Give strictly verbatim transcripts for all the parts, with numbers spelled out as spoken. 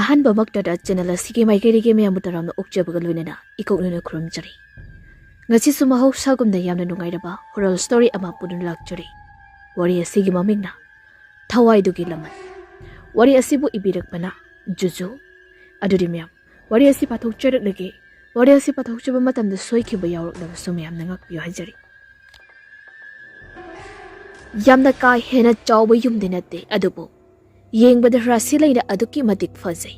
ꯑꯍꯥꯟꯕꯃꯛꯇꯗ channel ꯑꯁꯤꯒꯤ ꯃꯥꯏꯀꯩꯗꯒꯤ ꯃꯌꯥꯝꯕꯨ ꯇꯔꯥꯝꯅ ꯑꯣꯛꯆꯕꯒ ꯂꯣꯏꯅꯅ ꯏꯀꯣꯛꯅꯅ ꯈꯨꯔꯨꯝꯖꯔꯤ꯫ ꯉꯁꯤꯁꯨ ꯃꯍꯧꯁꯥꯒꯨꯝꯅ ꯌꯥꯝꯅ ꯅꯨꯡꯉꯥꯏꯔꯕ horror story ꯑꯃ ꯄꯨꯗꯨꯅ ꯂꯥꯛꯆꯔꯤ꯫ ꯋꯥꯔꯤ ꯑꯁꯤꯒꯤ ꯃꯃꯤꯡꯅ ꯊꯋꯥꯏꯗꯨꯒꯤ ꯂꯃꯟ꯫ ꯋꯥꯔꯤ ꯑꯁꯤꯕꯨ ꯏꯕꯤꯔꯛꯄꯅ ꯖꯨꯖꯨ꯫ ꯑꯗꯨꯗꯤ ꯃꯌꯥꯝ, ꯋꯥꯔꯤ ꯑꯁꯤ ꯄꯥꯊꯣꯛꯆꯔꯛꯂꯒꯦ꯫ ꯋꯥꯔꯤ ꯑꯁꯤ ꯄꯥꯊꯣꯛꯆꯕ ꯃꯇꯝꯗ ꯁꯣꯏꯈꯤꯕ ꯌꯥꯎꯔꯛꯂꯕꯁꯨ ꯃꯌꯥꯝꯅ ꯉꯥꯛꯄꯤꯌꯨ ꯍꯥꯏꯖꯔꯤ꯫ ꯌꯥꯝꯅ ꯀꯥ ꯍꯦꯟꯅ ꯆꯥꯎꯕ ꯌꯨꯝꯗꯤ ꯅꯠꯇꯦ, ꯑꯗꯨꯕꯨ ꯌꯦꯡꯕꯗ ꯔꯥꯁꯤ ꯂꯩꯅ ꯑꯗꯨꯛꯀꯤ ꯃꯇꯤꯛ ꯐꯖꯩ꯫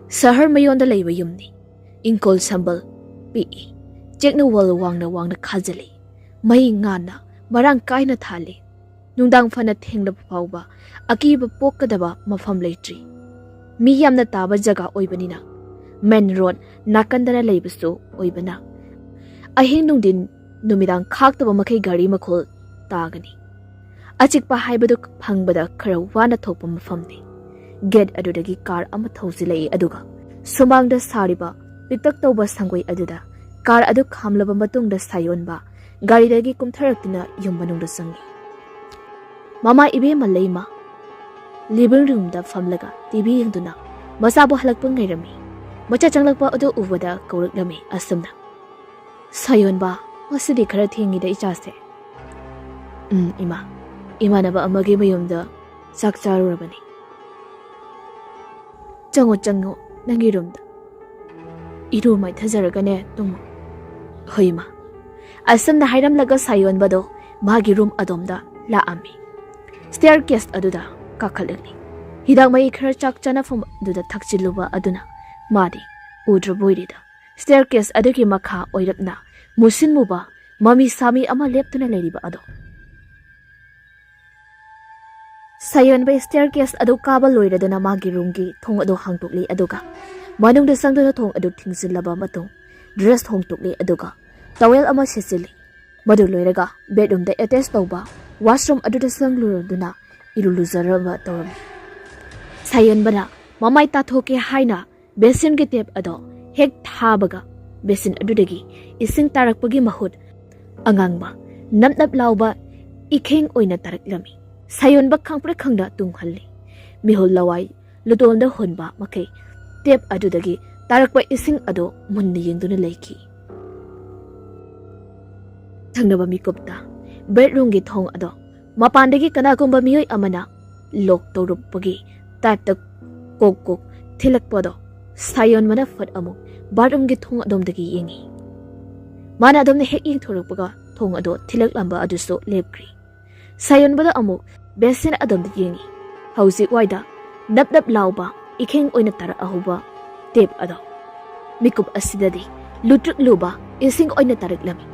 ꯁꯍꯔ ꯃꯌꯣꯟꯗ ꯂꯩꯕ ꯌꯨꯝꯅꯤ꯫ ꯏꯪꯈꯣꯜ ꯁꯝꯕꯜ ꯄꯤꯛꯏ꯫ ꯆꯦꯛꯅ ꯋꯥꯜ ꯋꯥꯡꯅ ꯋꯥꯡꯅ ꯈꯥꯖꯤꯜꯂꯤ꯫ ꯃꯩ ꯉꯥꯟꯅ ꯃꯔꯥꯡ ꯀꯥꯏꯅ ꯊꯥꯜꯂꯤ꯫ ꯅꯨꯡꯗꯥꯡ ꯐꯅ ꯊꯦꯡꯂꯕ ꯐꯥꯎꯕ ꯑꯀꯤꯕ ꯄꯣꯛꯀꯗꯕ ꯃꯐꯝ ꯂꯩꯇ꯭ꯔꯤ꯫ ꯃꯤ ꯌꯥꯝꯅ ꯇꯥꯕ ꯖꯒꯥ ꯑꯣꯏꯕꯅꯤꯅ, main road ꯅꯥꯀꯟꯗꯅ ꯂꯩꯕꯁꯨ ꯑꯣꯏꯕꯅ, ꯑꯍꯤꯡ ꯅꯨꯡꯊꯤꯟ ꯅꯨꯃꯤꯗꯥꯡ ꯈꯥꯛꯇꯕ ꯃꯈꯩ ꯒꯥꯔꯤ ꯃꯈꯣꯜ ꯇꯥꯒꯅꯤ꯫ ꯑꯆꯤꯛꯄ ꯍꯥꯏꯕꯗꯨ ꯐꯪꯕꯗ ꯈꯔ ꯋꯥꯅ ꯊꯣꯛꯄ ꯃꯐꯝꯅꯤ꯫ Gate ꯑꯗꯨꯗꯒꯤ car ꯑꯃ ꯊꯧꯖꯤꯜꯂꯛꯏ, ꯑꯗꯨꯒ ꯁꯨꯃꯥꯡꯗ ꯁꯥꯔꯤꯕ ꯄꯤꯛꯇꯛ ꯇꯧꯕ ꯁꯪꯒꯣꯏ ꯑꯗꯨꯗ car ꯑꯗꯨ ꯈꯥꯝꯂꯕ ꯃꯇꯨꯡꯗ ꯁꯥꯌꯣꯟꯕ ꯒꯥꯔꯤꯗꯒꯤ ꯀꯨꯝꯊꯔꯛꯇꯨꯅ ꯌꯨꯝ ꯃꯅꯨꯡꯗ ꯆꯪꯏ꯫ ꯃꯃꯥ ꯏꯕꯦꯝꯃ ꯂꯩꯃ living roomꯗ ꯐꯝꯂꯒ TV ꯌꯦꯡꯗꯨꯅ ꯃꯆꯥꯕꯨ ꯍꯜꯂꯛꯄ ꯉꯥꯏꯔꯝꯃꯤ꯫ ꯃꯆꯥ ꯆꯪꯂꯛꯄ ꯑꯗꯨ ꯎꯕꯗ ꯀꯧꯔꯛꯂꯝꯃꯤ ꯑꯁꯨꯝꯅ, "ꯁꯥꯌꯣꯟꯕ, ꯉꯁꯤꯗꯤ ꯈꯔ ꯊꯦꯡꯉꯤꯗ ꯏꯆꯥꯁꯦ?" "ꯎꯝ, ꯏꯃꯥ, ꯏꯃꯥꯟꯅꯕ ꯑꯃꯒꯤ ꯃꯌꯨꯝꯗ ꯆꯥꯛ ꯆꯥꯔꯨꯔꯕꯅꯤ꯫ ꯆꯪꯉꯣ, ꯆꯪꯉꯣ, ꯅꯪꯒꯤ roomꯗ꯫ ꯏꯔꯨ ꯃꯥꯏꯊꯖꯔꯒꯅꯦ ꯇꯨꯝꯃꯣ꯫" "ꯍꯣꯏ, ꯏꯃꯥ꯫" ꯑꯁꯨꯝꯅ ꯍꯥꯏꯔꯝꯂꯒ ꯁꯥꯌꯣꯟꯕꯗꯣ ꯃꯥꯒꯤ room ꯑꯗꯣꯝꯗ ꯂꯥꯛꯑꯝꯃꯤ꯫ Staircase ꯑꯗꯨꯗ ꯀꯥꯈꯠꯂꯛꯂꯤ꯫ ꯍꯤꯗꯥꯛ ꯃꯍꯤ ꯈꯔ ꯆꯥꯛ ꯆꯥꯅꯐꯝ ꯑꯗꯨꯗ ꯊꯛꯆꯤꯜꯂꯨꯕ ꯑꯗꯨꯅ ꯃꯥꯗꯤ ꯎꯗ꯭ꯔꯕꯣꯏꯔꯦꯗ꯫ Staircase ꯑꯗꯨꯒꯤ ꯃꯈꯥ ꯑꯣꯏꯔꯞꯅ ꯃꯨꯁꯤꯟ ꯃꯨꯕ ꯃꯃꯤ ꯁꯥꯃꯤ ꯑꯃ ꯂꯦꯞꯇꯨꯅ ꯂꯩꯔꯤꯕ ꯑꯗꯣ꯫ ꯁꯥꯌꯣꯟꯕ staircase ꯑꯗꯨ ꯀꯥꯕ ꯂꯣꯏꯔꯗꯨꯅ ꯃꯥꯒꯤ roomꯒꯤ ꯊꯣꯡ ꯑꯗꯨ ꯍꯥꯡꯗꯣꯛꯂꯤ, ꯑꯗꯨꯒ ꯃꯅꯨꯡꯗ ꯆꯪꯗꯨꯅ ꯊꯣꯡ ꯑꯗꯨ ꯊꯤꯡꯖꯤꯜꯂꯕ ꯃꯇꯨꯡ dress ꯍꯣꯡꯗꯣꯛꯂꯤ, ꯑꯗꯨꯒ towel ꯑꯃ ꯁꯦꯠꯆꯤꯜꯂꯤ꯫ ꯃꯗꯨ ꯂꯣꯏꯔꯒ bedroomꯗ attach ꯇꯧꯕ washroom ꯑꯗꯨꯗ ꯆꯪꯂꯨꯔꯗꯨꯅ ꯏꯔꯨ ꯂꯨꯖꯔꯕ ꯇꯧꯔꯝꯃꯤ꯫ ꯁꯥꯌꯣꯟꯕꯅ ꯃꯃꯥꯏ ꯇꯥꯊꯣꯛꯀꯦ ꯍꯥꯏꯅ basinꯒꯤ tap ꯑꯗꯣ ꯍꯦꯛ ꯊꯥꯕꯒ, basin ꯑꯗꯨꯗꯒꯤ ꯏꯁꯤꯡ ꯇꯥꯔꯛꯄꯒꯤ ꯃꯍꯨꯠ ꯑꯉꯥꯡꯕ ꯅꯞ ꯅꯞ ꯂꯥꯎꯕ ꯏꯈꯦꯡ ꯑꯣꯏꯅ ꯇꯥꯔꯛꯂꯝꯃꯤ꯫ ꯁꯥꯌꯣꯟꯕ ꯈꯪꯄ꯭ꯔꯦꯛ ꯈꯪꯅ ꯇꯨꯡꯍꯜꯂꯤ꯫ ꯃꯤꯍꯨꯜ ꯂꯋꯥꯏ ꯂꯨꯇꯣꯟꯗ ꯍꯣꯟꯕ ꯃꯈꯩ ꯇꯦꯞ ꯑꯗꯨꯗꯒꯤ ꯇꯥꯔꯛꯄ ꯏꯁꯤꯡ ꯑꯗꯨ ꯃꯨꯟꯅ ꯌꯦꯡꯗꯨꯅ ꯂꯩꯈꯤ꯫ ꯊꯪꯅꯕ ꯃꯤꯀꯨꯞꯇ ꯕꯦꯗꯔꯨꯝꯒꯤ ꯊꯣꯡ ꯑꯗꯣ ꯃꯄꯥꯟꯗꯒꯤ ꯀꯅꯥꯒꯨꯝꯕ ꯃꯤꯑꯣꯏ ꯑꯃꯅ ꯂꯣꯛ ꯇꯧꯔꯨꯕꯒꯤ ꯇꯥꯏꯞꯇ ꯀꯣꯛ ꯀꯣꯛ ꯊꯤꯜꯂꯛꯄꯗꯣ ꯁꯥꯌꯣꯟꯕꯅ ꯐꯠ ꯑꯃꯨꯛ ꯕꯥꯠꯔꯨꯝꯒꯤ ꯊꯣꯡ ꯑꯗꯣꯝꯗꯒꯤ ꯌꯦꯡꯉꯤ꯫ ꯃꯥꯅ ꯑꯗꯣꯝꯗ ꯍꯦꯛ ꯌꯦꯡꯊꯣꯔꯛꯄꯒ ꯊꯣꯡ ꯑꯗꯣ ꯊꯤꯜꯂꯛꯂꯝꯕ ꯑꯗꯨꯁꯨ ꯂꯦꯞꯈ꯭ꯔꯤ꯫ ꯁꯥꯌꯣꯟꯕꯗ ꯑꯃꯨꯛ ꯕꯦꯁꯤꯟ ꯑꯗꯣꯝꯗ ꯌꯦꯡꯉꯤ꯫ ꯍꯧꯖꯤꯛ ꯋꯥꯏꯗ ꯅꯞ ꯅꯞ ꯂꯥꯎꯕ ꯏꯈꯦꯡ ꯑꯣꯏꯅ ꯇꯥꯔꯛꯍꯧꯕ ꯇꯦꯞ ꯑꯗꯣ ꯃꯤꯀꯨꯞ ꯑꯁꯤꯗꯗꯤ ꯂꯨꯇ꯭ꯔꯤꯛ ꯂꯨꯕ ꯏꯁꯤꯡ ꯑꯣꯏꯅ ꯇꯥꯔꯛꯂꯝꯃꯤ꯫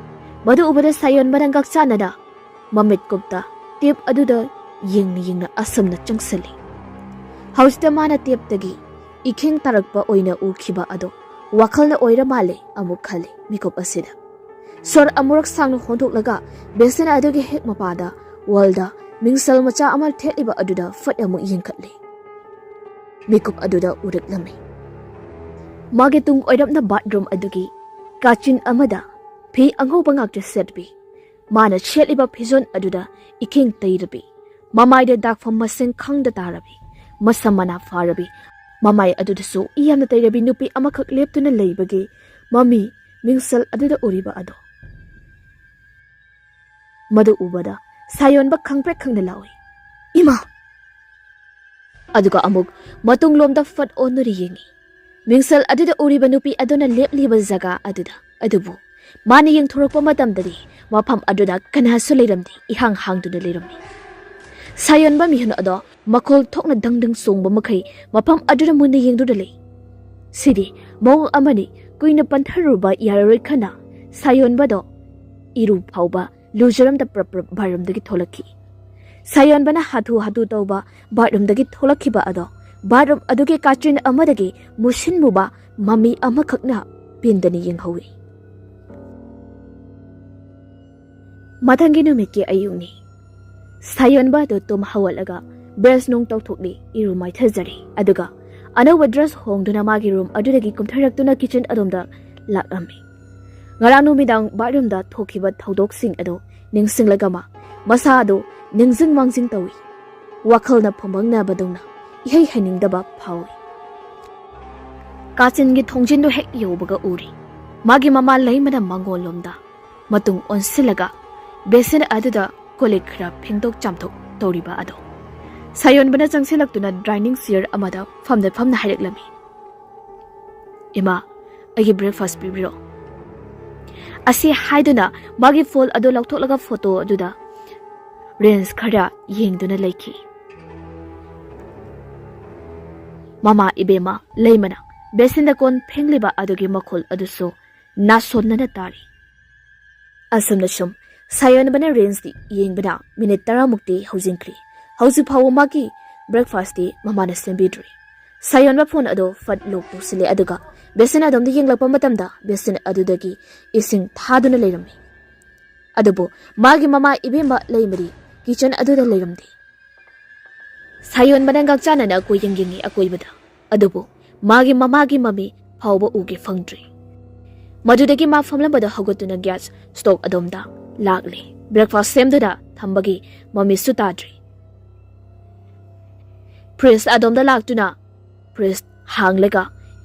ꯃꯗꯨ ꯎꯕꯗ ꯁꯥꯌꯣꯟꯕꯅ ꯉꯛꯆꯥꯟꯅꯅ ꯃꯃꯤꯠꯀꯨꯞꯇ ꯇꯦꯞ ꯑꯗꯨꯗ ꯌꯦꯡꯅ ꯌꯦꯡꯅ ꯑꯁꯨꯝꯅ ꯆꯪꯁꯤꯜꯂꯤ꯫ ꯍꯧꯖꯤꯛꯇ ꯃꯥꯅ ꯇꯦꯞꯇꯒꯤ ꯏꯈꯦꯡ ꯇꯥꯔꯛꯄ ꯑꯣꯏꯅ ꯎꯈꯤꯕ ꯑꯗꯣ ꯋꯥꯈꯜꯅ ꯑꯣꯏꯔ ꯃꯥꯜꯂꯦ ꯑꯃꯨꯛ ꯈꯜꯂꯤ ꯃꯤꯀꯨꯞ ꯑꯁꯤꯗ꯫ ꯁꯣꯔ ꯑꯃꯨꯔꯛ ꯁꯥꯡꯅ ꯍꯣꯟꯗꯣꯛꯂꯒ ꯕꯦꯁꯤꯟ ꯑꯗꯨꯒꯤ ꯍꯦꯛ ꯃꯄꯥꯗ ꯋꯥꯜꯗ ꯃꯤꯡꯁꯦꯜ ꯃꯆꯥ ꯑꯃ ꯊꯦꯠꯂꯤꯕ ꯑꯗꯨꯗ ꯐꯠ ꯑꯃꯨꯛ ꯌꯦꯡꯈꯠꯂꯤ꯫ ꯃꯤꯀꯨꯞ ꯑꯗꯨꯗ ꯎꯔꯛꯂꯝꯃꯤ꯫ ꯃꯥꯒꯤ ꯇꯨꯡ ꯑꯣꯏꯔꯞꯅ ꯕꯥꯠꯔꯨꯝ ꯑꯗꯨꯒꯤ ꯀꯥꯆꯤꯟ ꯑꯃꯗ ꯐꯤ ꯑꯉꯧꯕ ꯉꯥꯛꯇ ꯁꯦꯠꯄꯤ, ꯃꯥꯅ ꯁꯦꯠꯂꯤꯕ ꯐꯤꯖꯣꯜ ꯑꯗꯨꯗ ꯏꯈꯦꯡ ꯇꯩꯔꯕꯤ, ꯃꯃꯥꯏꯗ ꯗꯥꯛꯐꯝ ꯃꯁꯤꯡ ꯈꯪꯗ ꯇꯥꯔꯕꯤ, ꯃꯁꯝ ꯃꯅꯥ ꯐꯥꯔꯕꯤ, ꯃꯃꯥꯏ ꯑꯗꯨꯗꯁꯨ ꯌꯥꯝꯅ ꯇꯩꯔꯕꯤ ꯅꯨꯄꯤ ꯑꯃꯈꯛ ꯂꯦꯞꯇꯨꯅ ꯂꯩꯕꯒꯤ ꯃꯃꯤ ꯃꯤꯡꯁꯦꯜ ꯑꯗꯨꯗ ꯎꯔꯤꯕ ꯑꯗꯣ꯫ ꯃꯗꯨ ꯎꯕꯗ ꯁꯥꯌꯣꯟꯕ ꯈꯪꯄ꯭ꯔꯦꯛ ꯈꯪꯅ ꯂꯥꯎꯏ, "ꯏꯃꯥ!" ꯑꯗꯨꯒ ꯑꯃꯨꯛ ꯃꯇꯨꯡꯂꯣꯝꯗ ꯐꯠ ꯑꯣꯟꯗꯨꯅ ꯌꯦꯡꯉꯤ꯫ ꯃꯤꯡꯁꯦꯜ ꯑꯗꯨꯗ ꯎꯔꯤꯕ ꯅꯨꯄꯤ ꯑꯗꯨꯅ ꯂꯦꯞꯂꯤꯕ ꯖꯒꯥ ꯑꯗꯨꯗ꯫ ꯑꯗꯨꯕꯨ ꯃꯥꯅ ꯌꯦꯡꯊꯣꯔꯛꯄ ꯃꯇꯝꯗꯗꯤ ꯃꯐꯝ ꯑꯗꯨꯗ ꯀꯅꯥꯁꯨ ꯂꯩꯔꯝꯗꯦ, ꯏꯍꯥꯡ ꯍꯥꯡꯗꯨꯅ ꯂꯩꯔꯝꯃꯤ꯫ ꯁꯥꯌꯣꯟꯕ ꯃꯤꯍꯨꯟ ꯑꯗꯣ ꯃꯈꯣꯜ ꯊꯣꯛꯅ ꯗꯪ ꯗꯪ ꯆꯣꯡꯕ ꯃꯈꯩ ꯃꯐꯝ ꯑꯗꯨꯗ ꯃꯨꯟꯅ ꯌꯦꯡꯗꯨꯅ ꯂꯩ꯫ ꯁꯤꯗꯤ ꯃꯑꯣꯡ ꯑꯃꯅꯤ, ꯀꯨꯏꯅ ꯄꯟꯊꯔꯨꯕ ꯌꯥꯔꯔꯣꯏ ꯈꯟꯅ ꯁꯥꯌꯣꯟꯕꯗꯣ ꯏꯔꯨ ꯐꯥꯎꯕ ꯂꯨꯖꯔꯝꯗ ꯄ꯭ꯔꯞ ꯄ꯭ꯔꯞ ꯕꯥꯠꯔꯨꯝꯗꯒꯤ ꯊꯣꯛꯂꯛꯈꯤ꯫ ꯁꯥꯌꯣꯟꯕꯅ ꯍꯥꯊꯨ ꯍꯥꯊꯨ ꯇꯧꯕ ꯕꯥꯠꯔꯨꯝꯗꯒꯤ ꯊꯣꯛꯂꯛꯈꯤꯕ ꯑꯗꯣ ꯕꯥꯠꯔꯨꯝ ꯑꯗꯨꯒꯤ ꯀꯥꯆꯤꯟ ꯑꯃꯗꯒꯤ ꯃꯨꯁꯤꯟ ꯃꯨꯕ ꯃꯃꯤ ꯑꯃꯈꯛꯅ ꯄꯦꯟꯗꯅ ꯌꯦꯡꯍꯧꯏ꯫ ꯃꯊꯪꯒꯤ ꯅꯨꯃꯤꯠꯀꯤ ꯑꯌꯨꯛꯅꯤ꯫ ꯁꯥꯌꯣꯟꯕ ꯑꯗꯨ ꯇꯨꯝ ꯍꯧꯒꯠꯂꯒ ꯕ꯭ꯔꯁ ꯅꯨꯡ ꯇꯧꯊꯣꯛꯂꯤ, ꯏꯔꯨ ꯃꯥꯏꯊꯖꯔꯦ, ꯑꯗꯨꯒ ꯑꯅꯧꯕ ꯗ꯭ꯔꯦꯁ ꯍꯣꯡꯗꯨꯅ ꯃꯥꯒꯤ ꯔꯨꯝ ꯑꯗꯨꯗꯒꯤ ꯀꯨꯝꯊꯔꯛꯇꯨꯅ ꯀꯤꯆꯟ ꯑꯗꯣꯝꯗ ꯂꯥꯛꯂꯝꯃꯤ꯫ ꯉꯔꯥꯡ ꯅꯨꯃꯤꯗꯥꯡ ꯕꯥꯠꯔꯨꯝꯗ ꯊꯣꯛꯈꯤꯕ ꯊꯧꯗꯣꯛꯁꯤꯡ ꯑꯗꯨ ꯅꯤꯡꯁꯤꯡꯂꯒ ꯃꯥ ꯃꯁꯥ ꯑꯗꯨ ꯅꯤꯡꯖꯤꯡ ꯃꯥꯡꯖꯤꯡ ꯇꯧꯏ꯫ ꯋꯥꯈꯜꯅ ꯐꯨꯝꯕꯪꯅꯕꯗꯧꯅ ꯏꯍꯩ ꯍꯩꯅꯤꯡꯗꯕ ꯐꯥꯎꯏ꯫ ꯀꯥꯆꯤꯟꯒꯤ ꯊꯣꯡꯖꯤꯟꯗꯨ ꯍꯦꯛ ꯌꯧꯕꯒ ꯎꯔꯤ, ꯃꯥꯒꯤ ꯃꯃꯥ ꯂꯩꯃꯅ ꯃꯉꯣꯟꯂꯣꯝꯗ ꯃꯇꯨꯡ ꯑꯣꯟꯁꯤꯜꯂꯒ ꯕꯦꯁꯤꯟ ꯑꯗꯨꯗ ꯀꯣꯜ ꯂꯤꯛ ꯈꯔ ꯐꯦꯡꯗꯣꯛ ꯆꯥꯝꯊꯣꯛ ꯇꯧꯔꯤꯕ ꯑꯗꯣ ꯁꯥꯌꯣꯟꯕꯅ ꯆꯪꯁꯤꯜꯂꯛꯇꯨꯅ ꯗꯥꯏꯅꯤꯡ ꯆꯤꯌꯔ ꯑꯃꯗ ꯐꯝꯅ ꯐꯝꯅ ꯍꯥꯏꯔꯛꯂꯝꯃꯤ, "ꯏꯃꯥ, ꯑꯩꯒꯤ ꯕ꯭ꯔꯦꯛꯐꯥꯁ ꯄꯤꯕꯤꯔꯣ"꯫ ꯑꯁꯤ ꯍꯥꯏꯗꯨꯅ ꯃꯥꯒꯤ ꯐꯣꯟ ꯑꯗꯨ ꯂꯧꯊꯣꯛꯂꯒ ꯐꯣꯇꯣ ꯑꯗꯨꯗ ꯔꯤꯜꯁ ꯈꯔ ꯌꯦꯡꯗꯨꯅ ꯂꯩꯈꯤ꯫ ꯃꯃꯥ ꯏꯕꯦꯝꯃ ꯂꯩꯃꯅ ꯕꯦꯁꯤꯟꯗ ꯀꯣꯟ ꯐꯦꯡꯂꯤꯕ ꯑꯗꯨꯒꯤ ꯃꯈꯣꯜ ꯑꯗꯨꯁꯨ ꯅꯥꯁꯣꯟꯅꯅ ꯇꯥꯔꯤ꯫ ꯑꯁꯨꯝꯅ ꯁꯨꯝ ꯁꯥꯌꯣꯟꯕꯅ ꯔꯤꯜꯁꯇꯤ ꯌꯦꯡꯕꯗ ꯃꯤꯅꯤꯠ ꯇꯔꯥꯃꯨꯛꯇꯤ ꯍꯧꯖꯤꯟꯈ꯭ꯔꯤ꯫ ꯍꯧꯖꯤꯛ ꯐꯥꯎꯕ ꯃꯥꯒꯤ ꯕ꯭ꯔꯦꯛꯐꯥꯁꯇꯤ ꯃꯃꯥꯅ ꯁꯦꯝꯕꯤꯗ꯭ꯔꯤ꯫ ꯁꯥꯌꯣꯟꯕ ꯐꯣꯟ ꯑꯗꯨ ꯐꯠ ꯂꯣꯛ ꯇꯧꯁꯤꯜꯂꯦ, ꯑꯗꯨꯒ ꯕꯦꯁꯤꯟ ꯑꯗꯣꯝꯗ ꯌꯦꯡꯂꯛꯄ ꯃꯇꯝꯗ ꯕꯦꯁꯤꯟ ꯑꯗꯨꯗꯒꯤ ꯏꯁꯤꯡ ꯊꯥꯗꯨꯅ ꯂꯩꯔꯝꯃꯤ꯫ ꯑꯗꯨꯕꯨ ꯃꯥꯒꯤ ꯃꯃꯥ ꯏꯕꯦꯝꯃ ꯂꯩꯃꯗꯤ ꯀꯤꯆꯟ ꯑꯗꯨꯗ ꯂꯩꯔꯝꯗꯦ꯫ ꯁꯥꯌꯣꯟꯕꯅ ꯉꯥꯛꯆꯥꯅꯅ ꯀꯣꯏꯌꯦꯡ ꯌꯦꯡꯉꯤ ꯑꯀꯣꯏꯕꯗ, ꯑꯗꯨꯕꯨ ꯃꯥꯒꯤ ꯃꯃꯥꯒꯤ ꯃꯃꯤ ꯐꯥꯎꯕ ꯎꯒꯦ ꯐꯪꯗ꯭ꯔꯤ꯫ ꯃꯗꯨꯗꯒꯤ ꯃꯥ ꯐꯝꯂꯝꯕꯗ ꯍꯧꯒꯠꯇꯨꯅ ꯒ꯭ꯌꯥꯁ ꯁ꯭ꯇꯣꯚ ꯑꯗꯣꯝꯗ ꯂꯥꯛꯂꯦ꯫ ꯕ꯭ꯔꯦꯛꯐꯥꯁ ꯁꯦꯝꯗꯨꯅ ꯊꯝꯕꯒꯤ ꯃꯃꯤꯁꯨ ꯇꯥꯗ꯭ꯔꯤ꯫ ꯐ꯭ꯔꯤꯖ ꯑꯗꯣꯝꯗ ꯂꯥꯛꯇꯨꯅ ꯐ꯭ꯔꯤꯖ ꯍꯥꯡꯂꯒ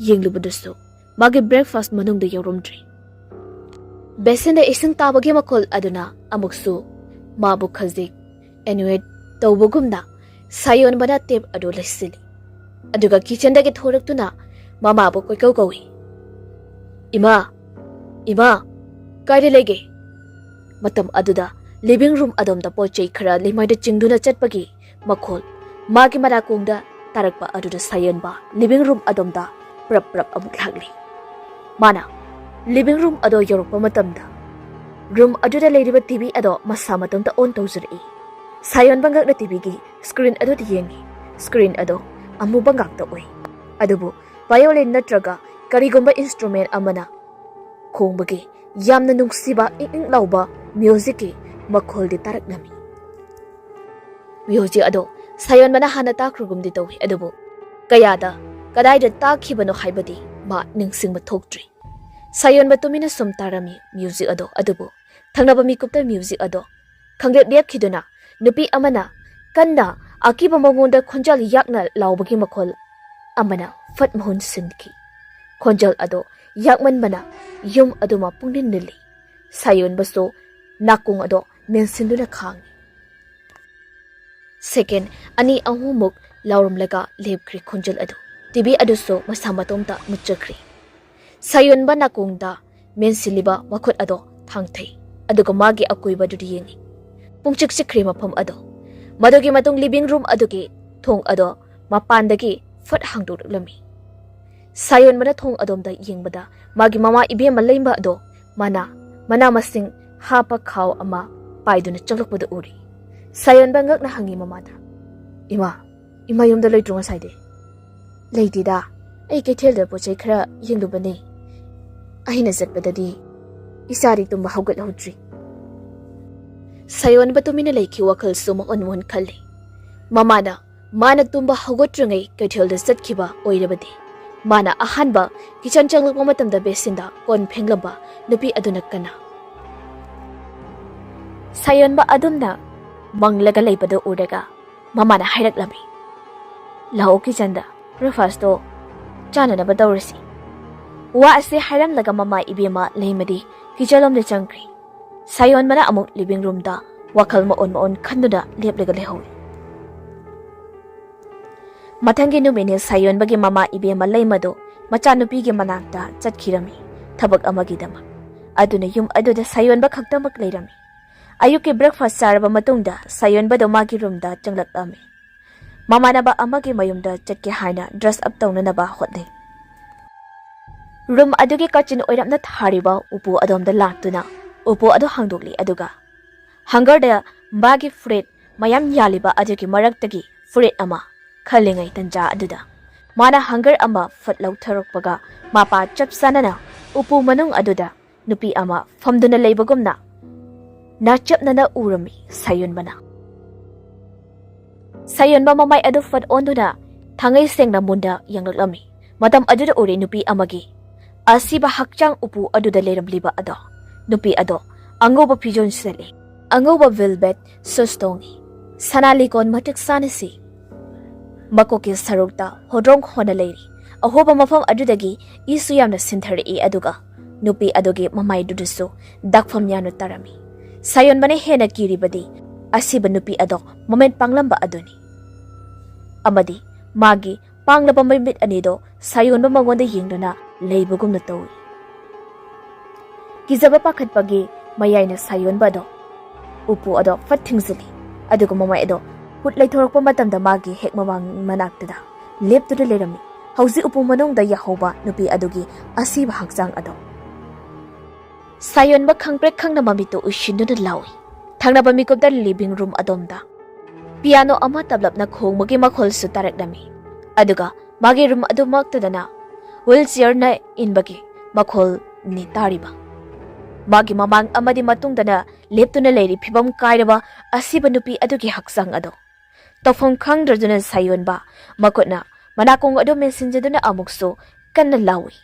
ꯌꯦꯡꯂꯨꯕꯗꯁꯨ ꯃꯥꯒꯤ ꯕ꯭ꯔꯦꯛꯐꯥꯁ ꯃꯅꯨꯡꯗ ꯌꯥꯎꯔꯝꯗ꯭ꯔꯤ꯫ ꯕꯦꯁꯤꯟꯗ ꯏꯁꯤꯡ ꯇꯥꯕꯒꯤ ꯃꯈꯣꯜ ꯑꯗꯨꯅ ꯑꯃꯨꯛꯁꯨ ꯃꯥꯕꯨ ꯈꯖꯤꯛ ꯑꯦꯅꯨꯋꯦꯠ ꯇꯧꯕꯒꯨꯝꯅ ꯁꯥꯌꯣꯟꯕꯅ ꯇꯦꯞ ꯑꯗꯨ ꯂꯩꯁꯤꯜꯂꯤ꯫ ꯑꯗꯨꯒ ꯀꯤꯆꯟꯗꯒꯤ ꯊꯣꯔꯛꯇꯨꯅ ꯃꯃꯥꯕꯨ ꯀꯣꯏꯀꯧ ꯀꯧꯏ, "ꯏꯃꯥ, ꯏꯃꯥ, ꯀꯥꯏꯗ ꯂꯩꯒꯦ?" ꯃꯇꯝ ꯑꯗꯨꯗ ꯂꯤꯚꯤꯡ ꯔꯨꯝ ꯑꯗꯣꯝꯗ ꯄꯣꯠ ꯆꯩ ꯈꯔ ꯂꯩꯃꯥꯏꯗ ꯆꯤꯡꯗꯨꯅ ꯆꯠꯄꯒꯤ ꯃꯈꯣꯜ ꯃꯥꯒꯤ ꯃꯅꯥꯀꯣꯡꯗ ꯇꯥꯔꯛꯄ ꯑꯗꯨꯗ ꯁꯥꯌꯣꯟꯕ ꯂꯤꯚꯤꯡ ꯔꯨꯝ ꯑꯗꯣꯝꯗ ꯄ꯭ꯔꯞ ꯄ꯭ꯔꯞ ꯑꯃꯨꯛ ꯂꯥꯛꯂꯤ꯫ ꯃꯥꯅ ꯂꯤꯚꯤꯡ ꯔꯨꯝ ꯑꯗꯣ ꯌꯧꯔꯛꯄ ꯃꯇꯝꯗ ꯔꯨꯝ ꯑꯗꯨꯗ ꯂꯩꯔꯤꯕ ꯇꯤꯚꯤ ꯑꯗꯣ ꯃꯁꯥ ꯃꯇꯣꯝꯇ ꯑꯣꯟ ꯇꯧꯖꯔꯛꯏ꯫ ꯁꯥꯌꯣꯟꯕ ꯉꯛꯅ ꯇꯤꯚꯤꯒꯤ ꯁ꯭ꯀ꯭ꯔꯤꯟ ꯑꯗꯨꯗ ꯌꯦꯡꯉꯤ꯫ ꯁ꯭ꯀ꯭ꯔꯤꯟ ꯑꯗꯣ ꯑꯃꯨꯕ ꯉꯥꯛꯇ ꯑꯣꯏ꯫ ꯑꯗꯨꯕꯨ ꯚꯥꯏꯑꯣꯂꯤꯟ ꯅꯠꯇ꯭ꯔꯒ ꯀꯔꯤꯒꯨꯝꯕ ꯏꯟꯁꯇ꯭ꯔꯨꯃꯦꯟ ꯑꯃꯅ ꯈꯣꯡꯕꯒꯤ ꯌꯥꯝꯅ ꯅꯨꯡꯁꯤꯕ ꯏꯪ ꯏꯪ ꯂꯥꯎꯕ ꯃ꯭ꯌꯨꯖꯤꯛꯀꯤ ꯃꯈꯣꯜꯗꯤ ꯇꯥꯔꯛꯂꯝꯃꯤ꯫ ꯃ꯭ꯌꯨꯖꯤꯛ ꯑꯗꯣ ꯁꯥꯌꯣꯟꯕꯅ ꯍꯥꯟꯅ ꯇꯥꯈ꯭ꯔꯒꯨꯝꯗꯤ ꯇꯧꯏ, ꯑꯗꯨꯕꯨ ꯀꯌꯥꯗ, ꯀꯗꯥꯏꯗ ꯇꯥꯈꯤꯕꯅꯣ ꯍꯥꯏꯕꯗꯤ ꯃꯥ ꯅꯤꯡꯁꯤꯡꯕ ꯊꯣꯛꯇ꯭ꯔꯤ꯫ ꯁꯥꯌꯣꯟꯕ ꯇꯨꯃꯤꯟꯅ ꯁꯨꯝ ꯇꯥꯔꯝꯃꯤ ꯃ꯭ꯌꯨꯖꯤꯛ ꯑꯗꯣ, ꯑꯗꯨꯕꯨ ꯊꯪꯅꯕ ꯃꯤꯀꯨꯞꯇ ꯃ꯭ꯌꯨꯖꯤꯛ ꯑꯗꯣ ꯈꯪꯂꯦꯞ ꯂꯦꯞꯈꯤꯗꯨꯅ ꯅꯨꯄꯤ ꯑꯃꯅ ꯀꯟꯅ ꯑꯀꯤꯕ ꯃꯉꯣꯟꯗ ꯈꯣꯟꯖꯦꯜ ꯌꯥꯛꯅ ꯂꯥꯎꯕꯒꯤ ꯃꯈꯣꯜ ꯑꯃꯅ ꯐꯠ ꯃꯍꯨꯟ ꯁꯤꯟꯈꯤ꯫ ꯈꯣꯟꯖꯦꯜ ꯑꯗꯣ ꯌꯥꯛꯃꯟꯕꯅ ꯌꯨꯝ ꯑꯗꯨꯃ ꯄꯨꯡꯅꯤꯜ ꯅꯤꯜꯂꯤ꯫ ꯁꯥꯌꯣꯟꯕꯁꯨ ꯅꯥꯀꯣꯡ ꯑꯗꯣ ꯃꯦꯟꯁꯤꯟꯗꯨꯅ ꯈꯥꯡꯉꯤ꯫ ꯁꯦꯀꯦꯟ ꯑꯅꯤ ꯑꯍꯨꯝꯃꯨꯛ ꯂꯥꯎꯔꯝꯂꯒ ꯂꯦꯞꯈ꯭ꯔꯦ ꯈꯣꯟꯖꯦꯜ ꯑꯗꯨ꯫ ꯇꯤꯚꯤ ꯑꯗꯨꯁꯨ ꯃꯁꯥ ꯃꯇꯣꯝꯇ ꯃꯨꯠꯆꯈ꯭ꯔꯦ꯫ ꯁꯥꯌꯣꯟꯕ ꯅꯥꯀꯣꯡꯗ ꯃꯦꯟꯁꯤꯜꯂꯤꯕ ꯃꯈꯨꯠ ꯑꯗꯣ ꯊꯥꯡꯊꯩ, ꯑꯗꯨꯒ ꯃꯥꯒꯤ ꯑꯀꯣꯏꯕꯗꯨꯗ ꯌꯦꯡꯉꯤ꯫ ꯄꯨꯡꯆꯤꯛ ꯆꯤꯛꯈ꯭ꯔꯦ ꯃꯐꯝ ꯑꯗꯣ꯫ ꯃꯗꯨꯒꯤ ꯃꯇꯨꯡ ꯂꯤꯚꯤꯡ ꯔꯨꯝ ꯑꯗꯨꯒꯤ ꯊꯣꯡ ꯑꯗꯣ ꯃꯄꯥꯟꯗꯒꯤ ꯐꯠ ꯍꯥꯡꯗꯣꯛꯂꯛꯂꯝꯃꯤ꯫ ꯁꯥꯌꯣꯟꯕꯅ ꯊꯣꯡ ꯑꯗꯣꯝꯗ ꯌꯦꯡꯕꯗ ꯃꯥꯒꯤ ꯃꯃꯥ ꯏꯕꯦꯝꯃ ꯂꯩꯃ ꯑꯗꯣ ꯃꯅꯥ, ꯃꯅꯥ ꯃꯁꯤꯡ ꯍꯥꯞꯄ ꯈꯥꯎ ꯑꯃ ꯄꯥꯏꯗꯨꯅ ꯆꯪꯂꯛꯄꯗ ꯎꯔꯤ꯫ ꯁꯥꯌꯣꯟꯕ ꯉꯛꯅ ꯍꯪꯉꯤ ꯃꯃꯥꯗ, "ꯏꯃꯥ, ꯏꯃꯥ ꯌꯨꯝꯗ ꯂꯩꯇ꯭ꯔꯣ ꯉꯁꯥꯏꯗꯤ?" "ꯂꯩꯇꯦꯗ, ꯑꯩ ꯀꯩꯊꯦꯜꯗ ꯄꯣꯠ ꯆꯩ ꯈꯔ ꯌꯦꯡꯂꯨꯕꯅꯦ꯫ ꯑꯩꯅ ꯆꯠꯄꯗꯗꯤ ꯏꯆꯥꯗꯤ ꯇꯨꯝꯕ ꯍꯧꯒꯠꯍꯧꯗ꯭ꯔꯤ꯫" ꯁꯥꯌꯣꯟꯕ ꯇꯨꯃꯤꯟꯅ ꯂꯩꯈꯤ, ꯋꯥꯈꯜꯁꯨ ꯃꯑꯣꯟ ꯃꯑꯣꯟ ꯈꯜꯂꯤ꯫ ꯃꯃꯥꯅ ꯃꯥꯅ ꯇꯨꯝꯕ ꯍꯧꯒꯠꯇ꯭ꯔꯤꯉꯩ ꯀꯩꯊꯦꯜꯗ ꯆꯠꯈꯤꯕ ꯑꯣꯏꯔꯕꯗꯤ ꯃꯥꯅ ꯑꯍꯥꯟꯕ ꯀꯤꯆꯟ ꯆꯪꯂꯛꯄ ꯃꯇꯝꯗ ꯕꯦꯁꯤꯟꯗ ꯀꯣꯟ ꯐꯦꯡꯂꯝꯕ ꯅꯨꯄꯤ ꯑꯗꯨꯅ ꯀꯅꯥ? ꯁꯥꯌꯣꯟꯕ ꯑꯗꯨꯝꯅ ꯃꯪꯂꯒ ꯂꯩꯕꯗꯨ ꯎꯔꯒ ꯃꯃꯥꯅ ꯍꯥꯏꯔꯛꯂꯝꯃꯤ, "ꯂꯥꯛꯑꯣ ꯀꯤꯆꯟꯗ, ꯕ꯭ꯔꯦꯛꯐꯥꯁꯇꯣ ꯆꯥꯅꯅꯕ ꯇꯧꯔꯁꯤ꯫" ꯋꯥ ꯑꯁꯤ ꯍꯥꯏꯔꯝꯂꯒ ꯃꯃꯥ ꯏꯕꯦꯝꯃ ꯂꯩꯃꯗꯤ ꯀꯤꯆꯟꯂꯣꯝꯗ ꯆꯪꯈ꯭ꯔꯦ꯫ ꯁꯥꯌꯣꯟꯕꯅ ꯑꯃꯨꯛ ꯂꯤꯚꯤꯡ ꯔꯨꯝꯗ ꯋꯥꯈꯜ ꯃꯑꯣꯟ ꯃꯑꯣꯟ ꯈꯟꯗꯨꯅ ꯂꯦꯞꯂꯒ ꯂꯩꯍꯧꯏ꯫ ꯃꯊꯪꯒꯤ ꯅꯨꯃꯤꯠꯅꯤ ꯁꯥꯌꯣꯟꯕꯒꯤ ꯃꯃꯥ ꯏꯕꯦꯝꯃ ꯂꯩꯃꯗꯨ ꯃꯆꯥꯅꯨꯄꯤꯒꯤ ꯃꯅꯥꯛꯇ ꯆꯠꯈꯤꯔꯝꯃꯤ, ꯊꯕꯛ ꯑꯃꯒꯤꯗꯃꯛ꯫ ꯑꯗꯨꯅ ꯌꯨꯝ ꯑꯗꯨꯗ ꯁꯥꯌꯣꯟꯕ ꯈꯛꯇꯃꯛ ꯂꯩꯔꯝꯃꯤ꯫ ꯑꯌꯨꯛꯀꯤ ꯕ꯭ꯔꯦꯛꯐꯥꯁ ꯆꯥꯔꯕ ꯃꯇꯨꯡꯗ ꯁꯥꯌꯣꯟꯕꯗꯨ ꯃꯥꯒꯤ ꯔꯨꯝꯗ ꯆꯪꯂꯛꯂꯝꯃꯤ꯫ ꯃꯃꯥꯟꯅꯕ ꯑꯃꯒꯤ ꯃꯌꯨꯝꯗ ꯆꯠꯀꯦ ꯍꯥꯏꯅ ꯗ꯭ꯔꯦꯁ ꯑꯞ ꯇꯧꯅꯅꯕ ꯍꯣꯠꯅꯩ꯫ ꯔꯨꯝ ꯑꯗꯨꯒꯤ ꯀꯥꯆꯤꯟ ꯑꯣꯏꯔꯞꯅ ꯊꯥꯔꯤꯕ ꯎꯄꯨ ꯑꯗꯣꯝꯗ ꯂꯥꯛꯇꯨꯅ ꯎꯄꯨ ꯑꯗꯨ ꯍꯥꯡꯗꯣꯛꯂꯤ, ꯑꯗꯨꯒ ꯍꯪꯒꯔꯗ ꯃꯥꯒꯤ ꯐꯨꯔꯤꯠ ꯃꯌꯥꯝ ꯌꯥꯜꯂꯤꯕ ꯑꯗꯨꯒꯤ ꯃꯔꯛꯇꯒꯤ ꯐꯨꯔꯤꯠ ꯑꯃ ꯈꯜꯂꯤꯉꯩ ꯇꯟꯖꯥ ꯑꯗꯨꯗ ꯃꯥꯅ ꯍꯪꯒꯔ ꯑꯃ ꯐꯠ ꯂꯧꯊꯣꯔꯛꯄꯒ ꯃꯄꯥ ꯆꯞ ꯆꯥꯅꯅ ꯎꯄꯨ ꯃꯅꯨꯡ ꯑꯗꯨꯗ ꯅꯨꯄꯤ ꯑꯃ ꯐꯝꯗꯨꯅ ꯂꯩꯕꯒꯨꯝꯅ ꯅꯥꯆꯞꯅꯅ ꯎꯔꯝꯃꯤ ꯁꯥꯌꯣꯟꯕꯅ꯫ ꯁꯥꯌꯣꯟꯕ ꯃꯃꯥꯏ ꯑꯗꯨ ꯐꯠ ꯑꯣꯟꯗꯨꯅ ꯊꯥꯡꯉꯩ ꯁꯦꯡꯅ ꯃꯨꯟꯗ ꯌꯦꯡꯂꯛꯂꯝꯃꯤ꯫ ꯃꯇꯝ ꯑꯗꯨꯗ ꯎꯔꯦ ꯅꯨꯄꯤ ꯑꯃꯒꯤ ꯑꯁꯤꯕ ꯍꯛꯆꯥꯡ ꯎꯄꯨ ꯑꯗꯨꯗ ꯂꯩꯔꯝꯂꯤꯕ ꯑꯗꯣ꯫ ꯅꯨꯄꯤ ꯑꯗꯣ ꯑꯉꯧꯕ ꯐꯤꯖꯣꯜ ꯁꯦꯠꯂꯤ, ꯑꯉꯧꯕ ꯚꯦꯜꯚꯦꯠ ꯁꯨꯁ ꯇꯣꯡꯉꯤ꯫ ꯁꯅꯥ ꯂꯤꯀꯣꯟ ꯃꯇꯤꯛ ꯆꯥꯅ ꯁꯤ꯫ ꯃꯀꯣꯛꯀꯤ ꯁꯔꯨꯛꯇ ꯍꯣꯗ꯭ꯔꯣꯡ ꯍꯣꯟꯅ ꯂꯩꯔꯤ꯫ ꯑꯍꯣꯕ ꯃꯐꯝ ꯑꯗꯨꯗꯒꯤ ꯏꯁꯨ ꯌꯥꯝꯅ ꯁꯤꯟꯊꯔꯛꯏ, ꯑꯗꯨꯒ ꯅꯨꯄꯤ ꯑꯗꯨꯒꯤ ꯃꯃꯥꯏꯗꯨꯗꯁꯨ ꯗꯥꯛꯐꯝ ꯌꯥꯝꯅ ꯇꯥꯔꯝꯃꯤ꯫ ꯁꯥꯌꯣꯟꯕꯅ ꯍꯦꯟꯅ ꯀꯤꯔꯤꯕꯗꯤ ꯑꯁꯤꯕ ꯅꯨꯄꯤ ꯑꯗꯣ ꯃꯃꯤꯠ ꯄꯥꯡꯂꯝꯕ ꯑꯗꯨꯅꯤ, ꯑꯃꯗꯤ ꯃꯥꯒꯤ ꯄꯥꯡꯂꯕ ꯃꯃꯤꯠ ꯑꯅꯤꯗꯣ ꯁꯥꯌꯣꯟꯕ ꯃꯉꯣꯟꯗ ꯌꯦꯡꯗꯨꯅ ꯂꯩꯕꯒꯨꯝꯅ ꯇꯧꯏ꯫ ꯀꯤꯖꯕ ꯄꯥꯈꯠꯄꯒꯤ ꯃꯌꯥꯏꯅ ꯁꯥꯌꯣꯟꯕ ꯑꯗꯣ ꯎꯄꯨ ꯑꯗꯣ ꯐꯠ ꯊꯤꯡꯖꯤꯜꯂꯤ, ꯑꯗꯨꯒ ꯃꯃꯥꯏ ꯑꯗꯣ ꯍꯨꯠ ꯂꯩꯊꯣꯔꯛꯄ ꯃꯇꯝꯗ ꯃꯥꯒꯤ ꯍꯦꯛ ꯃꯃꯥꯡ ꯃꯅꯥꯛꯇꯨꯗ ꯂꯦꯞꯇꯨꯅ ꯂꯩꯔꯝꯃꯤ ꯍꯧꯖꯤꯛ ꯎꯄꯨ ꯃꯅꯨꯡꯗ ꯌꯥꯍꯧꯕ ꯅꯨꯄꯤ ꯑꯗꯨꯒꯤ ꯑꯁꯤꯕ ꯍꯛꯆꯥꯡ ꯑꯗꯣ꯫ ꯁꯥꯌꯣꯟꯕ ꯈꯪꯄ꯭ꯔꯦꯛ ꯈꯪꯅ ꯃꯃꯤꯠꯇꯨ ꯎꯏꯁꯤꯟꯗꯨꯅ ꯂꯥꯎꯏ꯫ ꯊꯪꯅꯕ ꯃꯤꯀꯨꯞꯇ ꯂꯤꯚꯤꯡ ꯔꯨꯝ ꯑꯗꯣꯝꯗ ꯄꯤꯌꯥꯅꯣ ꯑꯃ ꯇꯞꯂꯞꯅ ꯈꯣꯡꯕꯒꯤ ꯃꯈꯣꯜꯁꯨ ꯇꯥꯔꯛꯂꯝꯃꯤ, ꯑꯗꯨꯒ ꯃꯥꯒꯤ ꯔꯨꯝ ꯑꯗꯨꯃꯛꯇꯗꯅ ꯋꯤꯜ ꯆꯤꯌꯔꯅ ꯏꯟꯕꯒꯤ ꯃꯈꯣꯜꯅꯤ ꯇꯥꯔꯤꯕ꯫ ꯃꯥꯒꯤ ꯃꯃꯥꯡ ꯑꯃꯗꯤ ꯃꯇꯨꯡꯗꯅ ꯂꯦꯞꯇꯨꯅ ꯂꯩꯔꯤ ꯐꯤꯕꯝ ꯀꯥꯏꯔꯕ ꯑꯁꯤꯕ ꯅꯨꯄꯤ ꯑꯗꯨꯒꯤ ꯍꯛꯆꯥꯡ ꯑꯗꯣ꯫ ꯇꯧꯐꯝ ꯈꯪꯗ꯭ꯔꯗꯨꯅ ꯁꯥꯌꯣꯟꯕ ꯃꯈꯨꯠꯅ ꯃꯅꯥꯀꯣꯡ ꯑꯗꯨ ꯃꯦꯟꯁꯤꯟꯖꯗꯨꯅ ꯑꯃꯨꯛꯁꯨ ꯀꯟꯅ ꯂꯥꯎꯏ꯫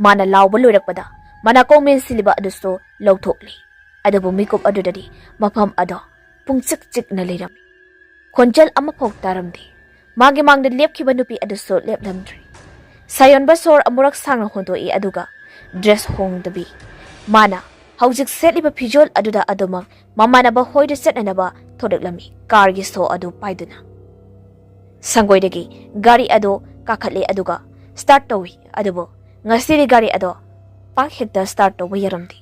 ꯃꯥꯅ ꯂꯥꯎꯕ ꯂꯣꯏꯔꯛꯄꯗ ꯃꯅꯥꯀꯣꯡ ꯃꯦꯟꯁꯤꯜꯂꯤꯕ ꯑꯗꯨꯁꯨ ꯂꯧꯊꯣꯛꯂꯤ, ꯑꯗꯨꯕꯨ ꯃꯤꯀꯨꯞ ꯑꯗꯨꯗꯗꯤ ꯃꯐꯝ ꯑꯗꯣ ꯄꯨꯡꯆꯤꯛ ꯆꯤꯛꯅ ꯂꯩꯔꯝꯃꯤ꯫ ꯈꯣꯟꯖꯦꯜ ꯑꯃꯐꯥꯎ ꯇꯥꯔꯝꯗꯦ꯫ ꯃꯥꯒꯤ ꯃꯥꯡꯗ ꯂꯦꯞꯈꯤꯕ ꯅꯨꯄꯤ ꯑꯗꯨꯁꯨ ꯂꯦꯞꯂꯝꯗ꯭ꯔꯦ꯫ ꯁꯥꯌꯣꯟꯕ ꯁꯣꯔ ꯑꯃꯨꯔꯛ ꯁꯥꯡꯅ ꯍꯣꯟꯗꯣꯛꯏ, ꯑꯗꯨꯒ ꯗ꯭ꯔꯦꯁ ꯍꯣꯡꯗꯕꯤ ꯃꯥꯅ ꯍꯧꯖꯤꯛ ꯁꯦꯠꯂꯤꯕ ꯐꯤꯖꯣꯜ ꯑꯗꯨꯗ ꯑꯗꯨꯃꯛ ꯃꯃꯥꯟꯅꯕ ꯍꯣꯏꯗ ꯆꯠꯅꯅꯕ ꯊꯣꯛꯂꯛꯂꯝꯃꯤ, ꯀꯥꯔꯒꯤ ꯁꯣ ꯑꯗꯨ ꯄꯥꯏꯗꯨꯅ꯫ ꯁꯪꯒꯣꯏꯗꯒꯤ ꯒꯥꯔꯤ ꯑꯗꯨ ꯀꯥꯈꯠꯂꯦ, ꯑꯗꯨꯒ ꯁ꯭ꯇꯥꯔꯠ ꯇꯧꯏ, ꯑꯗꯨꯕꯨ ꯉꯁꯤꯗꯤ ꯒꯥꯔꯤ ꯑꯗꯣ ꯄꯥꯛ ꯍꯦꯛꯇ ꯁ꯭ꯇꯥꯔꯠ ꯇꯧꯕ ꯌꯥꯔꯝꯗꯦ꯫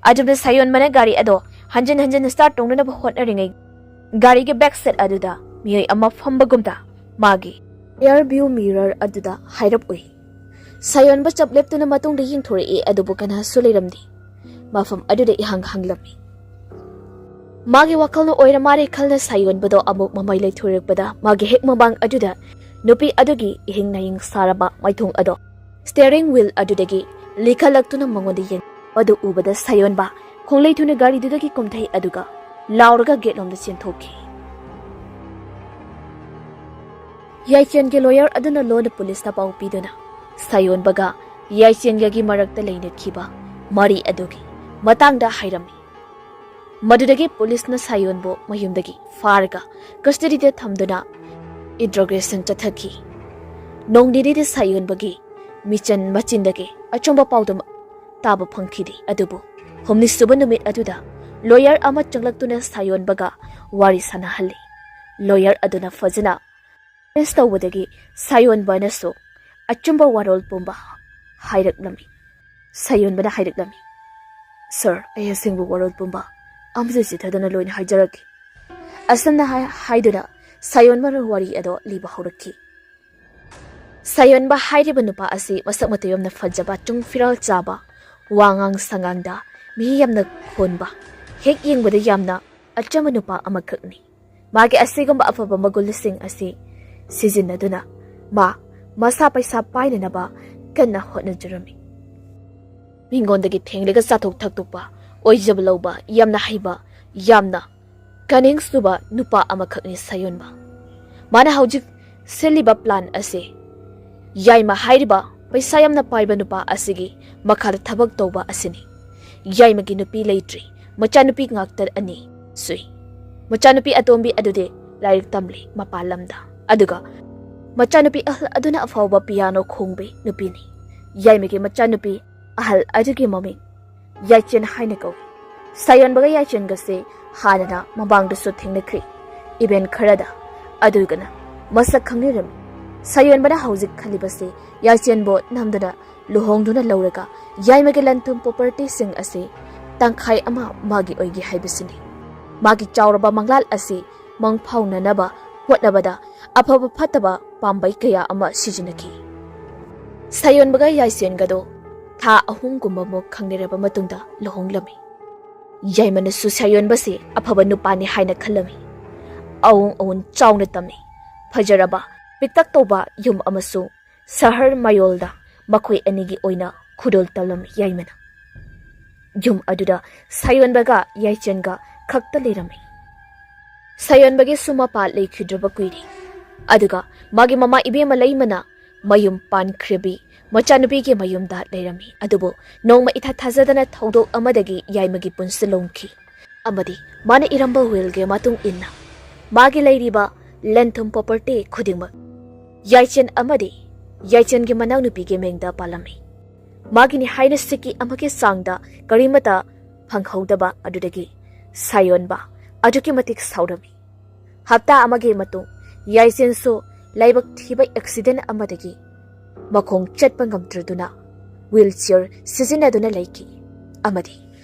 ꯑꯗꯨꯝꯅ ꯁꯥꯌꯣꯟꯕꯅ ꯒꯥꯔꯤ ꯑꯗꯣ ꯍꯟꯖꯤꯟ ꯍꯟꯖꯤꯟ ꯁ꯭ꯇꯥꯔꯠ ꯇꯧꯅꯅꯕ ꯍꯣꯠꯅꯔꯤꯉꯩ, ꯒꯥꯔꯤꯒꯤ ꯕꯦꯛ ꯁꯦꯠ ꯑꯗꯨꯗ ꯃꯤꯑꯣꯏ ꯑꯃ ꯐꯝꯕꯒꯨꯝꯗ ꯃꯥꯒꯤ ꯔꯤꯌꯔ ꯚ꯭ꯌꯨ ꯃꯤꯔꯔ ꯑꯗꯨꯗ ꯍꯥꯏꯔꯞ ꯎꯏ꯫ ꯁꯥꯌꯣꯟꯕ ꯆꯞ ꯂꯦꯞꯇꯨꯅ ꯃꯇꯨꯡꯗ ꯌꯦꯡꯊꯣꯔꯛꯏ, ꯑꯗꯨꯕꯨ ꯀꯅꯥꯁꯨ ꯂꯩꯔꯝꯗꯦ꯫ ꯃꯐꯝ ꯑꯗꯨꯗ ꯏꯍꯥꯡ ꯍꯥꯡꯂꯝꯃꯤ꯫ ꯃꯥꯒꯤ ꯋꯥꯈꯜꯅ ꯑꯣꯏꯔ ꯃꯥꯜꯂꯦ ꯈꯜꯅ ꯁꯥꯌꯣꯟꯕꯗꯣ ꯑꯃꯨꯛ ꯃꯃꯩ ꯂꯩꯊꯣꯔꯛꯄꯗ ꯃꯥꯒꯤ ꯍꯦꯛ ꯃꯃꯥꯡ ꯑꯗꯨꯗ ꯅꯨꯄꯤ ꯑꯗꯨꯒꯤ ꯏꯍꯤꯡ ꯅꯥꯍꯤꯡ ꯁꯥꯔꯕ ꯃꯥꯏꯊꯣꯡ ꯑꯗꯣ ꯁ꯭ꯇꯤꯌꯔꯤꯡ ꯋꯤꯜ ꯑꯗꯨꯗꯒꯤ ꯂꯤꯈꯠꯂꯛꯇꯨꯅ ꯃꯉꯣꯟꯗ ꯌꯦꯡ, ꯃꯗꯨ ꯎꯕꯗ ꯁꯥꯌꯣꯟꯕ ꯈꯣꯡꯂꯩ ꯊꯨꯅ ꯒꯥꯔꯤꯗꯨꯗꯒꯤ ꯀꯨꯝꯊꯩ, ꯑꯗꯨꯒ ꯂꯥꯎꯔꯒ ꯒꯦꯠꯂꯣꯝꯗ ꯆꯦꯟꯊꯣꯛꯈꯤ꯫ ꯌꯥꯏꯆꯦꯟꯒꯤ ꯂꯣꯌꯔ ꯑꯗꯨꯅ ꯂꯣꯟꯅ ꯄꯨꯂꯤꯁꯇ ꯄꯥꯎ ꯄꯤꯗꯨꯅ ꯁꯥꯌꯣꯟꯕꯒ ꯌꯥꯏꯆꯦꯟꯒꯒꯤ ꯃꯔꯛꯇ ꯂꯩꯅꯈꯤꯕ ꯃꯔꯤ ꯑꯗꯨꯒꯤ ꯃꯇꯥꯡꯗ ꯍꯥꯏꯔꯝꯃꯤ꯫ ꯃꯗꯨꯗꯒꯤ ꯄꯨꯂꯤꯁꯅ ꯁꯥꯌꯣꯟꯕꯨ ꯃꯌꯨꯝꯗꯒꯤ ꯐꯥꯔꯒ ꯀꯁꯇꯗꯤꯗ ꯊꯝꯗꯨꯅ ꯏꯟꯇ꯭ꯔꯣꯒꯦꯁꯟ ꯆꯠꯊꯈꯤ꯫ ꯅꯣꯡ ꯅꯤꯅꯤꯗꯤ ꯁꯥꯌꯣꯟꯕꯒꯤ ꯃꯤꯆꯟ ꯃꯆꯤꯟꯗꯒꯤ ꯑꯆꯨꯝꯕ ꯄꯥꯎꯗꯨꯃꯛ ꯇꯥꯕ ꯐꯪꯈꯤꯗꯦ꯫ ꯑꯗꯨꯕꯨ ꯍꯨꯝꯅꯤꯁꯨꯕ ꯅꯨꯃꯤꯠ ꯑꯗꯨꯗ ꯂꯣꯌꯔ ꯑꯃ ꯆꯪꯂꯛꯇꯨꯅ ꯁꯥꯌꯣꯟꯕꯒ ꯋꯥꯔꯤ ꯁꯥꯟꯅꯍꯜꯂꯤ꯫ ꯂꯣꯌꯔ ꯑꯗꯨꯅ ꯐꯖꯅ ꯑꯦꯔꯦꯟꯖ ꯇꯧꯕꯗꯒꯤ ꯁꯥꯌꯣꯟꯕꯅꯁꯨ ꯑꯆꯨꯝꯕ ꯋꯥꯔꯣꯜ ꯄꯨꯝꯕ ꯍꯥꯏꯔꯛꯂꯝꯃꯤ꯫ ꯁꯥꯌꯣꯟꯕꯅ ꯍꯥꯏꯔꯛꯂꯝꯃꯤ, "ꯁꯥꯔ, ꯑꯩ ꯑꯁꯦꯡꯕ ꯋꯥꯔꯣꯜ ꯄꯨꯝꯕ ꯑꯃꯁꯨ ꯆꯤꯊꯗꯅ ꯂꯣꯏꯅ ꯍꯥꯏꯖꯔꯛꯀꯦ"꯫ ꯑꯁꯨꯝꯅ ꯍꯥꯏ-, ꯍꯥꯏꯗꯨꯅ ꯁꯥꯌꯣꯟꯕꯅ ꯋꯥꯔꯤ ꯑꯗꯣ ꯂꯤꯕ ꯍꯧꯔꯛꯈꯤ꯫ ꯁꯥꯌꯣꯟꯕ ꯍꯥꯏꯔꯤꯕ ꯅꯨꯄꯥ ꯑꯁꯤ ꯃꯁꯛ ꯃꯇꯧ ꯌꯥꯝꯅ ꯐꯖꯕ, ꯆꯨꯡ ꯐꯤꯔꯥꯜ ꯆꯥꯕ, ꯋꯥꯉꯥꯡ ꯁꯉꯥꯡꯗ ꯃꯤ ꯌꯥꯝꯅ ꯈꯣꯟꯕ, ꯍꯦꯛ ꯌꯦꯡꯕꯗ ꯌꯥꯝꯅ ꯑꯆꯝꯕ ꯅꯨꯄꯥ ꯑꯃꯈꯛꯅꯤ꯫ ꯃꯥꯒꯤ ꯑꯁꯤꯒꯨꯝꯕ ꯑꯐꯕ ꯃꯒꯨꯟꯁꯤꯡ ꯑꯁꯤ ꯁꯤꯖꯤꯟꯅꯗꯨꯅ ꯃꯥ ꯃꯁꯥ ꯄꯩꯁꯥ ꯄꯥꯏꯅꯅꯕ ꯀꯟꯅ ꯍꯣꯠꯅꯖꯔꯝꯃꯤ꯫ ꯃꯤꯉꯣꯟꯗꯒꯤ ꯊꯦꯡꯂꯒ ꯆꯥꯊꯣꯛ ꯊꯛꯇꯣꯛꯄ, ꯑꯣꯏꯖꯕ ꯂꯧꯕ, ꯌꯥꯝꯅ ꯍꯩꯕ, ꯌꯥꯝꯅ ꯀꯅꯤꯡ ꯁꯨꯕ ꯅꯨꯄꯥ ꯑꯃꯈꯛꯅꯤ ꯁꯥꯌꯣꯟꯕ꯫ ꯃꯥꯅ ꯍꯧꯖꯤꯛ ꯁꯤꯜꯂꯤꯕ ꯄ꯭ꯂꯥꯟ ꯑꯁꯤ ꯌꯥꯏꯃ ꯍꯥꯏꯔꯤꯕ ꯄꯩꯁꯥ ꯌꯥꯝꯅ ꯄꯥꯏꯕ ꯅꯨꯄꯥ ꯑꯁꯤꯒꯤ ꯃꯈꯥꯗ ꯊꯕꯛ ꯇꯧꯕ ꯑꯁꯤꯅꯤ꯫ ꯌꯥꯏꯃꯒꯤ ꯅꯨꯄꯤ ꯂꯩꯇ꯭ꯔꯤ, ꯃꯆꯥꯅꯨꯄꯤ ꯉꯥꯛꯇ ꯑꯅꯤ ꯁꯨꯏ꯫ ꯃꯆꯥꯅꯨꯄꯤ ꯑꯇꯣꯝꯕꯤ ꯑꯗꯨꯗꯤ ꯂꯥꯏꯔꯤꯛ ꯇꯝꯂꯤ ꯃꯄꯥꯟ ꯂꯝꯗ꯫ ꯑꯗꯨꯒ ꯃꯆꯥꯅꯨꯄꯤ ꯑꯍꯜ ꯑꯗꯨꯅ ꯑꯐꯥꯎꯕ ꯄꯤꯌꯥꯅꯣ ꯈꯣꯡꯕꯤ ꯅꯨꯄꯤꯅꯤ꯫ ꯌꯥꯏꯃꯒꯤ ꯃꯆꯥꯅꯨꯄꯤ ꯑꯍꯜ ꯑꯗꯨꯒꯤ ꯃꯃꯤꯡ ꯌꯥꯏꯆꯦꯟ ꯍꯥꯏꯅ ꯀꯧꯏ꯫ ꯁꯥꯌꯣꯟꯕꯒ ꯌꯥꯏꯆꯦꯟꯒꯁꯦ ꯍꯥꯟꯅꯅ ꯃꯃꯥꯡꯗꯁꯨ ꯊꯦꯡꯅꯈ꯭ꯔꯦ, ꯏꯚꯦꯟ ꯈꯔꯗ꯫ ꯑꯗꯨꯒꯅ ꯃꯁꯛ ꯈꯪꯅꯔꯝꯃꯤ꯫ ꯁꯥꯌꯣꯟꯕꯅ ꯍꯧꯖꯤꯛ ꯈꯜꯂꯤꯕꯁꯦ ꯌꯥꯏꯆꯦꯟꯕꯨ ꯅꯝꯗꯨꯅ ꯂꯨꯍꯣꯡꯗꯨꯅ ꯂꯧꯔꯒ ꯌꯥꯏꯃꯒꯤ ꯂꯟ ꯊꯨꯝ ꯄ꯭ꯔꯣꯄꯔꯇꯤꯁꯤꯡ ꯑꯁꯤ ꯇꯪꯈꯥꯏ ꯑꯃ ꯃꯥꯒꯤ ꯑꯣꯏꯒꯦ ꯍꯥꯏꯕꯁꯤꯅꯤ꯫ ꯃꯥꯒꯤ ꯆꯥꯎꯔꯕ ꯃꯪꯂꯥꯟ ꯑꯁꯤ ꯃꯪ ꯐꯥꯎꯅꯅꯕ ꯍꯣꯠꯅꯕꯗ ꯑꯐꯕ ꯐꯠꯇꯕ ꯄꯥꯝꯕꯩ ꯀꯌꯥ ꯑꯃ ꯁꯤꯖꯤꯟꯅꯈꯤ꯫ ꯁꯥꯌꯣꯟꯕꯒ ꯌꯥꯏꯆꯦꯟꯒꯗꯣ ꯊꯥ ꯑꯍꯨꯝꯒꯨꯝꯕꯃꯨꯛ ꯈꯪꯅꯔꯕ ꯃꯇꯨꯡꯗ ꯂꯨꯍꯣꯡꯂꯝꯃꯤ꯫ ꯌꯥꯏꯃꯅꯁꯨ ꯁꯥꯌꯣꯟꯕꯁꯤ ꯑꯐꯕ ꯅꯨꯄꯥꯅꯤ ꯍꯥꯏꯅ ꯈꯜꯂꯝꯃꯤ꯫ ꯑꯋꯨꯡ ꯑꯋꯨꯟ ꯆꯥꯎꯅ ꯇꯝꯃꯤ꯫ ꯐꯖꯔꯕ, ꯄꯤꯛꯇꯛ ꯇꯧꯕ ꯌꯨꯝ ꯑꯃꯁꯨ ꯁꯍꯔ ꯃꯌꯣꯜꯗ ꯃꯈꯣꯏ ꯑꯅꯤꯒꯤ ꯑꯣꯏꯅ ꯈꯨꯗꯣꯜ ꯇꯝꯂꯝꯃꯤ ꯌꯥꯏꯃꯅ꯫ ꯌꯨꯝ ꯑꯗꯨꯗ ꯁꯥꯌꯣꯟꯕꯒ ꯌꯥꯏꯆꯦꯟꯒ ꯈꯛꯇ ꯂꯩꯔꯝꯃꯤ꯫ ꯁꯥꯌꯣꯟꯕꯒꯤꯁꯨ ꯃꯄꯥ ꯂꯩꯈꯤꯗ꯭ꯔꯕ ꯀꯨꯏꯔꯦ꯫ ꯑꯗꯨꯒ ꯃꯥꯒꯤ ꯃꯃꯥ ꯏꯕꯦꯝꯃ ꯂꯩꯃꯅ ꯃꯌꯨꯝ ꯄꯥꯟꯈ꯭ꯔꯕꯤ ꯃꯆꯥꯅꯨꯄꯤꯒꯤ ꯃꯌꯨꯝꯗ ꯂꯩꯔꯝꯃꯤ꯫ ꯑꯗꯨꯕꯨ ꯅꯣꯡꯃ ꯏꯊꯥ ꯊꯥꯖꯗꯅ ꯊꯧꯗꯣꯛ ꯑꯃꯗꯒꯤ ꯌꯥꯏꯃꯒꯤ ꯄꯨꯟꯁꯤ ꯂꯣꯡꯈꯤ꯫ ꯑꯃꯗꯤ ꯃꯥꯅ ꯏꯔꯝꯕ willꯒꯤ ꯃꯇꯨꯡ ꯏꯟꯅ ꯃꯥꯒꯤ ꯂꯩꯔꯤꯕ ꯂꯟ ꯊꯨꯝ property ꯈꯨꯗꯤꯡꯃꯛ ꯌꯥꯏꯆꯦꯟ ꯑꯃꯗꯤ ꯌꯥꯏꯆꯦꯟꯒꯤ ꯃꯅꯥꯎꯅꯨꯄꯤꯒꯤ ꯃꯤꯡꯗ ꯄꯥꯜꯂꯝꯃꯤ꯫ ꯃꯥꯒꯤꯅꯤ ꯍꯥꯏꯅ ꯁꯤꯀꯤ ꯑꯃꯒꯤ ꯆꯥꯡꯗ ꯀꯔꯤꯃꯇ ꯐꯪꯍꯧꯗꯕ ꯑꯗꯨꯗꯒꯤ ꯁꯥꯌꯣꯟꯕ ꯑꯗꯨꯛꯀꯤ ꯃꯇꯤꯛ ꯁꯥꯎꯔꯝꯃꯤ꯫ ꯍꯞꯇꯥ ꯑꯃꯒꯤ ꯃꯇꯨꯡ ꯌꯥꯏꯆꯦꯟꯁꯨ ꯂꯥꯏꯕꯛ ꯊꯤꯕ accident ꯑꯃꯗꯒꯤ ꯃꯈꯣꯡ ꯆꯠꯄ ꯉꯝꯗ꯭ꯔꯗꯨꯅ wheelchair ꯁꯤꯖꯤꯟꯅꯗꯨꯅ ꯂꯩꯈꯤ꯫ ꯑꯃꯗꯤ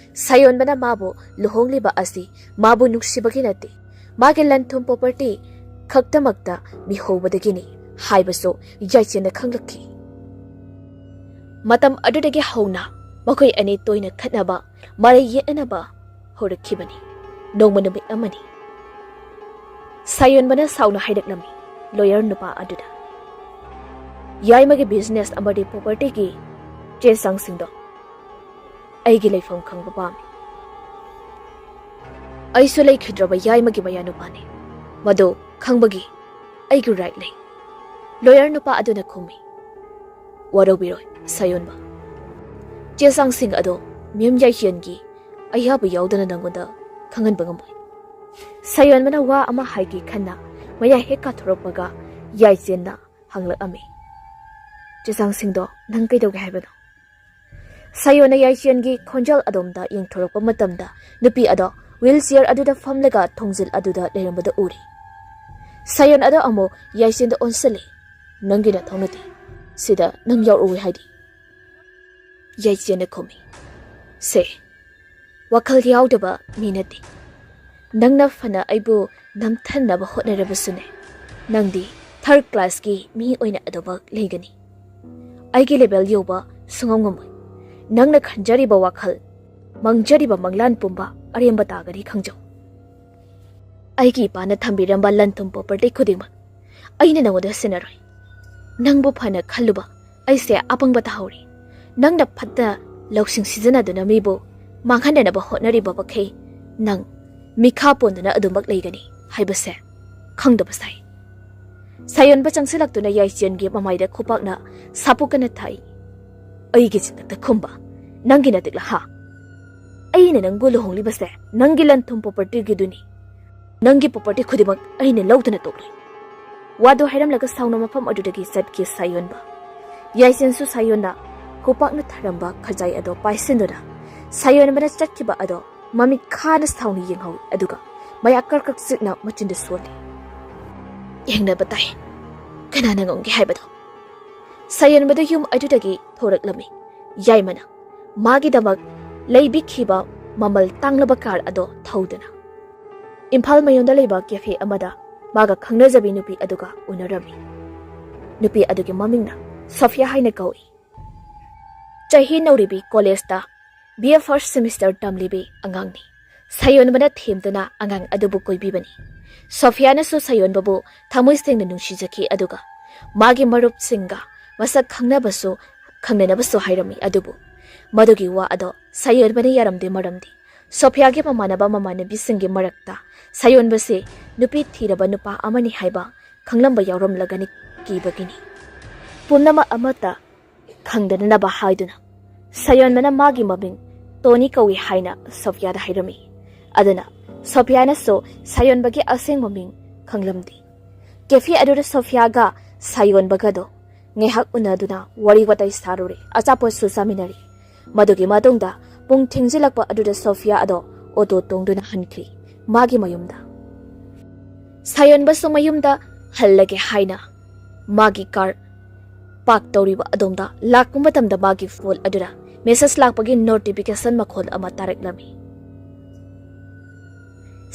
ꯁꯥꯌꯣꯟꯕꯅ ꯃꯥꯕꯨ ꯂꯨꯍꯣꯡꯂꯤꯕ ꯑꯁꯤ ꯃꯥꯕꯨ ꯅꯨꯡꯁꯤꯕꯒꯤ ꯅꯠꯇꯦ, ꯃꯥꯒꯤ ꯂꯟ ꯊꯨꯝ property ꯈꯛꯇꯃꯛꯇ ꯃꯤꯍꯧꯕꯗꯒꯤꯅꯤ ꯍꯥꯏꯕꯁꯨ ꯌꯥꯏꯆꯦꯟꯅ ꯈꯪꯂꯛꯈꯤ꯫ ꯃꯇꯝ ꯑꯗꯨꯗꯒꯤ ꯍꯧꯅ ꯃꯈꯣꯏ ꯑꯅꯤ ꯇꯣꯏꯅ ꯈꯠꯅꯕ, ꯃꯔꯩ ꯌꯦꯠꯅꯅꯕ ꯍꯧꯔꯛꯈꯤꯕꯅꯤ꯫ ꯅꯣꯡꯃ ꯅꯨꯃꯤꯠ ꯑꯃꯅꯤ꯫ ꯁꯥꯌꯣꯟꯕꯅ ꯁꯥꯎꯅ ꯍꯥꯏꯔꯛꯂꯝꯃꯤ lawyer ꯅꯨꯄꯥ ꯑꯗꯨꯗ, "ꯌꯥꯏꯃꯒꯤ business ꯑꯃꯗꯤ propertyꯒꯤ ꯆꯦ ꯆꯥꯡꯁꯤꯡꯗꯣ ꯑꯩꯒꯤ ꯂꯩꯐꯝ ꯈꯪꯕ ꯄꯥꯝꯃꯤ꯫ ꯑꯩꯁꯨ ꯂꯩꯈꯤꯗ꯭ꯔꯕ ꯌꯥꯏꯃꯒꯤ ꯃꯌꯥꯅꯨꯄꯥꯅꯤ꯫ ꯃꯗꯨ ꯈꯪꯕꯒꯤ ꯑꯩꯒꯤ right ꯂꯩ꯫" Lawyer ꯅꯨꯄꯥ ꯑꯗꯨꯅ ꯈꯨꯝꯃꯤ, "ꯋꯥꯔꯧꯕꯤꯔꯣꯏ ꯁꯥꯌꯣꯟꯕ, ꯆꯦ ꯆꯥꯡꯁꯤꯡ ꯑꯗꯣ ꯃꯦꯝ ꯌꯥꯏꯆꯦꯟꯒꯤ ꯑꯌꯥꯕ ꯌꯥꯎꯗꯅ ꯅꯪꯉꯣꯟꯗ ꯈꯪꯍꯟꯕ ꯉꯝꯃꯣꯏ꯫" ꯁꯥꯌꯣꯟꯕꯅ ꯋꯥ ꯑꯃ ꯍꯥꯏꯒꯦ ꯈꯟꯅ ꯃꯌꯥ ꯍꯦꯛ ꯀꯥꯊꯣꯔꯛꯄꯒ ꯌꯥꯏꯆꯦꯟꯅ ꯍꯪꯂꯛꯑꯝꯃꯤ, "ꯆꯦ ꯆꯥꯡꯁꯤꯡꯗꯣ ꯅꯪ ꯀꯩꯗꯧꯒꯦ ꯍꯥꯏꯕꯅꯣ?" ꯁꯥꯌꯣꯟꯅ ꯌꯥꯏꯆꯦꯟꯒꯤ ꯈꯣꯟꯖꯦꯜ ꯑꯗꯣꯝꯗ ꯌꯦꯡꯊꯣꯔꯛꯄ ꯃꯇꯝꯗ ꯅꯨꯄꯤ ꯑꯗꯣ wheelchair ꯑꯗꯨꯗ ꯐꯝꯂꯒ ꯊꯣꯡꯖꯤꯜ ꯑꯗꯨꯗ ꯂꯩꯔꯝꯕꯗ ꯎꯔꯦ꯫ ꯁꯥꯌꯣꯟ ꯑꯗꯣ ꯑꯃꯨꯛ ꯌꯥꯏꯆꯦꯟꯗ ꯑꯣꯟꯁꯤꯜꯂꯦ꯫ "ꯅꯪꯒꯤ ꯅꯊꯧ ꯅꯠꯇꯦ, ꯁꯤꯗ ꯅꯪ ꯌꯥꯎꯔꯛꯑꯣꯏ ꯍꯥꯏꯗꯤ?" ꯌꯥꯏꯆꯦꯟꯅ ꯈꯨꯝꯃꯤ, "ꯁꯦ, ꯋꯥꯈꯜ ꯌꯥꯎꯗꯕ ꯃꯤ ꯅꯠꯇꯦ꯫ ꯅꯪꯅ ꯐꯅ ꯑꯩꯕꯨ ꯅꯝꯊꯅꯕ ꯍꯣꯠꯅꯔꯕꯁꯨꯅꯦ, ꯅꯪꯗꯤ third classꯀꯤ ꯃꯤ ꯑꯣꯏꯅ ꯑꯗꯨꯃꯛ ꯂꯩꯒꯅꯤ꯫ ꯑꯩꯒꯤ level ꯌꯧꯕ ꯁꯨꯡꯉꯝ ꯉꯝꯃꯣꯏ꯫ ꯅꯪꯅ ꯈꯟꯖꯔꯤꯕ ꯋꯥꯈꯜ, ꯃꯪꯖꯔꯤꯕ ꯃꯪꯂꯥꯟ ꯄꯨꯝꯕ ꯑꯔꯦꯝꯕ ꯇꯥꯒꯅꯤ ꯈꯪꯖꯧ꯫ ꯑꯩꯒꯤ ꯏꯄꯥꯅ ꯊꯝꯕꯤꯔꯝꯕ ꯂꯟ ꯊꯨꯝ property ꯈꯨꯗꯤꯡꯃꯛ ꯑꯩꯅ ꯅꯉꯣꯟꯗ ꯁꯤꯟꯅꯔꯣꯏ꯫ ꯅꯪꯕꯨ ꯐꯅ ꯈꯜꯂꯨꯕ ꯑꯩꯁꯦ ꯑꯄꯪꯕ ꯇꯥꯍꯧꯔꯦ꯫ ꯅꯪꯅ ꯐꯠꯇ ꯂꯧꯁꯤꯡ ꯁꯤꯖꯤꯟꯅꯗꯨꯅ ꯃꯤꯕꯨ ꯃꯥꯡꯍꯟꯅꯅꯕ ꯍꯣꯠꯅꯔꯤꯕ ꯃꯈꯩ ꯅꯪ ꯃꯤꯈꯥ ꯄꯣꯟꯗꯨꯅ ꯑꯗꯨꯃꯛ ꯂꯩꯒꯅꯤ ꯍꯥꯏꯕꯁꯦ ꯈꯪꯗꯕ ꯁꯥꯏ꯫" ꯁꯥꯌꯣꯟꯕ ꯆꯪꯁꯤꯜꯂꯛꯇꯨꯅ ꯌꯥꯏꯆꯦꯟꯒꯤ ꯃꯃꯥꯏꯗ ꯈꯨꯄꯥꯛꯅ ꯁꯥꯄꯣꯛꯀꯅ ꯊꯥꯏ꯫ "ꯑꯩꯒꯤ ꯆꯤꯟꯗꯛꯇ ꯈꯨꯝꯕ ꯅꯪꯒꯤ ꯅꯇꯤꯛꯂ ꯍꯥ? ꯑꯩꯅ ꯅꯪꯕꯨ ꯂꯨꯍꯣꯡꯂꯤꯕꯁꯦ ꯅꯪꯒꯤ ꯂꯟ ꯊꯨꯝ propertyꯒꯤꯗꯨꯅꯤ꯫ ꯅꯪꯒꯤ property ꯈꯨꯗꯤꯡꯃꯛ ꯑꯩꯅ ꯂꯧꯗꯨꯅ ꯇꯣꯛꯂꯣꯏ꯫ ꯋꯥꯗꯨ ꯍꯥꯏꯔꯝꯂꯒ ꯁꯥꯎꯅ ꯃꯐꯝ ꯑꯗꯨꯗꯒꯤ ꯆꯠꯈꯤ ꯁꯥꯌꯣꯟꯕ꯫ ꯌꯥꯏꯁꯦꯟꯁꯨ ꯁꯥꯌꯣꯟꯅ ꯈꯨꯄꯥꯛꯅ ꯊꯥꯔꯝꯕ ꯈꯖꯥꯏ ꯑꯗꯣ ꯄꯥꯏꯁꯤꯟꯗꯨꯅ ꯁꯥꯌꯣꯟꯕꯅ ꯆꯠꯈꯤꯕ ꯑꯗꯣ ꯃꯃꯤꯠ ꯈꯥꯅ ꯁꯥꯎꯅ ꯌꯦꯡꯍꯧꯏ, ꯑꯗꯨꯒ ꯃꯌꯥ ꯀ꯭ꯔꯛ ꯀ꯭ꯔꯛ ꯆꯤꯛꯅ ꯃꯆꯤꯟꯗ ꯁꯣꯜꯂꯤ꯫ "ꯌꯦꯡꯅꯕ ꯇꯥꯏ, ꯀꯅꯥꯅ ꯉꯝꯒꯦ ꯍꯥꯏꯕꯗꯣ?" ꯁꯥꯌꯣꯟꯕꯗꯨ ꯌꯨꯝ ꯑꯗꯨꯗꯒꯤ ꯊꯣꯔꯛꯂꯝꯃꯤ꯫ ꯌꯥꯏꯃꯅ ꯃꯥꯒꯤꯗꯃꯛ ꯂꯩꯕꯤꯈꯤꯕ ꯃꯃꯜ ꯇꯥꯡꯂꯕ ꯀꯥꯔ ꯑꯗꯣ ꯊꯧꯗꯨꯅ ꯏꯝꯐꯥꯜ ꯃꯌꯣꯟꯗ ꯂꯩꯕ cafe ꯑꯃꯗ ꯃꯥꯒ ꯈꯪꯅꯖꯕꯤ ꯅꯨꯄꯤ ꯑꯗꯨꯒ ꯎꯅꯔꯝꯃꯤ꯫ ꯅꯨꯄꯤ ꯑꯗꯨꯒꯤ ꯃꯃꯤꯡꯅ ꯁꯣꯐꯤꯌꯥ ꯍꯥꯏꯅ ꯀꯧꯏ꯫ ꯆꯍꯤ ꯅꯧꯔꯤꯕꯤ, ꯀꯣꯂꯦꯖꯇ B A first semester ꯇꯝꯂꯤꯕꯤ ꯑꯉꯥꯡꯅꯤ꯫ ꯁꯥꯌꯣꯟꯕꯅ ꯊꯦꯝꯗꯨꯅ ꯑꯉꯥꯡ ꯑꯗꯨꯕꯨ ꯀꯣꯏꯕꯤꯕꯅꯤ꯫ ꯁꯣꯐꯤꯌꯥꯅꯁꯨ ꯁꯥꯌꯣꯟꯕꯕꯨ ꯊꯃꯣꯏ ꯁꯦꯡꯅ ꯅꯨꯡꯁꯤꯖꯈꯤ, ꯑꯗꯨꯒ ꯃꯥꯒꯤ ꯃꯔꯨꯞꯁꯤꯡꯒ ꯃꯁꯛ ꯈꯪꯅꯕꯁꯨ, ꯈꯪꯅꯅꯕꯁꯨ ꯍꯥꯏꯔꯝꯃꯤ꯫ ꯑꯗꯨꯕꯨ ꯃꯗꯨꯒꯤ ꯋꯥ ꯑꯗꯣ ꯁꯥꯌꯣꯟꯕꯅ ꯌꯥꯔꯝꯗꯦ, ꯃꯔꯝꯗꯤ ꯁꯣꯐꯤꯌꯥꯒꯤ ꯃꯃꯥꯟꯅꯕ ꯃꯃꯥꯟꯅꯕꯤꯁꯤꯡꯒꯤ ꯃꯔꯛꯇ ꯁꯥꯌꯣꯟꯕꯁꯤ ꯅꯨꯄꯤ ꯊꯤꯔꯕ ꯅꯨꯄꯥ ꯑꯃꯅꯤ ꯍꯥꯏꯕ ꯈꯪꯂꯝꯕ ꯌꯥꯎꯔꯝꯂꯒꯅꯤ ꯀꯤꯕꯒꯤꯅꯤ꯫ ꯄꯨꯝꯅꯃꯛ ꯑꯃꯠꯇ ꯈꯪꯗꯅꯅꯕ ꯍꯥꯏꯗꯨꯅ ꯁꯥꯌꯣꯟꯕꯅ ꯃꯥꯒꯤ ꯃꯃꯤꯡ ꯇꯣꯅꯤ ꯀꯧꯏ ꯍꯥꯏꯅ ꯁꯣꯐꯤꯌꯥꯗ ꯍꯥꯏꯔꯝꯃꯤ꯫ ꯑꯗꯨꯅ ꯁꯣꯐꯤꯌꯥꯅꯁꯨ ꯁꯥꯌꯣꯟꯕꯒꯤ ꯑꯁꯦꯡꯕ ꯃꯤꯡ ꯈꯪꯂꯝꯗꯦ꯫ Cafe ꯑꯗꯨꯗ ꯁꯣꯐꯤꯌꯥꯒ ꯁꯥꯌꯣꯟꯕꯒꯗꯣ ꯉꯥꯏꯍꯥꯛ ꯎꯅꯗꯨꯅ ꯋꯥꯔꯤ ꯋꯥꯇꯥꯏ ꯁꯥꯔꯨꯔꯦ, ꯑꯆꯥꯄꯣꯠꯁꯨ ꯆꯥꯃꯤꯟꯅꯔꯦ꯫ ꯃꯗꯨꯒꯤ ꯃꯇꯨꯡꯗ ꯄꯨꯡ ꯊꯦꯡꯖꯤꯜꯂꯛꯄ ꯑꯗꯨꯗ ꯁꯣꯐꯤꯌꯥ ꯑꯗꯣ ꯑꯣꯇꯣ ꯇꯣꯡꯗꯨꯅ ꯍꯟꯈ꯭ꯔꯤ ꯃꯥꯒꯤ ꯃꯌꯨꯝꯗ꯫ ꯁꯥꯌꯣꯟꯕꯁꯨ ꯃꯌꯨꯝꯗ ꯍꯜꯂꯒꯦ ꯍꯥꯏꯅ ꯃꯥꯒꯤ ꯀꯥꯔ ꯄꯥꯔꯛ ꯇꯧꯔꯤꯕ ꯑꯗꯣꯝꯗ ꯂꯥꯛꯄ ꯃꯇꯝꯗ ꯃꯥꯒꯤ ꯐꯣꯟ ꯑꯗꯨꯗ ꯃꯦꯁꯦꯖ ꯂꯥꯛꯄꯒꯤ ꯅꯣꯇꯤꯐꯤꯀꯦꯁꯟ ꯃꯈꯣꯜ ꯑꯃ ꯇꯥꯔꯛꯂꯝꯃꯤ꯫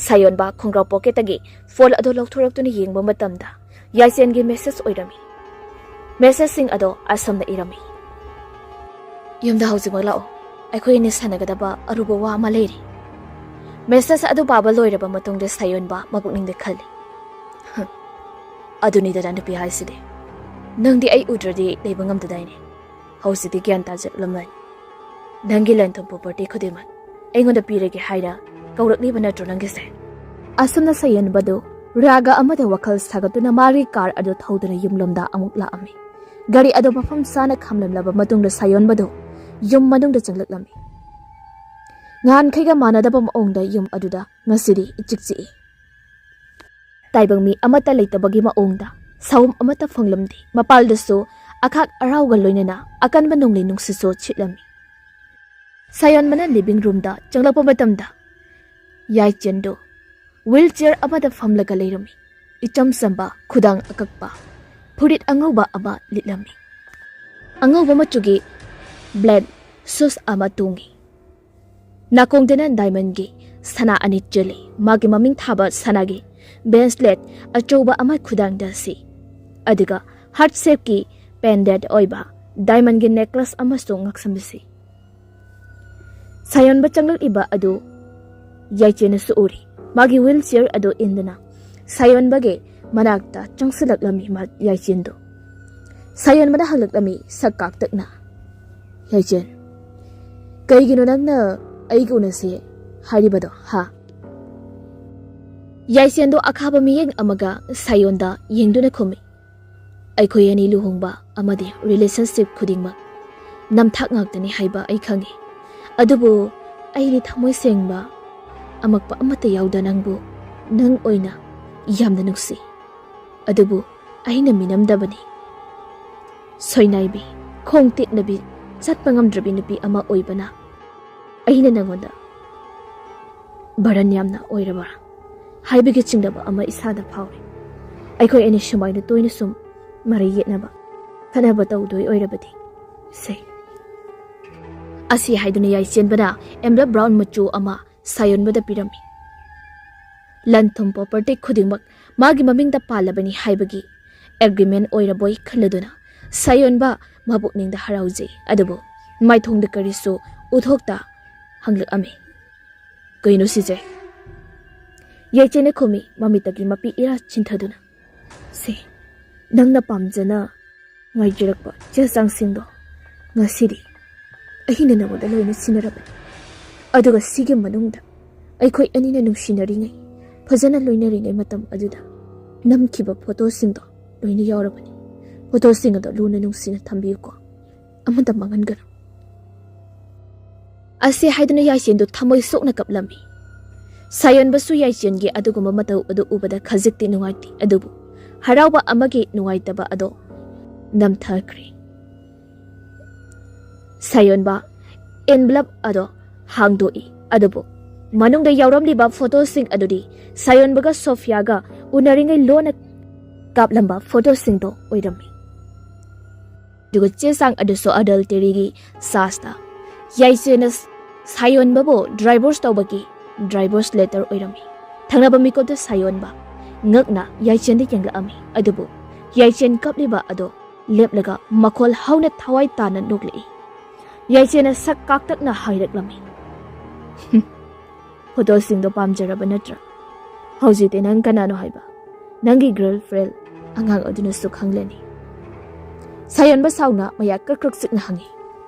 ꯁꯥꯌꯣꯟꯕ ꯈꯣꯡꯒ꯭ꯔꯥꯎ ꯄꯣꯀꯦꯠꯇꯒꯤ ꯐꯣꯟ ꯑꯗꯨ ꯂꯧꯊꯣꯔꯛꯇꯨꯅ ꯌꯦꯡꯕ ꯃꯇꯝꯗ ꯌꯥꯏꯁꯦꯟꯒꯤ ꯃꯦꯁꯦꯖ ꯑꯣꯏꯔꯝꯃꯤ꯫ ꯃꯦꯁꯦꯖꯁꯤꯡ ꯑꯗꯣ ꯑꯁꯨꯝꯅ ꯏꯔꯝꯃꯤ: "ꯌꯨꯝꯗ ꯍꯧꯖꯤꯛꯃꯛ ꯂꯥꯛꯑꯣ, ꯑꯩꯈꯣꯏ ꯑꯅꯤ ꯁꯥꯟꯅꯒꯗꯕ ꯑꯔꯨꯕ ꯋꯥ ꯑꯃ ꯂꯩꯔꯤ"꯫ ꯃꯦꯁꯦꯖ ꯑꯗꯨ ꯄꯥꯕ ꯂꯣꯏꯔꯕ ꯃꯇꯨꯡꯗ ꯁꯥꯌꯣꯟꯕ ꯃꯄꯨꯛꯅꯤꯡꯗ ꯈꯜꯂꯤ, "ꯍꯝ, ꯑꯗꯨꯅꯤꯗꯅ ꯅꯨꯄꯤ ꯍꯥꯏꯁꯤꯗꯤ꯫ ꯅꯪꯗꯤ ꯑꯩ ꯎꯗ꯭ꯔꯗꯤ ꯂꯩꯕ ꯉꯝꯗꯗꯥꯏꯅꯦ? ꯍꯧꯖꯤꯛꯇꯤ ꯒ꯭ꯌꯥꯟ ꯇꯥꯖꯔꯛꯂꯝꯂꯅꯤ꯫ ꯅꯪꯒꯤ ꯂꯟ ꯊꯨꯝ property ꯈꯨꯗꯤꯡꯃꯛ ꯑꯩꯉꯣꯟꯗ ꯄꯤꯔꯒꯦ ꯍꯥꯏꯅ ꯀꯧꯔꯛꯂꯤꯕ ꯅꯠꯇ꯭ꯔꯣ ꯅꯪꯒꯤꯁꯦ?" ꯑꯁꯨꯝꯅ ꯁꯥꯌꯣꯟꯕꯗꯨ ꯔꯥꯒ ꯑꯃꯗ ꯋꯥꯈꯜ ꯁꯥꯒꯠꯇꯨꯅ ꯃꯥꯒꯤ ꯀꯥꯔ ꯑꯗꯨ ꯊꯧꯗꯨꯅ ꯌꯨꯝꯂꯣꯝꯗ ꯑꯃꯨꯛ ꯂꯥꯛꯑꯝꯃꯤ꯫ ꯒꯥꯔꯤ ꯑꯗꯨ ꯃꯐꯝ ꯆꯥꯅ ꯈꯥꯝꯂꯝꯂꯕ ꯃꯇꯨꯡꯗ ꯁꯥꯌꯣꯟꯕꯗꯨ ꯌꯨꯝ ꯃꯅꯨꯡꯗ ꯆꯪꯂꯛꯂꯝꯃꯤ꯫ ꯅꯍꯥꯟꯈꯩꯒ ꯃꯥꯟꯅꯗꯕ ꯃꯑꯣꯡꯗ ꯌꯨꯝ ꯑꯗꯨꯗ ꯉꯁꯤꯗꯤ ꯏꯆꯤꯛ ꯆꯤꯛꯏ꯫ ꯇꯥꯏꯕꯪ ꯃꯤ ꯑꯃꯠꯇ ꯂꯩꯇꯕꯒꯤ ꯃꯑꯣꯡꯗ ꯁꯥꯎꯝ ꯑꯃꯠꯇ ꯐꯪꯂꯝꯗꯦ꯫ ꯃꯄꯥꯜꯗꯁꯨ ꯑꯈꯥꯛ ꯑꯔꯥꯎꯒ ꯂꯣꯏꯅꯅ ꯑꯀꯟꯕ ꯅꯣꯡꯂꯩ ꯅꯨꯡꯁꯤꯠꯁꯨ ꯁꯤꯠꯂꯝꯃꯤ꯫ ꯁꯥꯌꯣꯟꯕꯅ ꯂꯤꯚꯤꯡ ꯔꯨꯝꯗ ꯆꯪꯂꯛꯄ ꯃꯇꯝꯗ ꯌꯥꯏꯆꯦꯟꯗꯨ ꯋꯤꯜ ꯆꯤꯌꯔ ꯑꯃꯗ ꯐꯝꯂꯒ ꯂꯩꯔꯝꯃꯤ꯫ ꯏꯆꯝ ꯆꯝꯕ ꯈꯨꯗꯥꯡ ꯑꯀꯛꯄ, ꯐꯨꯔꯤꯠ ꯑꯉꯧꯕ ꯑꯃ ꯂꯤꯠꯂꯝꯃꯤ꯫ ꯑꯉꯧꯕ ꯃꯆꯨꯒꯤ ꯕ꯭ꯂꯦꯛ ꯁꯨꯁ ꯑꯃ ꯇꯣꯡꯉꯤ꯫ ꯅꯥꯀꯣꯡꯗꯅ ꯗꯥꯏꯃꯟꯒꯤ ꯁꯅꯥ ꯑꯅꯤ ꯆꯦꯜꯂꯤ꯫ ꯃꯥꯒꯤ ꯃꯃꯤꯡ ꯊꯥꯕ ꯁꯅꯥꯒꯤ ꯕ꯭ꯔꯦꯁꯂꯦꯠ ꯑꯆꯧꯕ ꯑꯃ ꯈꯨꯗꯥꯡꯗ ꯁꯤ, ꯑꯗꯨꯒ ꯍꯥꯔꯠ ꯁꯦꯞꯀꯤ ꯄꯦꯟꯗꯦꯟꯠ ꯑꯣꯏꯕ ꯗꯥꯏꯃꯟꯒꯤ ꯅꯦꯀ꯭ꯂꯦꯁ ꯑꯃꯁꯨ ꯉꯛꯁꯝꯗ ꯁꯤ꯫ ꯁꯥꯌꯣꯟꯕ ꯆꯪꯂꯛꯂꯤꯕ ꯑꯗꯨ ꯌꯥꯏꯆꯦꯟꯅꯁꯨ ꯎꯔꯤ꯫ ꯃꯥꯒꯤ ꯋꯤꯜ ꯆꯤꯌꯔ ꯑꯗꯨ ꯏꯟꯗꯨꯅ ꯁꯥꯌꯣꯟꯕꯒꯤ ꯃꯅꯥꯛꯇ ꯆꯪꯁꯤꯜꯂꯛꯂꯝꯃꯤ ꯃꯥ-, ꯌꯥꯏꯆꯦꯟꯗꯨ꯫ ꯁꯥꯌꯣꯟꯕꯅ ꯍꯪꯂꯛꯂꯝꯃꯤ ꯁꯛ ꯀꯥꯛꯇꯛꯅ, "ꯌꯥꯏꯆꯦꯟ, ꯀꯩꯒꯤꯅꯣ ꯅꯪꯅ ꯑꯩꯒ ꯎꯅꯁꯦ ꯍꯥꯏꯔꯤꯕꯗꯣ, ꯍꯥ?" ꯌꯥꯏꯆꯦꯟꯗꯣ ꯑꯈꯥꯕ ꯃꯤꯠꯌꯦꯡ ꯑꯃꯒ ꯁꯥꯌꯣꯟꯗ ꯌꯦꯡꯗꯨꯅ ꯈꯨꯝꯃꯤ, "ꯑꯩꯈꯣꯏ ꯑꯅꯤ ꯂꯨꯍꯣꯡꯕ ꯑꯃꯗꯤ ꯔꯤꯂꯦꯁꯟꯁꯤꯞ ꯈꯨꯗꯤꯡꯃꯛ ꯅꯝꯊꯥꯛ ꯉꯥꯛꯇꯅꯤ ꯍꯥꯏꯕ ꯑꯩ ꯈꯪꯏ꯫ ꯑꯗꯨꯕꯨ ꯑꯩꯗꯤ ꯊꯃꯣꯏ ꯁꯦꯡꯕ, ꯑꯃꯛꯄ ꯑꯃꯠꯇ ꯌꯥꯎꯗ ꯅꯪꯕꯨ ꯅꯪ ꯑꯣꯏꯅ ꯌꯥꯝꯅ ꯅꯨꯡꯁꯤ꯫ ꯑꯗꯨꯕꯨ ꯑꯩꯅ ꯃꯤꯅꯝꯗꯕꯅꯤ꯫ ꯁꯣꯏꯅꯥꯏꯕꯤ, ꯈꯣꯡ ꯇꯦꯛꯅꯕꯤ, ꯆꯠꯄ ꯉꯝꯗ꯭ꯔꯕꯤ ꯅꯨꯄꯤ ꯑꯃ ꯑꯣꯏꯕꯅ ꯑꯩꯅ ꯅꯪꯉꯣꯟꯗ ꯕꯔꯟ ꯌꯥꯝꯅ ꯑꯣꯏꯔꯕ꯭ꯔꯥ ꯍꯥꯏꯕꯒꯤ ꯆꯤꯡꯅꯕ ꯑꯃ ꯏꯁꯥꯗ ꯐꯥꯎꯏ꯫ ꯑꯩꯈꯣꯏ ꯑꯅꯤ ꯁꯨꯃꯥꯏꯅ ꯇꯣꯏꯅ ꯁꯨꯝ ꯃꯔꯩ ꯌꯦꯠꯅꯕ, ꯈꯠꯅꯕ ꯇꯧꯗꯣꯏ ꯑꯣꯏꯔꯕꯗꯤ ꯁꯦ꯫" ꯑꯁꯤ ꯍꯥꯏꯗꯨꯅ ꯌꯥꯏꯆꯦꯟꯕꯅ ꯑꯦꯝꯕ꯭ꯂꯦꯞ ꯕ꯭ꯔꯥꯎꯟ ꯃꯆꯨ ꯑꯃ ꯁꯥꯌꯣꯟꯕꯗ ꯄꯤꯔꯝꯃꯤ꯫ "ꯂꯟ ꯊꯨꯝ ꯄ꯭ꯔꯣꯄꯔꯇꯤ ꯈꯨꯗꯤꯡꯃꯛ ꯃꯥꯒꯤ ꯃꯃꯤꯡꯗ ꯄꯥꯜꯂꯕꯅꯤ ꯍꯥꯏꯕꯒꯤ ꯑꯦꯒ꯭ꯔꯤꯃꯦꯟ ꯑꯣꯏꯔꯕꯣꯏ ꯈꯜꯂꯗꯨꯅ ꯁꯥꯌꯣꯟꯕ ꯃꯄꯨꯛꯅꯤꯡꯗ ꯍꯔꯥꯎꯖꯩ꯫ ꯑꯗꯨꯕꯨ ꯃꯥꯏꯊꯣꯡꯗ ꯀꯔꯤꯁꯨ ꯎꯠꯊꯣꯛꯇ ꯍꯪꯂꯛꯑꯝꯃꯤ, "ꯀꯩꯅꯣ ꯁꯤꯁꯦ?" ꯌꯥꯏꯆꯦꯟꯅ ꯈꯨꯝꯃꯤ, ꯃꯃꯤꯠꯇꯒꯤ ꯃꯄꯤ ꯏꯔꯥ ꯆꯤꯟꯊꯗꯨꯅ, "ꯁꯦ, ꯅꯪꯅ ꯄꯥꯝꯖꯅ ꯉꯥꯏꯖꯔꯛꯄ ꯆꯦ ꯆꯥꯡꯁꯤꯡꯗꯣ ꯉꯁꯤꯗꯤ ꯑꯩꯅ ꯅꯉꯣꯟꯗ ꯂꯣꯏꯅ ꯁꯤꯟꯅꯔꯕꯅꯤ꯫ ꯑꯗꯨꯒ ꯁꯤꯒꯤ ꯃꯅꯨꯡꯗ ꯑꯩꯈꯣꯏ ꯑꯅꯤꯅ ꯅꯨꯡꯁꯤꯅꯔꯤꯉꯩ, ꯐꯖꯅ ꯂꯣꯏꯅꯔꯤꯉꯩ ꯃꯇꯝ ꯑꯗꯨꯗ ꯅꯝꯈꯤꯕ ꯐꯣꯇꯣꯁꯤꯡꯗꯣ ꯂꯣꯏꯅ ꯌꯥꯎꯔꯕꯅꯤ꯫ ꯐꯣꯇꯣꯁꯤꯡ ꯑꯗꯣ ꯂꯨꯅ ꯅꯨꯡꯁꯤꯅ ꯊꯝꯕꯤꯌꯨꯀꯣ, ꯑꯃꯠꯇ ꯃꯥꯡꯍꯟꯒꯅꯨ꯫" ꯑꯁꯤ ꯍꯥꯏꯗꯨꯅ ꯌꯥꯏꯆꯦꯟꯗꯨ ꯊꯃꯣꯏ ꯁꯣꯛꯅ ꯀꯞꯂꯝꯃꯤ꯫ ꯁꯥꯌꯣꯟꯕꯁꯨ ꯌꯥꯏꯆꯦꯟꯒꯤ ꯑꯗꯨꯒꯨꯝꯕ ꯃꯇꯧ ꯑꯗꯨ ꯎꯕꯗ ꯈꯖꯤꯛꯇꯤ ꯅꯨꯡꯉꯥꯏꯇꯦ, ꯑꯗꯨꯕꯨ ꯍꯔꯥꯎꯕ ꯑꯃꯒꯤ ꯅꯨꯡꯉꯥꯏꯇꯕ ꯑꯗꯣ ꯅꯝꯊꯈ꯭ꯔꯦ꯫ ꯁꯥꯌꯣꯟꯕ envelope ꯑꯗꯣ ꯍꯥꯡꯗꯣꯛꯏ, ꯑꯗꯨꯕꯨ ꯃꯅꯨꯡꯗ ꯌꯥꯎꯔꯝꯂꯤꯕ ꯐꯣꯇꯣꯁꯤꯡ ꯑꯗꯨꯗꯤ ꯁꯥꯌꯣꯟꯕꯒ ꯁꯣꯐꯤꯌꯥꯒ ꯎꯅꯔꯤꯉꯩ ꯂꯣꯟꯅ ꯀꯥꯞꯂꯝꯕ ꯐꯣꯇꯣꯁꯤꯡꯗꯣ ꯑꯣꯏꯔꯝꯃꯤ꯫ ꯑꯗꯨꯒ ꯆꯦ ꯆꯥꯡ ꯑꯗꯨꯁꯨ ꯑꯗꯜꯇꯦꯔꯤꯒꯤ ꯆꯥꯔꯖꯇ ꯌꯥꯏꯆꯦꯟꯅ ꯁꯥꯌꯣꯟꯕꯕꯨ ꯗꯥꯏꯚꯣꯔꯁ ꯇꯧꯕꯒꯤ ꯗꯥꯏꯚꯣꯔꯁ ꯂꯦꯇꯔ ꯑꯣꯏꯔꯝꯃꯤ꯫ ꯊꯪꯅꯕ ꯃꯤꯀꯨꯞꯇ ꯁꯥꯌꯣꯟꯕ ꯉꯛꯅ ꯌꯥꯏꯆꯦꯟꯗ ꯌꯦꯡꯂꯛꯑꯝꯃꯤ, ꯑꯗꯨꯕꯨ ꯌꯥꯏꯆꯦꯟ ꯀꯞꯂꯤꯕ ꯑꯗꯣ ꯂꯦꯞꯂꯒ ꯃꯈꯣꯜ ꯍꯧꯅ ꯊꯋꯥꯏ ꯇꯥꯅ ꯅꯣꯛꯂꯛꯏ꯫ ꯌꯥꯏꯆꯦꯟꯅ ꯁꯛ ꯀꯥꯛꯇꯛꯅ ꯍꯥꯏꯔꯛꯂꯝꯃꯤ, "ꯍꯨꯝ, ꯐꯣꯇꯣꯁꯤꯡꯗꯣ ꯄꯥꯝꯖꯔꯕ ꯅꯠꯇ꯭ꯔꯥ? ꯍꯧꯖꯤꯛꯇꯤ ꯅꯪ ꯀꯅꯥꯅꯣ ꯍꯥꯏꯕ ꯅꯪꯒꯤ ꯒꯔꯜ ꯐ꯭ꯔꯦꯟ ꯑꯉꯥꯡ ꯑꯗꯨꯅꯁꯨ ꯈꯪꯂꯅꯤ꯫" ꯁꯥꯌꯣꯟꯕ ꯁꯥꯎꯅ ꯃꯌꯥ ꯀ꯭ꯔꯛ ꯀ꯭ꯔꯛ ꯆꯤꯛꯅ ꯍꯪꯉꯤ,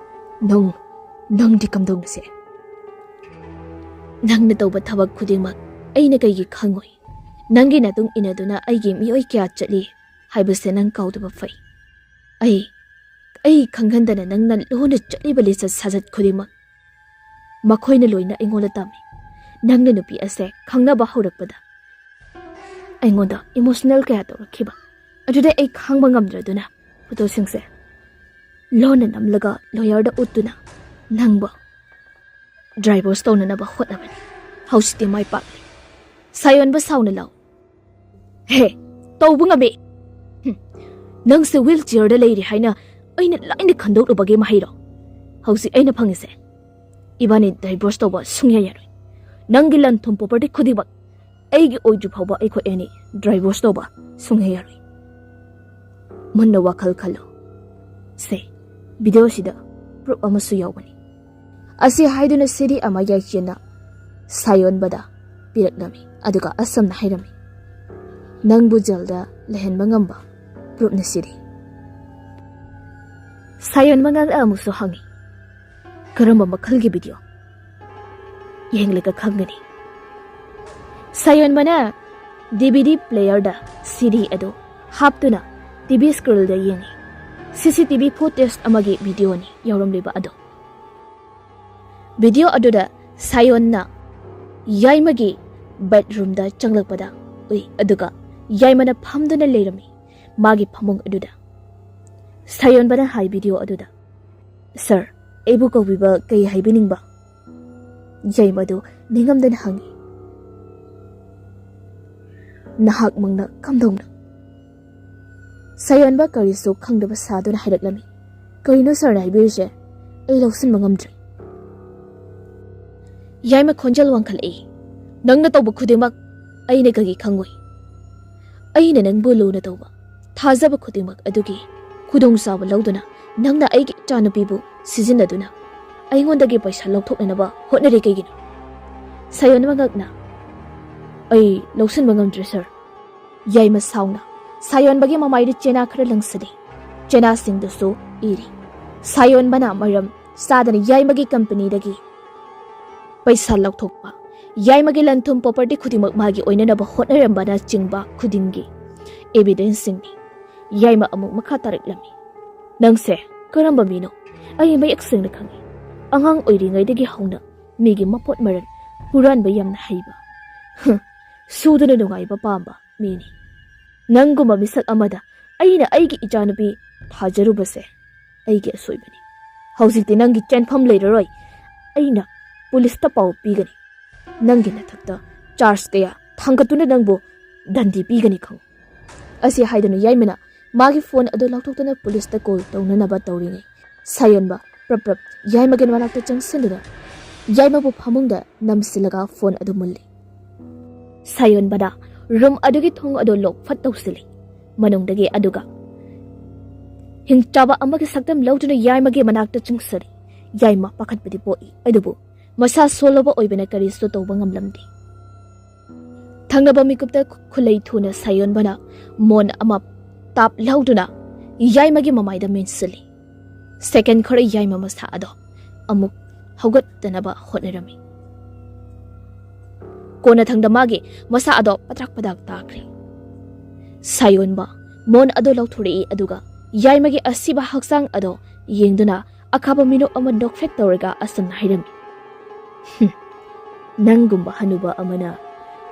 "ꯅꯪ, ꯅꯪꯗꯤ ꯀꯝꯗꯧꯅꯁꯦ? ꯅꯪꯅ ꯇꯧꯕ ꯊꯕꯛ ꯈꯨꯗꯤꯡꯃꯛ ꯑꯩꯅ ꯀꯩꯒꯤ ꯈꯪꯉꯣꯏ? ꯅꯪꯒꯤ ꯃꯇꯨꯡ ꯏꯟꯅꯗꯨꯅ ꯑꯩꯒꯤ ꯃꯤꯑꯣꯏ ꯀꯌꯥ ꯆꯠꯂꯤ ꯍꯥꯏꯕꯁꯦ ꯅꯪ ꯀꯥꯎꯗꯕ ꯐꯩ꯫ ꯑꯩ, ꯑꯩ ꯈꯪꯍꯟꯗꯅ ꯅꯪꯅ ꯂꯣꯟꯅ ꯆꯠꯂꯤꯕ ꯂꯤꯆꯠ ꯁꯥꯖꯠ ꯈꯨꯗꯤꯡꯃꯛ ꯃꯈꯣꯏꯅ ꯂꯣꯏꯅ ꯑꯩꯉꯣꯟꯗ ꯇꯝꯃꯤ꯫ ꯅꯪꯅ ꯅꯨꯄꯤ ꯑꯁꯦ ꯈꯪꯅꯕ ꯍꯧꯔꯛꯄꯗ ꯑꯩꯉꯣꯟꯗ ꯏꯃꯣꯁꯅꯦꯜ ꯀꯌꯥ ꯇꯧꯔꯛꯈꯤꯕ ꯑꯗꯨꯗ ꯑꯩ ꯈꯥꯡꯕ ꯉꯝꯗ꯭ꯔꯗꯨꯅ ꯐꯣꯇꯣꯁꯤꯡꯁꯦ ꯂꯣꯟꯅ ꯅꯝꯂꯒ ꯂꯣꯌꯔꯗ ꯎꯠꯇꯨꯅ ꯅꯪꯕꯨ ꯗꯥꯏꯚꯣꯔꯁ ꯇꯧꯅꯅꯕ ꯍꯣꯠꯅꯕꯅꯤ꯫ ꯍꯧꯖꯤꯛꯇꯤ ꯃꯥꯏ ꯄꯥꯛꯂꯦ꯫" ꯁꯥꯌꯣꯟꯕ ꯁꯥꯎꯅ ꯂꯥꯎ, "ꯍꯦ, ꯇꯧꯕ ꯉꯝꯃꯤ꯫ ꯍꯨꯝ, ꯅꯪꯁꯦ ꯋꯤꯜ ꯆꯤꯌꯔꯗ ꯂꯩꯔꯤ ꯍꯥꯏꯅ ꯑꯩꯅ ꯂꯥꯏꯅ ꯈꯟꯗꯣꯛꯂꯨꯕꯒꯤ ꯃꯍꯩꯔꯣ? ꯍꯧꯖꯤꯛ ꯑꯩꯅ ꯐꯪꯉꯤꯁꯦ, ꯏꯕꯥꯅꯤ ꯗꯥꯏꯚꯣꯔꯁ ꯇꯧꯕ ꯁꯨꯡꯌꯥ ꯌꯥꯔꯣꯏ꯫ ꯅꯪꯒꯤ ꯂꯟ ꯊꯨꯝ ꯄ꯭ꯔꯣꯄꯔꯇꯤ ꯈꯨꯗꯤꯡꯃꯛ ꯑꯩꯒꯤ ꯑꯣꯏꯗ꯭ꯔꯤ ꯐꯥꯎꯕ ꯑꯩꯈꯣꯏ ꯑꯅꯤ ꯗꯥꯏꯚꯣꯔꯁ ꯇꯧꯕ ꯁꯨꯡꯌꯥ ꯌꯥꯔꯣꯏ꯫ ꯃꯨꯟꯅ ꯋꯥꯈꯜ ꯈꯜꯂꯨ꯫ ꯁꯦ, ꯚꯤꯗꯤꯑꯣꯁꯤꯗ ꯄ꯭ꯔꯨꯞ ꯑꯃꯁꯨ ꯌꯥꯎꯕꯅꯤ꯫" ꯑꯁꯤ ꯍꯥꯏꯗꯨꯅ ꯁꯤꯗꯤ ꯑꯃ ꯌꯥꯏꯆꯦꯟꯅ ꯁꯥꯌꯣꯟꯕꯗ ꯄꯤꯔꯛꯂꯝꯃꯤ, ꯑꯗꯨꯒ ꯑꯁꯨꯝꯅ ꯍꯥꯏꯔꯝꯃꯤ, "ꯅꯪꯕꯨ ꯖꯦꯜꯗ ꯂꯩꯍꯟꯕ ꯉꯝꯕ ꯄ꯭ꯔꯨꯞꯅ ꯁꯤꯗꯤ꯫" ꯁꯥꯌꯣꯟꯕ ꯉꯛꯂ ꯑꯃꯨꯛꯁꯨ ꯍꯪꯉꯤ, "ꯀꯔꯝꯕ ꯃꯈꯜꯒꯤ ꯚꯤꯗꯤꯑꯣ? ꯌꯦꯡꯂꯒ ꯈꯪꯒꯅꯤ꯫" ꯁꯥꯌꯣꯟꯕꯅ ꯗꯤ ꯚꯤ ꯗꯤ ꯄ꯭ꯂꯦꯌꯔꯗ ꯁꯤꯗꯤ ꯑꯗꯨ ꯍꯥꯞꯇꯨꯅ ꯇꯤ ꯚꯤ ꯁ꯭ꯀ꯭ꯔꯤꯟꯗ ꯌꯦꯡꯉꯤ꯫ ꯁꯤ ꯁꯤ ꯇꯤ ꯚꯤ ꯐꯨꯇꯦꯖ ꯑꯃꯒꯤ ꯚꯤꯗꯤꯑꯣꯅꯤ ꯌꯥꯎꯔꯝꯂꯤꯕ ꯑꯗꯨ꯫ ꯚꯤꯗꯤꯑꯣ ꯑꯗꯨꯗ ꯁꯥꯌꯣꯟꯅ ꯌꯥꯏꯃꯒꯤ ꯕꯦꯗꯔꯨꯝꯗ ꯆꯪꯂꯛꯄꯗ ꯎꯏ, ꯑꯗꯨꯒ ꯌꯥꯏꯃꯅ ꯐꯝꯗꯨꯅ ꯂꯩꯔꯝꯃꯤ ꯃꯥꯒꯤ ꯐꯃꯨꯡ ꯑꯗꯨꯗ꯫ ꯁꯥꯌꯣꯟꯕꯅ ꯍꯥꯏ ꯚꯤꯗꯤꯑꯣ ꯑꯗꯨꯗ, "ꯁꯥꯔ, ꯑꯩꯕꯨ ꯀꯧꯕꯤꯕ ꯀꯩ ꯍꯥꯏꯕꯤꯅꯤꯡꯕ?" ꯌꯥꯏꯃꯗꯨ ꯅꯤꯡꯉꯝꯗꯅ ꯍꯪꯉꯤ, "ꯅꯍꯥꯛꯃꯛꯅ ꯀꯝꯗꯧꯅ?" ꯁꯥꯌꯣꯟꯕ ꯀꯔꯤꯁꯨ ꯈꯪꯗꯕ ꯁꯥꯗꯨꯅ ꯍꯥꯏꯔꯛꯂꯝꯃꯤ, "ꯀꯔꯤꯅꯣ ꯁꯥꯔꯅ ꯍꯥꯏꯕꯤꯔꯤꯁꯦ? ꯑꯩ ꯂꯧꯁꯤꯟꯕ ꯉꯝꯗ꯭ꯔꯦ꯫" ꯌꯥꯏꯃ ꯈꯣꯟꯖꯦꯜ ꯋꯥꯡꯈꯠꯂꯛꯏ, "ꯅꯪꯅ ꯇꯧꯕ ꯈꯨꯗꯤꯡꯃꯛ ꯑꯩꯅ ꯀꯔꯤ ꯈꯪꯉꯣꯏ? ꯑꯩꯅ ꯅꯪꯕꯨ ꯂꯨꯅ ꯇꯧꯕ, ꯊꯥꯖꯕ ꯈꯨꯗꯤꯡꯃꯛ ꯑꯗꯨꯒꯤ ꯈꯨꯗꯣꯡꯆꯥꯕ ꯂꯧꯗꯨꯅ ꯅꯪꯅ ꯑꯩꯒꯤ ꯏꯆꯥꯅꯨꯄꯤꯕꯨ ꯁꯤꯖꯤꯟꯅꯗꯨꯅ ꯑꯩꯉꯣꯟꯗꯒꯤ ꯄꯩꯁꯥ ꯂꯧꯊꯣꯛꯅꯅꯕ ꯍꯣꯠꯅꯔꯤ ꯀꯩꯒꯤꯅꯣ?" ꯁꯥꯌꯣꯟꯕ ꯉꯛꯅ, "ꯑꯩ ꯂꯧꯁꯤꯟꯕ ꯉꯝꯗ꯭ꯔꯦ ꯁꯥꯔ꯫" ꯌꯥꯏꯃ ꯁꯥꯎꯅ ꯁꯥꯌꯣꯟꯕꯒꯤ ꯃꯃꯥꯏꯗ ꯆꯦꯅꯥ ꯈꯔ ꯂꯪꯁꯤꯜꯂꯤ꯫ ꯆꯦꯅꯥꯁꯤꯡꯗꯨꯁꯨ ꯏꯔꯤ꯫ ꯁꯥꯌꯣꯟꯕꯅ ꯃꯔꯝ ꯆꯥꯗꯅ ꯌꯥꯏꯃꯒꯤ ꯀꯝꯄꯅꯤꯗꯒꯤ ꯄꯩꯁꯥ ꯂꯧꯊꯣꯛꯄ, ꯌꯥꯏꯃꯒꯤ ꯂꯟ ꯊꯨꯝ ꯄ꯭ꯔꯣꯄꯔꯇꯤ ꯈꯨꯗꯤꯡꯃꯛ ꯃꯥꯒꯤ ꯑꯣꯏꯅꯅꯕ ꯍꯣꯠꯅꯔꯝꯕꯅꯆꯤꯡꯕ ꯈꯨꯗꯤꯡꯒꯤ ꯑꯦꯚꯤꯗꯦꯟꯁꯁꯤꯡꯅꯤ꯫ ꯌꯥꯏꯃ ꯑꯃꯨꯛ ꯃꯈꯥ ꯇꯥꯔꯛꯂꯝꯃꯤ, "ꯅꯪꯁꯦ ꯀꯔꯝꯕ ꯃꯤꯅꯣ? ꯑꯩ ꯃꯌꯦꯛ ꯁꯦꯡꯅ ꯈꯪꯉꯤ꯫ ꯑꯉꯥꯡ ꯑꯣꯏꯔꯤꯉꯩꯗꯒꯤ ꯍꯧꯅ ꯃꯤꯒꯤ ꯃꯄꯣꯠ ꯃꯔꯜ ꯍꯨꯔꯥꯟꯕ ꯌꯥꯝꯅ ꯍꯩꯕ, ꯍꯨꯝ, ꯁꯨꯗꯅ ꯅꯨꯡꯉꯥꯏꯕ ꯄꯥꯝꯕ ꯃꯤꯅꯤ꯫ ꯅꯪꯒꯨꯝꯕ ꯃꯤꯁꯛ ꯑꯃꯗ ꯑꯩꯅ ꯑꯩꯒꯤ ꯏꯆꯥꯅꯨꯄꯤ ꯊꯥꯖꯔꯨꯕꯁꯦ ꯑꯩꯒꯤ ꯑꯁꯣꯏꯕꯅꯤ꯫ ꯍꯧꯖꯤꯛꯇꯤ ꯅꯪꯒꯤ ꯆꯦꯟꯐꯝ ꯂꯩꯔꯔꯣꯏ꯫ ꯑꯩꯅ ꯄꯨꯂꯤꯁꯇ ꯄꯥꯎ ꯄꯤꯒꯅꯤ꯫ ꯅꯪꯒꯤ ꯅꯊꯛꯇ ꯆꯥꯔꯖ ꯀꯌꯥ ꯊꯥꯡꯒꯠꯇꯨꯅ ꯅꯪꯕꯨ ꯗꯟꯗꯤ ꯄꯤꯒꯅꯤ ꯈꯪꯉꯨ꯫" ꯑꯁꯤ ꯍꯥꯏꯗꯨꯅ ꯌꯥꯏꯃꯅ ꯃꯥꯒꯤ ꯐꯣꯟ ꯑꯗꯨ ꯂꯧꯊꯣꯛꯇꯨꯅ ꯄꯨꯂꯤꯁꯇ ꯀꯣꯜ ꯇꯧꯅꯅꯕ ꯇꯧꯔꯤꯉꯩ, ꯁꯥꯌꯣꯟꯕ ꯄ꯭ꯔꯞ ꯄ꯭ꯔꯞ ꯌꯥꯏꯃꯒꯤ ꯃꯅꯥꯛꯇ ꯆꯪꯁꯤꯟꯗꯨꯅ ꯌꯥꯏꯃꯕꯨ ꯐꯃꯨꯡꯗ ꯅꯝꯁꯤꯜꯂꯒ ꯐꯣꯟ ꯑꯗꯨ ꯃꯨꯜꯂꯤ꯫ ꯁꯥꯌꯣꯟꯕꯅ ꯔꯨꯝ ꯑꯗꯨꯒꯤ ꯊꯣꯡ ꯑꯗꯨ ꯂꯣꯛ ꯐꯠ ꯇꯧꯁꯤꯜꯂꯤ꯫ ꯃꯅꯨꯡꯗꯒꯤ ꯑꯗꯨꯒ ꯍꯤꯡꯆꯥꯕ ꯑꯃꯒꯤ ꯁꯛꯇꯝ ꯂꯧꯗꯨꯅ ꯌꯥꯏꯃꯒꯤ ꯃꯅꯥꯛꯇ ꯆꯪꯁꯤꯜꯂꯤ꯫ ꯌꯥꯏꯃ ꯄꯥꯈꯠꯄꯗꯤ ꯄꯣꯛꯏ, ꯑꯗꯨꯕꯨ ꯃꯁꯥ ꯁꯣꯜꯂꯕ ꯑꯣꯏꯕꯅ ꯀꯔꯤꯁꯨ ꯇꯧꯕ ꯉꯝꯂꯝꯗꯦ꯫ ꯊꯪꯅꯕ ꯃꯤꯀꯨꯞꯇ ꯈꯨꯂꯩ ꯊꯨꯅ ꯁꯥꯌꯣꯟꯕꯅ ꯃꯣꯟ ꯑꯃ ꯇꯥꯞ ꯂꯧꯗꯨꯅ ꯌꯥꯏꯃꯒꯤ ꯃꯃꯥꯏꯗ ꯃꯦꯟꯁꯤꯜꯂꯤ꯫ ꯁꯦꯀꯦꯟ ꯈꯔ ꯌꯥꯏꯃ ꯃꯁꯥ ꯑꯗꯣ ꯑꯃꯨꯛ ꯍꯧꯒꯠꯇꯅꯕ ꯍꯣꯠꯅꯔꯝꯃꯤ꯫ ꯀꯣꯟꯅꯊꯪꯗ ꯃꯥꯒꯤ ꯃꯁꯥ ꯑꯗꯣ ꯄꯗ꯭ꯔꯥꯛ ꯄꯗ꯭ꯔꯥꯛ ꯇꯥꯈ꯭ꯔꯦ꯫ ꯁꯥꯌꯣꯟꯕ ꯃꯣꯟ ꯑꯗꯣ ꯂꯧꯊꯣꯔꯛꯏ, ꯑꯗꯨꯒ ꯌꯥꯏꯃꯒꯤ ꯑꯁꯤꯕ ꯍꯛꯆꯥꯡ ꯑꯗꯣ ꯌꯦꯡꯗꯨꯅ ꯑꯈꯥꯕ ꯃꯤꯅꯣꯛ ꯑꯃ ꯅꯣꯛꯐꯦꯠ ꯇꯧꯔꯒ ꯑꯁꯨꯝꯅ ꯍꯥꯏꯔꯝꯃꯤ, "ꯍꯨꯝ, ꯅꯪꯒꯨꯝꯕ ꯍꯅꯨꯕ ꯑꯃꯅ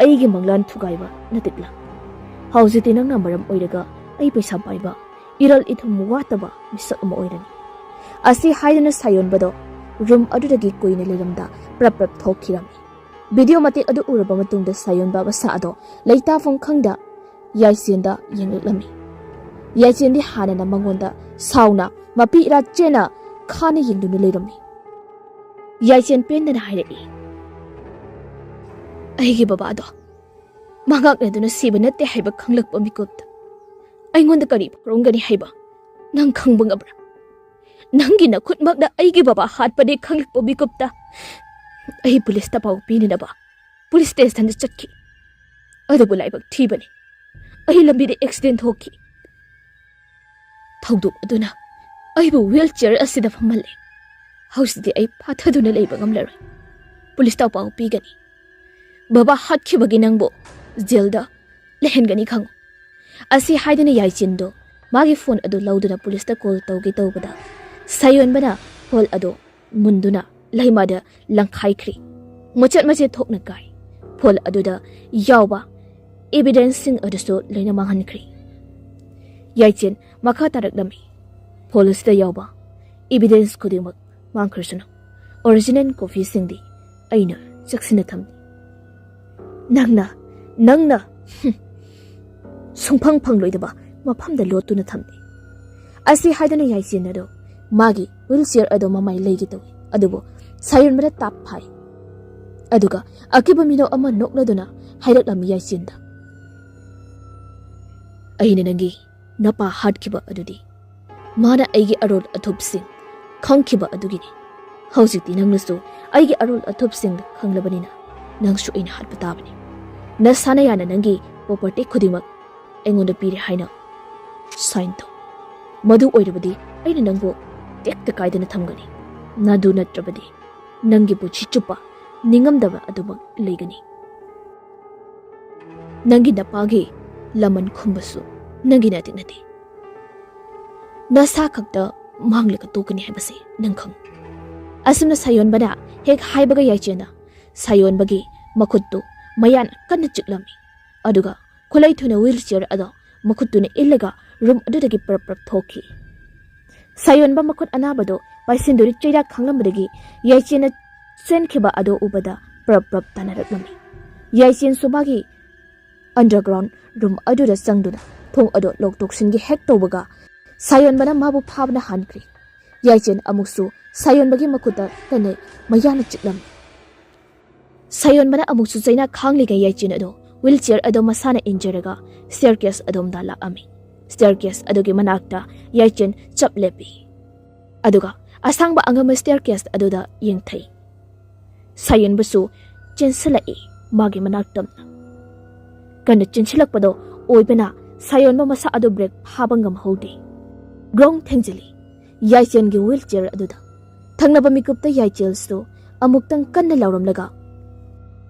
ꯑꯩꯒꯤ ꯃꯪꯂꯥꯟ ꯊꯨꯒꯥꯏꯕ ꯅꯇꯤꯛꯂ? ꯍꯧꯖꯤꯛꯇꯤ ꯅꯪꯅ ꯃꯔꯝ ꯑꯣꯏꯔꯒ ꯑꯩ ꯄꯩꯁꯥ ꯄꯥꯏꯕ, ꯏꯔꯜ ꯏꯊꯨꯝ ꯋꯥꯠꯇꯕ ꯃꯤꯁꯛ ꯑꯃ ꯑꯣꯏꯔꯅꯤ"꯫ ꯑꯁꯤ ꯍꯥꯏꯗꯨꯅ ꯁꯥꯌꯣꯟꯕꯗꯣ ꯔꯨꯝ ꯑꯗꯨꯗꯒꯤ ꯀꯨꯏꯅ ꯂꯩꯔꯝꯗ ꯄ꯭ꯔꯞ ꯄ꯭ꯔꯞ ꯊꯣꯛꯈꯤꯔꯝꯃꯤ꯫ ꯚꯤꯗꯤꯑꯣ ꯃꯇꯦꯛ ꯑꯗꯨ ꯎꯔꯕ ꯃꯇꯨꯡꯗ ꯁꯥꯌꯣꯟꯕ ꯃꯁꯥ ꯑꯗꯣ ꯂꯩꯇꯥꯐꯝ ꯈꯪꯗ ꯌꯥꯏꯆꯦꯟꯗ ꯌꯦꯡꯂꯛꯂꯝꯃꯤ꯫ ꯌꯥꯏꯆꯦꯟꯗꯤ ꯍꯥꯟꯅꯅ ꯃꯉꯣꯟꯗ ꯁꯥꯎꯅ ꯃꯄꯤ ꯏꯔꯥ ꯆꯦꯟꯅ ꯈꯥꯅ ꯌꯦꯡꯗꯨꯅ ꯂꯩꯔꯝꯃꯤ꯫ ꯌꯥꯏꯆꯦꯟ ꯄꯦꯟꯗꯅ ꯍꯥꯏꯔꯛꯏ, "ꯑꯩꯒꯤ ꯕꯕꯥꯗꯣ ꯃꯉꯥꯛꯅꯗꯨꯅ ꯁꯤꯕ ꯅꯠꯇꯦ ꯍꯥꯏꯕ ꯈꯪꯂꯛꯄ ꯃꯤꯀꯨꯞꯇ ꯑꯩꯉꯣꯟꯗ ꯀꯔꯤ ꯐꯥꯎꯔꯝꯒꯅꯤ ꯍꯥꯏꯕ ꯅꯪ ꯈꯪꯕ ꯉꯝꯕ꯭ꯔꯥ? ꯅꯪꯒꯤ ꯅꯈꯨꯠꯃꯛꯅ ꯑꯩꯒꯤ ꯕꯕꯥ ꯍꯥꯠꯄꯅꯦ ꯈꯪꯂꯛꯄ ꯃꯤꯀꯨꯞꯇ ꯑꯩ ꯄꯨꯂꯤꯁꯇ ꯄꯥꯎ ꯄꯤꯅꯅꯕ ꯄꯨꯂꯤꯁ ꯁ꯭ꯇꯦꯁꯟꯗ ꯆꯠꯈꯤ꯫ ꯑꯗꯨꯕꯨ ꯂꯥꯏꯕꯛ ꯊꯤꯕꯅꯤ, ꯑꯩ ꯂꯝꯕꯤꯗ ꯑꯦꯛꯁꯤꯗꯦꯟ ꯊꯣꯛꯈꯤ꯫ ꯊꯧꯗꯣꯛ ꯑꯗꯨꯅ ꯑꯩꯕꯨ ꯋꯤꯜ ꯆꯤꯌꯔ ꯑꯁꯤꯗ ꯐꯝꯍꯜꯂꯦ꯫ ꯍꯧꯖꯤꯛꯇꯤ ꯑꯩ ꯐꯥꯊꯗꯨꯅ ꯂꯩꯕ ꯉꯝꯂꯔꯣꯏ꯫ ꯄꯨꯂꯤꯁꯇ ꯄꯥꯎ ꯄꯤꯒꯅꯤ꯫ ꯕꯕꯥ ꯍꯥꯠꯈꯤꯕꯒꯤ ꯅꯪꯕꯨ ꯖꯦꯜꯗ ꯂꯩꯍꯟꯒꯅꯤ ꯈꯪꯉꯨ"꯫ ꯑꯁꯤ ꯍꯥꯏꯗꯨꯅ ꯌꯥꯏꯆꯤꯟꯗꯣ ꯃꯥꯒꯤ ꯐꯣꯟ ꯑꯗꯨ ꯂꯧꯗꯨꯅ ꯄꯨꯂꯤꯁꯇ ꯀꯣꯜ ꯇꯧꯒꯦ ꯇꯧꯕꯗ, ꯁꯥꯌꯣꯟꯕꯅ ꯐꯣꯟ ꯑꯗꯨ ꯃꯨꯟꯗꯨꯅ ꯂꯩꯃꯥꯗ ꯂꯪꯈꯥꯏꯈ꯭ꯔꯤ꯫ ꯃꯆꯦꯠ ꯃꯆꯦꯠ ꯊꯣꯛꯅ ꯀꯥꯏ꯫ ꯐꯣꯟ ꯑꯗꯨꯗ ꯌꯥꯎꯕ ꯏꯚꯤꯗꯦꯟꯁꯁꯤꯡ ꯑꯗꯨꯁꯨ ꯂꯣꯏꯅ ꯃꯥꯡꯍꯟꯈ꯭ꯔꯤ꯫ ꯌꯥꯏꯆꯦꯟ ꯃꯈꯥ ꯇꯥꯔꯛꯂꯝꯃꯤ, "ꯐꯣꯟ ꯑꯁꯤꯗ ꯌꯥꯎꯕ ꯏꯚꯤꯗꯦꯟꯁ ꯈꯨꯗꯤꯡꯃꯛ ꯃꯥꯡꯈ꯭ꯔꯁꯅꯨ꯫ ꯑꯣꯔꯤꯖꯤꯅꯦꯜ ꯀꯣꯄꯤꯁꯤꯡꯗꯤ ꯑꯩꯅ ꯆꯦꯛꯁꯤꯟꯅ ꯊꯝꯂꯤ꯫ ꯅꯪꯅ, ꯅꯪꯅ, ꯍꯨꯝ, ꯁꯨꯡꯐꯪ ꯐꯪꯂꯣꯏꯗꯕ ꯃꯐꯝꯗ ꯂꯣꯠꯇꯨꯅ ꯊꯝꯂꯤ"꯫ ꯑꯁꯤ ꯍꯥꯏꯗꯨꯅ ꯌꯥꯏꯆꯦꯟ ꯑꯗꯣ ꯃꯥꯒꯤ ꯋꯤꯜ ꯆꯤꯌꯔ ꯑꯗꯣ ꯃꯃꯥꯏ ꯂꯩꯒꯦ ꯇꯧꯏ, ꯑꯗꯨꯕꯨ ꯁꯥꯌꯣꯟꯕꯅ ꯇꯥꯞ ꯐꯥꯏ꯫ ꯑꯗꯨꯒ ꯑꯀꯤꯕ ꯃꯤꯅꯣꯛ ꯑꯃ ꯅꯣꯛꯂꯗꯨꯅ ꯍꯥꯏꯔꯛꯂꯝꯃꯤ ꯌꯥꯏꯆꯦꯟꯗ, "ꯑꯩꯅ ꯅꯪꯒꯤ ꯅꯄꯥ ꯍꯥꯠꯈꯤꯕ ꯑꯗꯨꯗꯤ ꯃꯥꯅ ꯑꯩꯒꯤ ꯑꯔꯣꯜ ꯑꯊꯨꯞꯁꯤꯡ ꯈꯪꯈꯤꯕ ꯑꯗꯨꯒꯤꯅꯤ꯫ ꯍꯧꯖꯤꯛꯇꯤ ꯅꯪꯅꯁꯨ ꯑꯩꯒꯤ ꯑꯔꯣꯜ ꯑꯊꯨꯞꯁꯤꯡ ꯈꯪꯂꯕꯅꯤꯅ ꯅꯪꯁꯨ ꯑꯩꯅ ꯍꯥꯠꯄ ꯇꯥꯕꯅꯤ꯫ ꯅꯁꯥꯅ ꯌꯥꯅ ꯅꯪꯒꯤ ꯄ꯭ꯔꯣꯄꯔꯇꯤ ꯈꯨꯗꯤꯡꯃꯛ ꯑꯩꯉꯣꯟꯗ ꯄꯤꯔꯦ ꯍꯥꯏꯅ ꯁꯥꯏꯟ ꯇꯧ꯫ ꯃꯗꯨ ꯑꯣꯏꯔꯕꯗꯤ ꯑꯩꯅ ꯅꯪꯕꯨ ꯇꯦꯛꯇ ꯀꯥꯏꯗꯅ ꯊꯝꯒꯅꯤ꯫ ꯅꯗꯨ ꯅꯠꯇ꯭ꯔꯕꯗꯤ ꯅꯪꯒꯤ ꯄꯨꯟꯁꯤ ꯆꯨꯞꯄ ꯅꯤꯡꯉꯝꯗꯕ ꯑꯗꯨꯃꯛ ꯂꯩꯒꯅꯤ꯫ ꯅꯪꯒꯤ ꯅꯄꯥꯒꯤ ꯂꯃꯟ ꯈꯨꯝꯕꯁꯨ ꯅꯪꯒꯤ ꯅꯇꯤꯛ ꯅꯠꯇꯦ꯫ ꯅꯁꯥ ꯈꯛꯇ ꯃꯥꯡꯂꯒ ꯇꯣꯛꯀꯅꯤ ꯍꯥꯏꯕꯁꯦ ꯅꯪ ꯈꯪ"꯫ ꯑꯁꯨꯝꯅ ꯁꯥꯌꯣꯟꯕꯅ ꯍꯦꯛ ꯍꯥꯏꯕꯒ ꯌꯥꯏꯆꯦꯟꯅ ꯁꯥꯌꯣꯟꯕꯒꯤ ꯃꯈꯨꯠꯇꯨ ꯃꯌꯥꯅ ꯀꯟꯅ ꯆꯤꯛꯂꯝꯃꯤ꯫ ꯑꯗꯨꯒ ꯈꯨꯠꯂꯩ ꯊꯨꯅ ꯋꯤꯜ ꯆꯤꯌꯔ ꯑꯗꯣ ꯃꯈꯨꯠꯇꯨꯅ ꯏꯜꯂꯒ ꯔꯨꯝ ꯑꯗꯨꯗꯒꯤ ꯄ꯭ꯔꯞ ꯄ꯭ꯔꯞ ꯊꯣꯛꯈꯤ꯫ ꯁꯥꯌꯣꯟꯕ ꯃꯈꯨꯠ ꯑꯅꯥꯕꯗꯣ ꯄꯥꯏꯁꯤꯟꯗꯨꯅ ꯆꯩꯔꯥꯛ ꯈꯥꯡꯂꯝꯕꯗꯒꯤ ꯌꯥꯏꯆꯦꯟꯅ ꯆꯦꯟꯈꯤꯕ ꯑꯗꯣ ꯎꯕꯗ ꯄ꯭ꯔꯞ ꯄ꯭ꯔꯞ ꯇꯥꯅꯔꯛꯂꯝꯃꯤ꯫ ꯌꯥꯏꯆꯦꯟꯁꯨ ꯃꯥꯒꯤ ꯑꯟꯗꯔꯒ꯭ꯔꯥꯎꯟ ꯔꯨꯝ ꯑꯗꯨꯗ ꯆꯪꯗꯨꯅ ꯊꯣꯡ ꯑꯗꯣ ꯂꯣꯛ ꯇꯣꯛꯁꯤꯟꯒꯦ ꯍꯦꯛ ꯇꯧꯕꯒ ꯁꯥꯌꯣꯟꯕꯅ ꯃꯥꯕꯨ ꯐꯥꯕꯅ ꯍꯥꯟꯈ꯭ꯔꯤ꯫ ꯌꯥꯏꯆꯦꯟ ꯑꯃꯨꯛꯁꯨ ꯁꯥꯌꯣꯟꯕꯒꯤ ꯃꯈꯨꯠꯇ ꯀꯟꯅ ꯃꯌꯥꯅ ꯆꯤꯛꯂꯝꯃꯤ꯫ ꯁꯥꯌꯣꯟꯕꯅ ꯑꯃꯨꯛꯁꯨ ꯆꯩꯅꯥ ꯈꯥꯡꯂꯤꯉꯩ ꯌꯥꯏꯆꯦꯟ ꯑꯗꯣ ꯋꯤꯜ ꯆꯤꯌꯔ ꯑꯗꯣ ꯃꯁꯥꯅ ꯏꯟꯖꯔꯒ ꯁ꯭ꯇꯦꯌꯔ ꯀꯦꯁ ꯑꯗꯣꯝꯗ ꯂꯥꯛꯂꯝꯃꯤ꯫ ꯁ꯭ꯇꯦꯌꯔ ꯀꯦꯁ ꯑꯗꯨꯒꯤ ꯃꯅꯥꯛꯇ ꯌꯥꯏꯆꯦꯟ ꯆꯞ ꯂꯦꯞꯄꯤ꯫ ꯑꯗꯨꯒ ꯑꯁꯥꯡꯕ ꯑꯉꯝꯕ ꯁ꯭ꯇꯦꯌꯔ ꯀꯦꯁ ꯑꯗꯨꯗ ꯌꯦꯡꯊꯩ꯫ ꯁꯥꯌꯣꯟꯕꯁꯨ ꯆꯦꯟꯁꯤꯜꯂꯛꯏ ꯃꯥꯒꯤ ꯃꯅꯥꯛ ꯇꯝꯅ꯫ ꯀꯟꯅ ꯆꯦꯟꯁꯤꯜꯂꯛꯄꯗꯣ ꯑꯣꯏꯕꯅ ꯁꯥꯌꯣꯟꯕ ꯃꯁꯥ ꯑꯗꯨ ꯕ꯭ꯔꯦꯛ ꯐꯥꯕ ꯉꯝꯍꯧꯗꯦ꯫ ꯒ꯭ꯔꯣꯡ ꯊꯦꯡꯖꯤꯜꯂꯤ ꯌꯥꯏꯆꯦꯟꯒꯤ ꯋꯤꯜ ꯆꯤꯌꯔ ꯑꯗꯨꯗ꯫ ꯊꯪꯅꯕ ꯃꯤꯀꯨꯞꯇ ꯌꯥꯏꯆꯦꯟꯁꯨ ꯑꯃꯨꯛꯇꯪ ꯀꯟꯅ ꯂꯥꯎꯔꯝꯂꯒ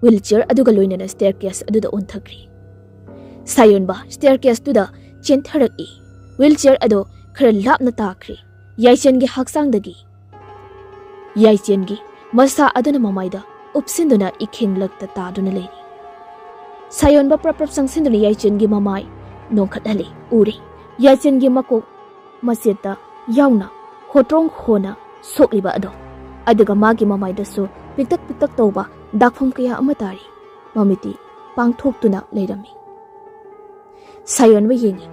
ꯋꯤꯜ ꯆꯤꯌꯔ ꯑꯗꯨꯒ ꯂꯣꯏꯅꯅ ꯁ꯭ꯇꯦꯌꯔ ꯀꯦꯁ ꯑꯗꯨꯗ ꯑꯣꯟꯊꯈ꯭ꯔꯤ꯫ ꯁꯥꯌꯣꯟꯕ ꯁ꯭ꯇꯦꯌꯔ ꯀꯦꯁꯇꯨꯗ ꯆꯦꯟꯊꯔꯛꯏ꯫ ꯋꯤꯜ ꯆꯤꯌꯔ ꯑꯗꯨ ꯈꯔ ꯂꯥꯞꯅ ꯇꯥꯈ꯭ꯔꯦ ꯌꯥꯏꯆꯦꯟꯒꯤ ꯍꯛꯆꯥꯡꯗꯒꯤ꯫ ꯌꯥꯏꯆꯦꯟꯒꯤ ꯃꯁꯥ ꯑꯗꯨꯅ ꯃꯃꯥꯏꯗ ꯎꯞꯁꯤꯟꯗꯨꯅ ꯏꯈꯦꯡꯂꯛꯇ ꯇꯥꯗꯨꯅ ꯂꯩꯔꯤ꯫ ꯁꯥꯌꯣꯟꯕ ꯄ꯭ꯔꯞ ꯄ꯭ꯔꯞ ꯆꯪꯁꯤꯟꯗꯨꯅ ꯌꯥꯏꯆꯦꯟꯒꯤ ꯃꯃꯥꯏ ꯅꯣꯡꯈꯠꯍꯜꯂꯤ꯫ ꯎꯔꯦ ꯌꯥꯏꯆꯦꯟꯒꯤ ꯃꯀꯣꯛ ꯃꯆꯦꯠꯇ ꯌꯥꯎꯅ ꯍꯣꯇ꯭ꯔꯣꯡ ꯍꯣꯅ ꯁꯣꯛꯂꯤꯕ ꯑꯗꯣ꯫ ꯑꯗꯨꯒ ꯃꯥꯒꯤ ꯃꯃꯥꯏꯗꯁꯨ ꯄꯤꯛꯇꯛ ꯄꯤꯛꯇꯛ ꯇꯧꯕ ꯗꯥꯛꯐꯝ ꯀꯌꯥ ꯑꯃ ꯇꯥꯔꯤ꯫ ꯃꯃꯤꯠꯇꯤ ꯄꯥꯡꯊꯣꯛꯇꯨꯅ ꯂꯩꯔꯝꯃꯤ꯫ ꯁꯥꯌꯣꯟꯕ ꯌꯦꯡꯉꯤ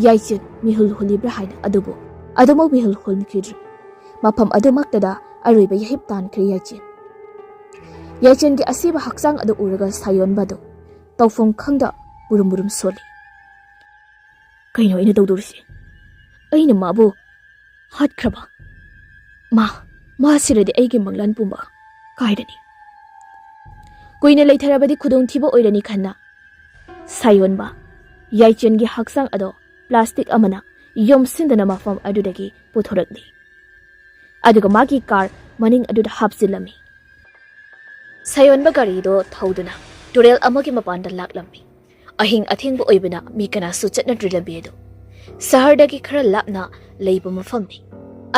ꯌꯥꯏꯆꯦꯟ ꯃꯤꯍꯨꯜ ꯍꯨꯜꯂꯤꯕ꯭ꯔꯥ ꯍꯥꯏꯅ꯫ ꯑꯗꯨꯕꯨ ꯑꯗꯨꯃꯛ ꯃꯤꯍꯨꯜ ꯍꯨꯟꯈꯤꯗ꯭ꯔꯤ꯫ ꯃꯐꯝ ꯑꯗꯨꯃꯛꯇꯗ ꯑꯔꯣꯏꯕ ꯌꯥꯍꯤꯞ ꯇꯥꯟꯈ꯭ꯔꯦ ꯌꯥꯏꯆꯦꯟ꯫ ꯌꯥꯏꯆꯦꯟꯒꯤ ꯑꯁꯤꯕ ꯍꯛꯆꯥꯡ ꯑꯗꯨ ꯎꯔꯒ ꯁꯥꯌꯣꯟꯕ ꯑꯗꯨ ꯇꯧꯐꯝ ꯈꯪꯗ ꯕꯨꯔꯨꯝ ꯕꯨꯔꯨꯝ ꯁꯣꯜꯂꯤ꯫ ꯀꯩꯅꯣ ꯑꯩꯅ ꯇꯧꯗꯣꯔꯤꯁꯦ? ꯑꯩꯅ ꯃꯥꯕꯨ ꯍꯥꯠꯈ꯭ꯔꯕ? ꯃꯥ, ꯃꯥ ꯁꯤꯔꯗꯤ ꯑꯩꯒꯤ ꯃꯪꯂꯥꯟ ꯄꯨꯝꯕ ꯀꯥꯏꯔꯅꯤ꯫ ꯀꯨꯏꯅ ꯂꯩꯊꯔꯕꯗꯤ ꯈꯨꯗꯣꯡꯊꯤꯕ ꯑꯣꯏꯔꯅꯤ ꯈꯟꯅ ꯁꯥꯌꯣꯟꯕ ꯌꯥꯏꯆꯦꯟꯒꯤ ꯍꯛꯆꯥꯡ ꯑꯗꯣ ꯄ꯭ꯂꯥꯁꯇꯤꯛ ꯑꯃꯅ ꯌꯣꯝꯁꯤꯟꯗꯨꯅ ꯃꯐꯝ ꯑꯗꯨꯗꯒꯤ ꯄꯨꯊꯣꯔꯛꯂꯤ꯫ ꯑꯗꯨꯒ ꯃꯥꯒꯤ ꯀꯥꯔ ꯃꯅꯤꯡ ꯑꯗꯨꯗ ꯍꯥꯞꯆꯤꯜꯂꯝꯃꯤ꯫ ꯁꯥꯌꯣꯟꯕ ꯒꯥꯔꯤꯗꯣ ꯊꯧꯗꯨꯅ ꯇꯨꯔꯦꯜ ꯑꯃꯒꯤ ꯃꯄꯥꯟꯗ ꯂꯥꯛꯂꯝꯃꯤ꯫ ꯑꯍꯤꯡ ꯑꯊꯦꯡꯕ ꯑꯣꯏꯕꯅ ꯃꯤ ꯀꯅꯥꯁꯨ ꯆꯠꯅꯗ꯭ꯔꯤ ꯂꯝꯕꯤ ꯑꯗꯨ꯫ ꯁꯍꯔꯗꯒꯤ ꯈꯔ ꯂꯥꯞꯅ ꯂꯩꯕ ꯃꯐꯝꯅꯤ꯫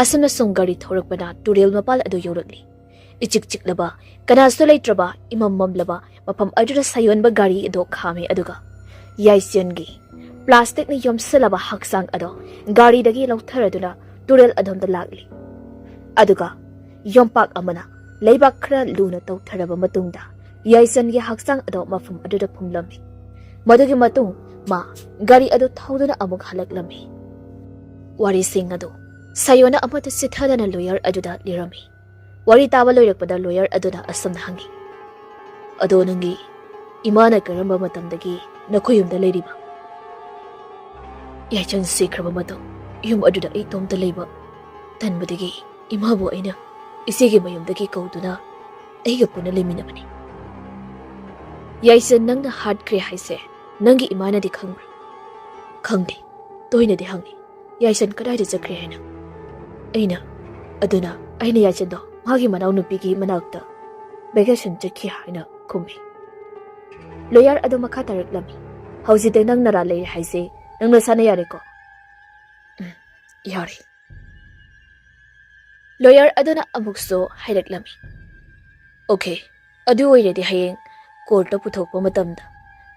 ꯑꯁꯨꯝꯅ ꯁꯨꯝ ꯒꯥꯔꯤ ꯊꯧꯔꯛꯄꯅ ꯇꯨꯔꯦꯜ ꯃꯄꯥꯜ ꯑꯗꯨ ꯌꯧꯔꯛꯂꯤ꯫ ꯏꯆꯤꯛ ꯆꯤꯛꯂꯕ, ꯀꯅꯥꯁꯨ ꯂꯩꯇ꯭ꯔꯕ, ꯏꯃꯝ ꯃꯝꯂꯕ ꯃꯐꯝ ꯑꯗꯨꯗ ꯁꯥꯌꯣꯟꯕ ꯒꯥꯔꯤ ꯑꯗꯨ ꯈꯥꯝꯃꯤ, ꯑꯗꯨꯒ ꯌꯥꯏꯆꯟꯒꯤ ꯄ꯭ꯂꯥꯁꯇꯤꯛꯅ ꯌꯣꯝꯁꯤꯜꯂꯕ ꯍꯛꯆꯥꯡ ꯑꯗꯣ ꯒꯥꯔꯤꯗꯒꯤ ꯂꯧꯊꯔꯗꯨꯅ ꯇꯨꯔꯦꯜ ꯑꯗꯣꯝꯗ ꯂꯥꯛꯂꯤ꯫ ꯑꯗꯨꯒ ꯌꯣꯝꯄꯥꯛ ꯑꯃꯅ ꯂꯩꯕꯥꯛ ꯈꯔ ꯂꯨꯅ ꯇꯧꯊꯔꯕ ꯃꯇꯨꯡꯗ ꯌꯥꯏꯆꯟꯒꯤ ꯍꯛꯆꯥꯡ ꯑꯗꯣ ꯃꯐꯝ ꯑꯗꯨꯗ ꯐꯨꯝꯂꯝꯃꯤ꯫ ꯃꯗꯨꯒꯤ ꯃꯇꯨꯡ ꯃꯥ ꯒꯥꯔꯤ ꯑꯗꯨ ꯊꯧꯗꯨꯅ ꯑꯃꯨꯛ ꯍꯜꯂꯛꯂꯝꯃꯤ꯫ ꯋꯥꯔꯤꯁꯤꯡ ꯑꯗꯨ ꯁꯥꯌꯣꯟꯅ ꯑꯃꯠꯇ ꯆꯤꯊꯗꯅ ꯂꯣꯌꯔ ꯑꯗꯨꯗ ꯂꯤꯔꯝꯃꯤ꯫ ꯋꯥꯔꯤ ꯇꯥꯕ ꯂꯣꯏꯔꯛꯄꯗ ꯂꯣꯌꯔ ꯑꯗꯨꯅ ꯑꯁꯨꯝꯅ ꯍꯪꯉꯤ, "ꯑꯗꯣ ꯅꯪꯒꯤ ꯏꯃꯥꯅ ꯀꯔꯝꯕ ꯃꯇꯝꯗꯒꯤ ꯅꯈꯣꯏ ꯌꯨꯝꯗ ꯂꯩꯔꯤꯕ?" "ꯌꯥꯏꯆꯟ ꯁꯤꯈ꯭ꯔꯕ ꯃꯇꯨꯡ ꯌꯨꯝ ꯑꯗꯨꯗ ꯑꯩ ꯏꯇꯣꯝꯇ ꯂꯩꯕ ꯇꯟꯕꯗꯒꯤ ꯏꯃꯥꯕꯨ ꯑꯩꯅ ꯏꯆꯦꯒꯤ ꯃꯌꯨꯝꯗꯒꯤ ꯀꯧꯗꯨꯅ ꯑꯩꯒ ꯄꯨꯟꯅ ꯂꯩꯃꯤꯟꯅꯕꯅꯤ꯫" "ꯌꯥꯏꯆꯟ ꯅꯪꯅ ꯍꯥꯠꯈ꯭ꯔꯦ ꯍꯥꯏꯁꯦ ꯅꯪꯒꯤ ꯏꯃꯥꯅꯗꯤ ꯈꯪꯕ꯭ꯔꯥ?" "ꯈꯪꯗꯦ, ꯇꯣꯏꯅꯗꯤ ꯍꯪꯉꯤ, ꯌꯥꯏꯆꯟ ꯀꯗꯥꯏꯗ ꯆꯠꯈ꯭ꯔꯦ ꯍꯥꯏꯅ꯫ ꯑꯩꯅ, ꯑꯗꯨꯅ ꯑꯩꯅ ꯌꯥꯏꯆꯟꯗꯣ ꯃꯥꯒꯤ ꯃꯅꯥꯎꯅꯨꯄꯤꯒꯤ ꯃꯅꯥꯛꯇ ꯚꯦꯀꯦꯁꯟ ꯆꯠꯈꯤ ꯍꯥꯏꯅ ꯈꯨꯝꯃꯤ꯫" ꯂꯣꯌꯔ ꯑꯗꯨ ꯃꯈꯥ ꯇꯥꯔꯛꯂꯝꯃꯤ, "ꯍꯧꯖꯤꯛꯇꯤ ꯅꯪ ꯅꯔꯥ ꯂꯩꯔꯦ ꯍꯥꯏꯁꯦ ꯅꯪ ꯅꯁꯥꯅ ꯌꯥꯔꯦꯀꯣ?" "ꯎꯝ, ꯌꯥꯔꯦ꯫" ꯂꯣꯌꯔ ꯑꯗꯨꯅ ꯑꯃꯨꯛꯁꯨ ꯍꯥꯏꯔꯛꯂꯝꯃꯤ, "ꯑꯣꯀꯦ, ꯑꯗꯨ ꯑꯣꯏꯔꯗꯤ ꯍꯌꯦꯡ ꯀꯣꯔꯠꯇ ꯄꯨꯊꯣꯛꯄ ꯃꯇꯝꯗ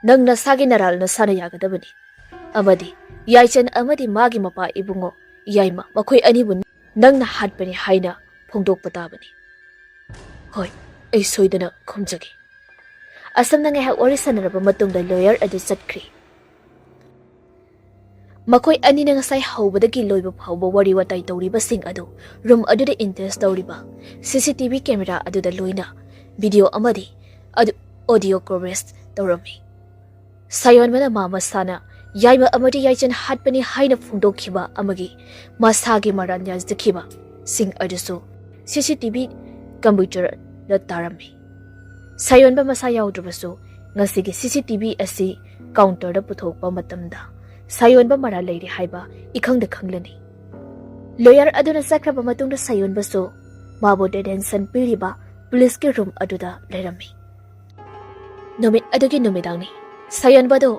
ꯅꯪ ꯅꯁꯥꯒꯤ ꯅꯔꯥꯜ ꯅꯁꯥꯅ ꯌꯥꯒꯗꯕꯅꯤ, ꯑꯃꯗꯤ ꯌꯥꯏꯆꯟ ꯑꯃꯗꯤ ꯃꯥꯒꯤ ꯃꯄꯥ ꯏꯕꯨꯡꯉꯣ ꯌꯥꯏꯃ, ꯃꯈꯣꯏ ꯑꯅꯤꯕꯨ ꯅꯪꯅ ꯍꯥꯠꯄꯅꯤ ꯍꯥꯏꯅ ꯐꯣꯡꯗꯣꯛꯄ ꯇꯥꯕꯅꯤ꯫" "ꯍꯣꯏ, ꯑꯩ ꯁꯣꯏꯗꯅ ꯈꯨꯝꯖꯒꯦ꯫" ꯑꯁꯨꯝꯅ ꯉꯥꯏꯍꯥꯛ ꯋꯥꯔꯤ ꯁꯥꯟꯅꯔꯕ ꯃꯇꯨꯡꯗ ꯂꯣꯌꯔ ꯑꯗꯨ ꯆꯠꯈ꯭ꯔꯤ꯫ ꯃꯈꯣꯏ ꯑꯅꯤꯅ ꯉꯁꯥꯏ ꯍꯧꯕꯗꯒꯤ ꯂꯣꯏꯕ ꯐꯥꯎꯕ ꯋꯥꯔꯤ ꯋꯥꯇꯥꯏ ꯇꯧꯔꯤꯕꯁꯤꯡ ꯑꯗꯨ ꯔꯨꯝ ꯑꯗꯨꯗ ꯏꯟꯇꯦꯁ ꯇꯧꯔꯤꯕ ꯁꯤ ꯁꯤ ꯇꯤ ꯚꯤ ꯀꯦꯃꯦꯔꯥ ꯑꯗꯨꯗ ꯂꯣꯏꯅ ꯚꯤꯗꯤꯑꯣ ꯑꯃꯗꯤ ꯑꯗꯨ ꯑꯣꯗꯤꯑꯣ ꯀꯣꯚꯔꯦꯖ ꯇꯧꯔꯝꯃꯤ꯫ ꯁꯥꯌꯣꯟꯕꯅ ꯃꯥ ꯃꯁꯥꯅ ꯌꯥꯏꯃ ꯑꯃꯗꯤ ꯌꯥꯏꯆꯟ ꯍꯥꯠꯄꯅꯤ ꯍꯥꯏꯅ ꯐꯣꯡꯗꯣꯛꯈꯤꯕ ꯑꯃꯒꯤ ꯃꯁꯥꯒꯤ ꯃꯔꯥꯜ ꯌꯥꯖꯈꯤꯕꯁꯤꯡ ꯑꯗꯨꯁꯨ ꯁꯤ ꯁꯤ ꯇꯤ ꯚꯤ ꯀꯝꯄ꯭ꯌꯨꯇꯔꯗ ꯇꯥꯔꯝꯃꯤ꯫ ꯁꯥꯌꯣꯟꯕ ꯃꯁꯥ ꯌꯥꯎꯗ꯭ꯔꯕꯁꯨ ꯉꯁꯤꯒꯤ ꯁꯤ ꯁꯤ ꯇꯤ ꯚꯤ ꯑꯁꯤ ꯀꯥꯎꯟꯇꯔꯗ ꯄꯨꯊꯣꯛꯄ ꯃꯇꯝꯗ ꯁꯥꯌꯣꯟꯕ ꯃꯔꯥꯜ ꯂꯩꯔꯤ ꯍꯥꯏꯕ ꯏꯈꯪꯗ ꯈꯪꯂꯅꯤ꯫ ꯂꯣꯌꯔ ꯑꯗꯨꯅ ꯆꯠꯈ꯭ꯔꯕ ꯃꯇꯨꯡꯗ ꯁꯥꯌꯣꯟꯕꯁꯨ ꯃꯥꯕꯨ ꯗꯤꯇꯦꯟꯁꯟ ꯄꯤꯔꯤꯕ ꯄꯨꯂꯤꯁꯀꯤ ꯔꯨꯝ ꯑꯗꯨꯗ ꯂꯩꯔꯝꯃꯤ꯫ ꯅꯨꯃꯤꯠ ꯑꯗꯨꯒꯤ ꯅꯨꯃꯤꯗꯥꯡꯅꯤ꯫ ꯁꯥꯌꯣꯟꯕꯗꯨ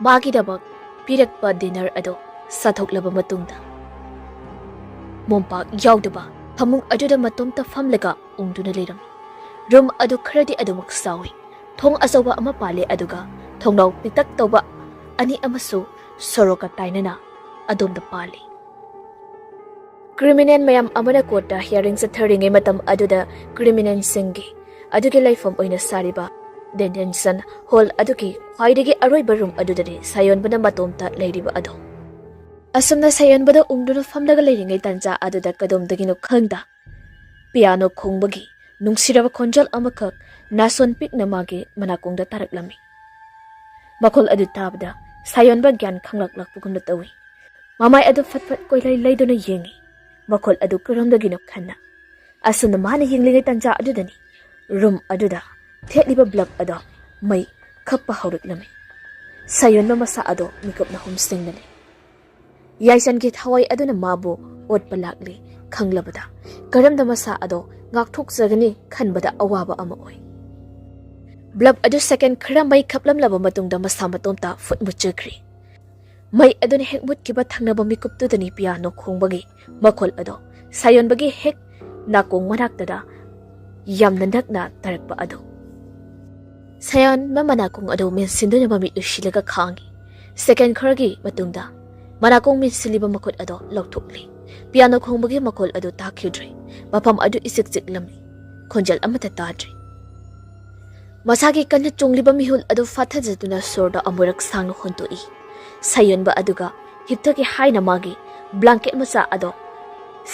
ꯃꯥꯒꯤꯗꯃꯛ ꯄꯤꯔꯛꯄ ꯗꯤꯅꯔ ꯑꯗꯨ ꯆꯥꯊꯣꯛꯂꯕ ꯃꯇꯨꯡꯗ ꯃꯣꯝꯄꯥꯛ ꯌꯥꯎꯗꯕ ꯐꯃꯨꯡ ꯑꯗꯨꯗ ꯃꯇꯣꯝꯇ ꯐꯝꯂꯒ ꯎꯪꯗꯨꯅ ꯂꯩꯔꯝꯃꯤ꯫ ꯔꯨꯝ ꯑꯗꯨ ꯈꯔꯗꯤ ꯑꯗꯨꯃꯛ ꯆꯥꯎꯏ꯫ ꯊꯣꯡ ꯑꯆꯧꯕ ꯑꯃ ꯄꯥꯜꯂꯤ, ꯑꯗꯨꯒ ꯊꯣꯡꯅꯥꯎ ꯄꯤꯛꯇꯛ ꯇꯧꯕ ꯑꯅꯤ ꯑꯃꯁꯨ ꯁꯣꯔꯣꯛꯀ ꯇꯥꯏꯅꯅ ꯑꯗꯣꯝꯗ ꯄꯥꯜꯂꯤ꯫ ꯀ꯭ꯔꯤꯃꯤꯅꯦꯜ ꯃꯌꯥꯝ ꯑꯃꯅ ꯀꯣꯔꯠꯇ ꯍꯤꯌꯥꯔꯤꯡ ꯆꯠꯊꯔꯤꯉꯩ ꯃꯇꯝ ꯑꯗꯨꯗ ꯀ꯭ꯔꯤꯃꯤꯅꯦꯜꯁꯤꯡꯒꯤ ꯑꯗꯨꯒꯤ ꯂꯩꯐꯝ ꯑꯣꯏꯅ ꯁꯥꯔꯤꯕ ꯗꯤꯇꯦꯟꯁꯟ ꯍꯣꯜ ꯑꯗꯨꯒꯤ ꯈ꯭ꯋꯥꯏꯗꯒꯤ ꯑꯔꯣꯏꯕ ꯔꯨꯝ ꯑꯗꯨꯗꯅꯤ ꯁꯥꯌꯣꯟꯕꯅ ꯃꯇꯣꯝꯇ ꯂꯩꯔꯤꯕ ꯑꯗꯣ꯫ ꯑꯁꯨꯝꯅ ꯁꯥꯌꯣꯟꯕꯗ ꯎꯪꯗꯨꯅ ꯐꯝꯂꯒ ꯂꯩꯔꯤꯉꯩ ꯇꯥꯟꯖꯥ ꯑꯗꯨꯗ ꯀꯗꯣꯝꯗꯒꯤꯅꯣ ꯈꯪꯗ ꯄꯤꯌꯥꯅꯣ ꯈꯣꯡꯕꯒꯤ ꯅꯨꯡꯁꯤꯔꯕ ꯈꯣꯟꯖꯦꯜ ꯑꯃꯈꯛ ꯅꯥꯁꯣꯟ ꯄꯤꯛꯅ ꯃꯥꯒꯤ ꯃꯅꯥꯀꯣꯡꯗ ꯇꯥꯔꯛꯂꯝꯃꯤ꯫ ꯃꯈꯣꯜ ꯑꯗꯨ ꯇꯥꯕꯗ ꯁꯥꯌꯣꯟꯕ ꯒ꯭ꯌꯥꯟ ꯈꯪꯂꯛꯂꯛꯄꯒꯨꯝꯅ ꯇꯧꯏ꯫ ꯃꯃꯥꯏ ꯑꯗꯨ ꯐꯠ ꯐꯠ ꯀꯣꯏꯂꯩ ꯂꯩꯗꯨꯅ ꯌꯦꯡꯏ꯫ ꯃꯈꯣꯜ ꯑꯗꯨ ꯀꯔꯣꯝꯗꯒꯤꯅꯣ ꯈꯟꯅ꯫ ꯑꯁꯨꯝꯅ ꯃꯥꯅ ꯌꯦꯡꯂꯤꯉꯩ ꯇꯥꯟꯖꯥ ꯑꯗꯨꯗꯅꯤ ꯔꯨꯝ ꯑꯗꯨꯗ ꯊꯦꯠꯂꯤꯕ ꯕ꯭ꯂꯕ ꯑꯗꯣ ꯃꯩ ꯈꯞꯄ ꯍꯧꯔꯛꯂꯝꯃꯤ꯫ ꯁꯥꯌꯣꯟꯕ ꯃꯁꯥ ꯑꯗꯣ ꯃꯤꯀꯨꯞꯅ ꯍꯨꯝꯁꯤꯡꯅ ꯂꯩ꯫ ꯌꯥꯏꯁꯟꯒꯤ ꯊꯋꯥꯏ ꯑꯗꯨꯅ ꯃꯥꯕꯨ ꯑꯣꯠꯄ ꯂꯥꯛꯂꯤ ꯈꯪꯂꯕꯗ ꯀꯔꯝꯗ ꯃꯁꯥ ꯑꯗꯣ ꯉꯥꯛꯊꯣꯛꯆꯒꯅꯤ ꯈꯟꯕꯗ ꯑꯋꯥꯕ ꯑꯃ ꯑꯣꯏ꯫ ꯕ꯭ꯂꯕ ꯑꯗꯨ ꯁꯦꯀꯦꯟ ꯈꯔ ꯃꯩ ꯈꯞꯂꯝꯂꯕ ꯃꯇꯨꯡꯗ ꯃꯁꯥ ꯃꯇꯣꯝꯇ ꯐꯨꯠ ꯃꯨꯠꯆꯈ꯭ꯔꯤ꯫ ꯃꯩ ꯑꯗꯨꯅ ꯍꯦꯛ ꯃꯨꯠꯈꯤꯕ ꯊꯪꯅꯕ ꯃꯤꯀꯨꯞꯇꯨꯗꯅꯤ ꯄꯤꯌꯥꯅꯣ ꯈꯣꯡꯕꯒꯤ ꯃꯈꯣꯜ ꯑꯗꯣ ꯁꯥꯌꯣꯟꯕꯒꯤ ꯍꯦꯛ ꯅꯥꯀꯣꯡ ꯃꯅꯥꯛꯇꯗ ꯌꯥꯝꯅ ꯅꯛꯅ ꯇꯥꯔꯛꯄ ꯑꯗꯨ꯫ ꯁꯥꯌꯣꯟꯕ ꯃꯅꯥꯀꯣꯡ ꯑꯗꯨ ꯃꯦꯟꯁꯤꯟꯗꯨꯅ ꯃꯃꯤꯠ ꯎꯏꯁꯤꯜꯂꯒ ꯈꯥꯡꯉꯤ꯫ ꯁꯦꯀꯦꯟ ꯈꯔꯒꯤ ꯃꯇꯨꯡꯗ ꯃꯅꯥꯀꯣꯡ ꯃꯦꯟꯁꯤꯜꯂꯤꯕ ꯃꯈꯨꯠ ꯑꯗꯣ ꯂꯧꯊꯣꯛꯂꯤ꯫ ꯄꯤꯌꯥꯅꯣ ꯈꯣꯡꯕꯒꯤ ꯃꯈꯣꯜ ꯑꯗꯨ ꯇꯥꯈꯤꯗ꯭ꯔꯦ꯫ ꯃꯐꯝ ꯑꯗꯨ ꯏꯆꯤꯛ ꯆꯤꯛꯂꯝꯃꯤ꯫ ꯈꯣꯟꯖꯦꯜ ꯑꯃꯠꯇ ꯇꯥꯗ꯭ꯔꯦ꯫ ꯃꯁꯥꯒꯤ ꯀꯟꯅ ꯆꯣꯡꯂꯤꯕ ꯃꯤꯍꯨꯜ ꯑꯗꯨ ꯐꯥꯊꯖꯗꯨꯅ ꯁꯣꯔꯗ ꯑꯃꯨꯔꯛ ꯁꯥꯡꯅ ꯍꯣꯟꯗꯣꯛꯏ꯫ ꯁꯥꯌꯣꯟꯕ ꯑꯗꯨꯒ ꯍꯤꯞꯊꯒꯦ ꯍꯥꯏꯅ ꯃꯥꯒꯤ ꯕ꯭ꯂꯥꯡꯀꯦꯠ ꯃꯆꯥ ꯑꯗꯣ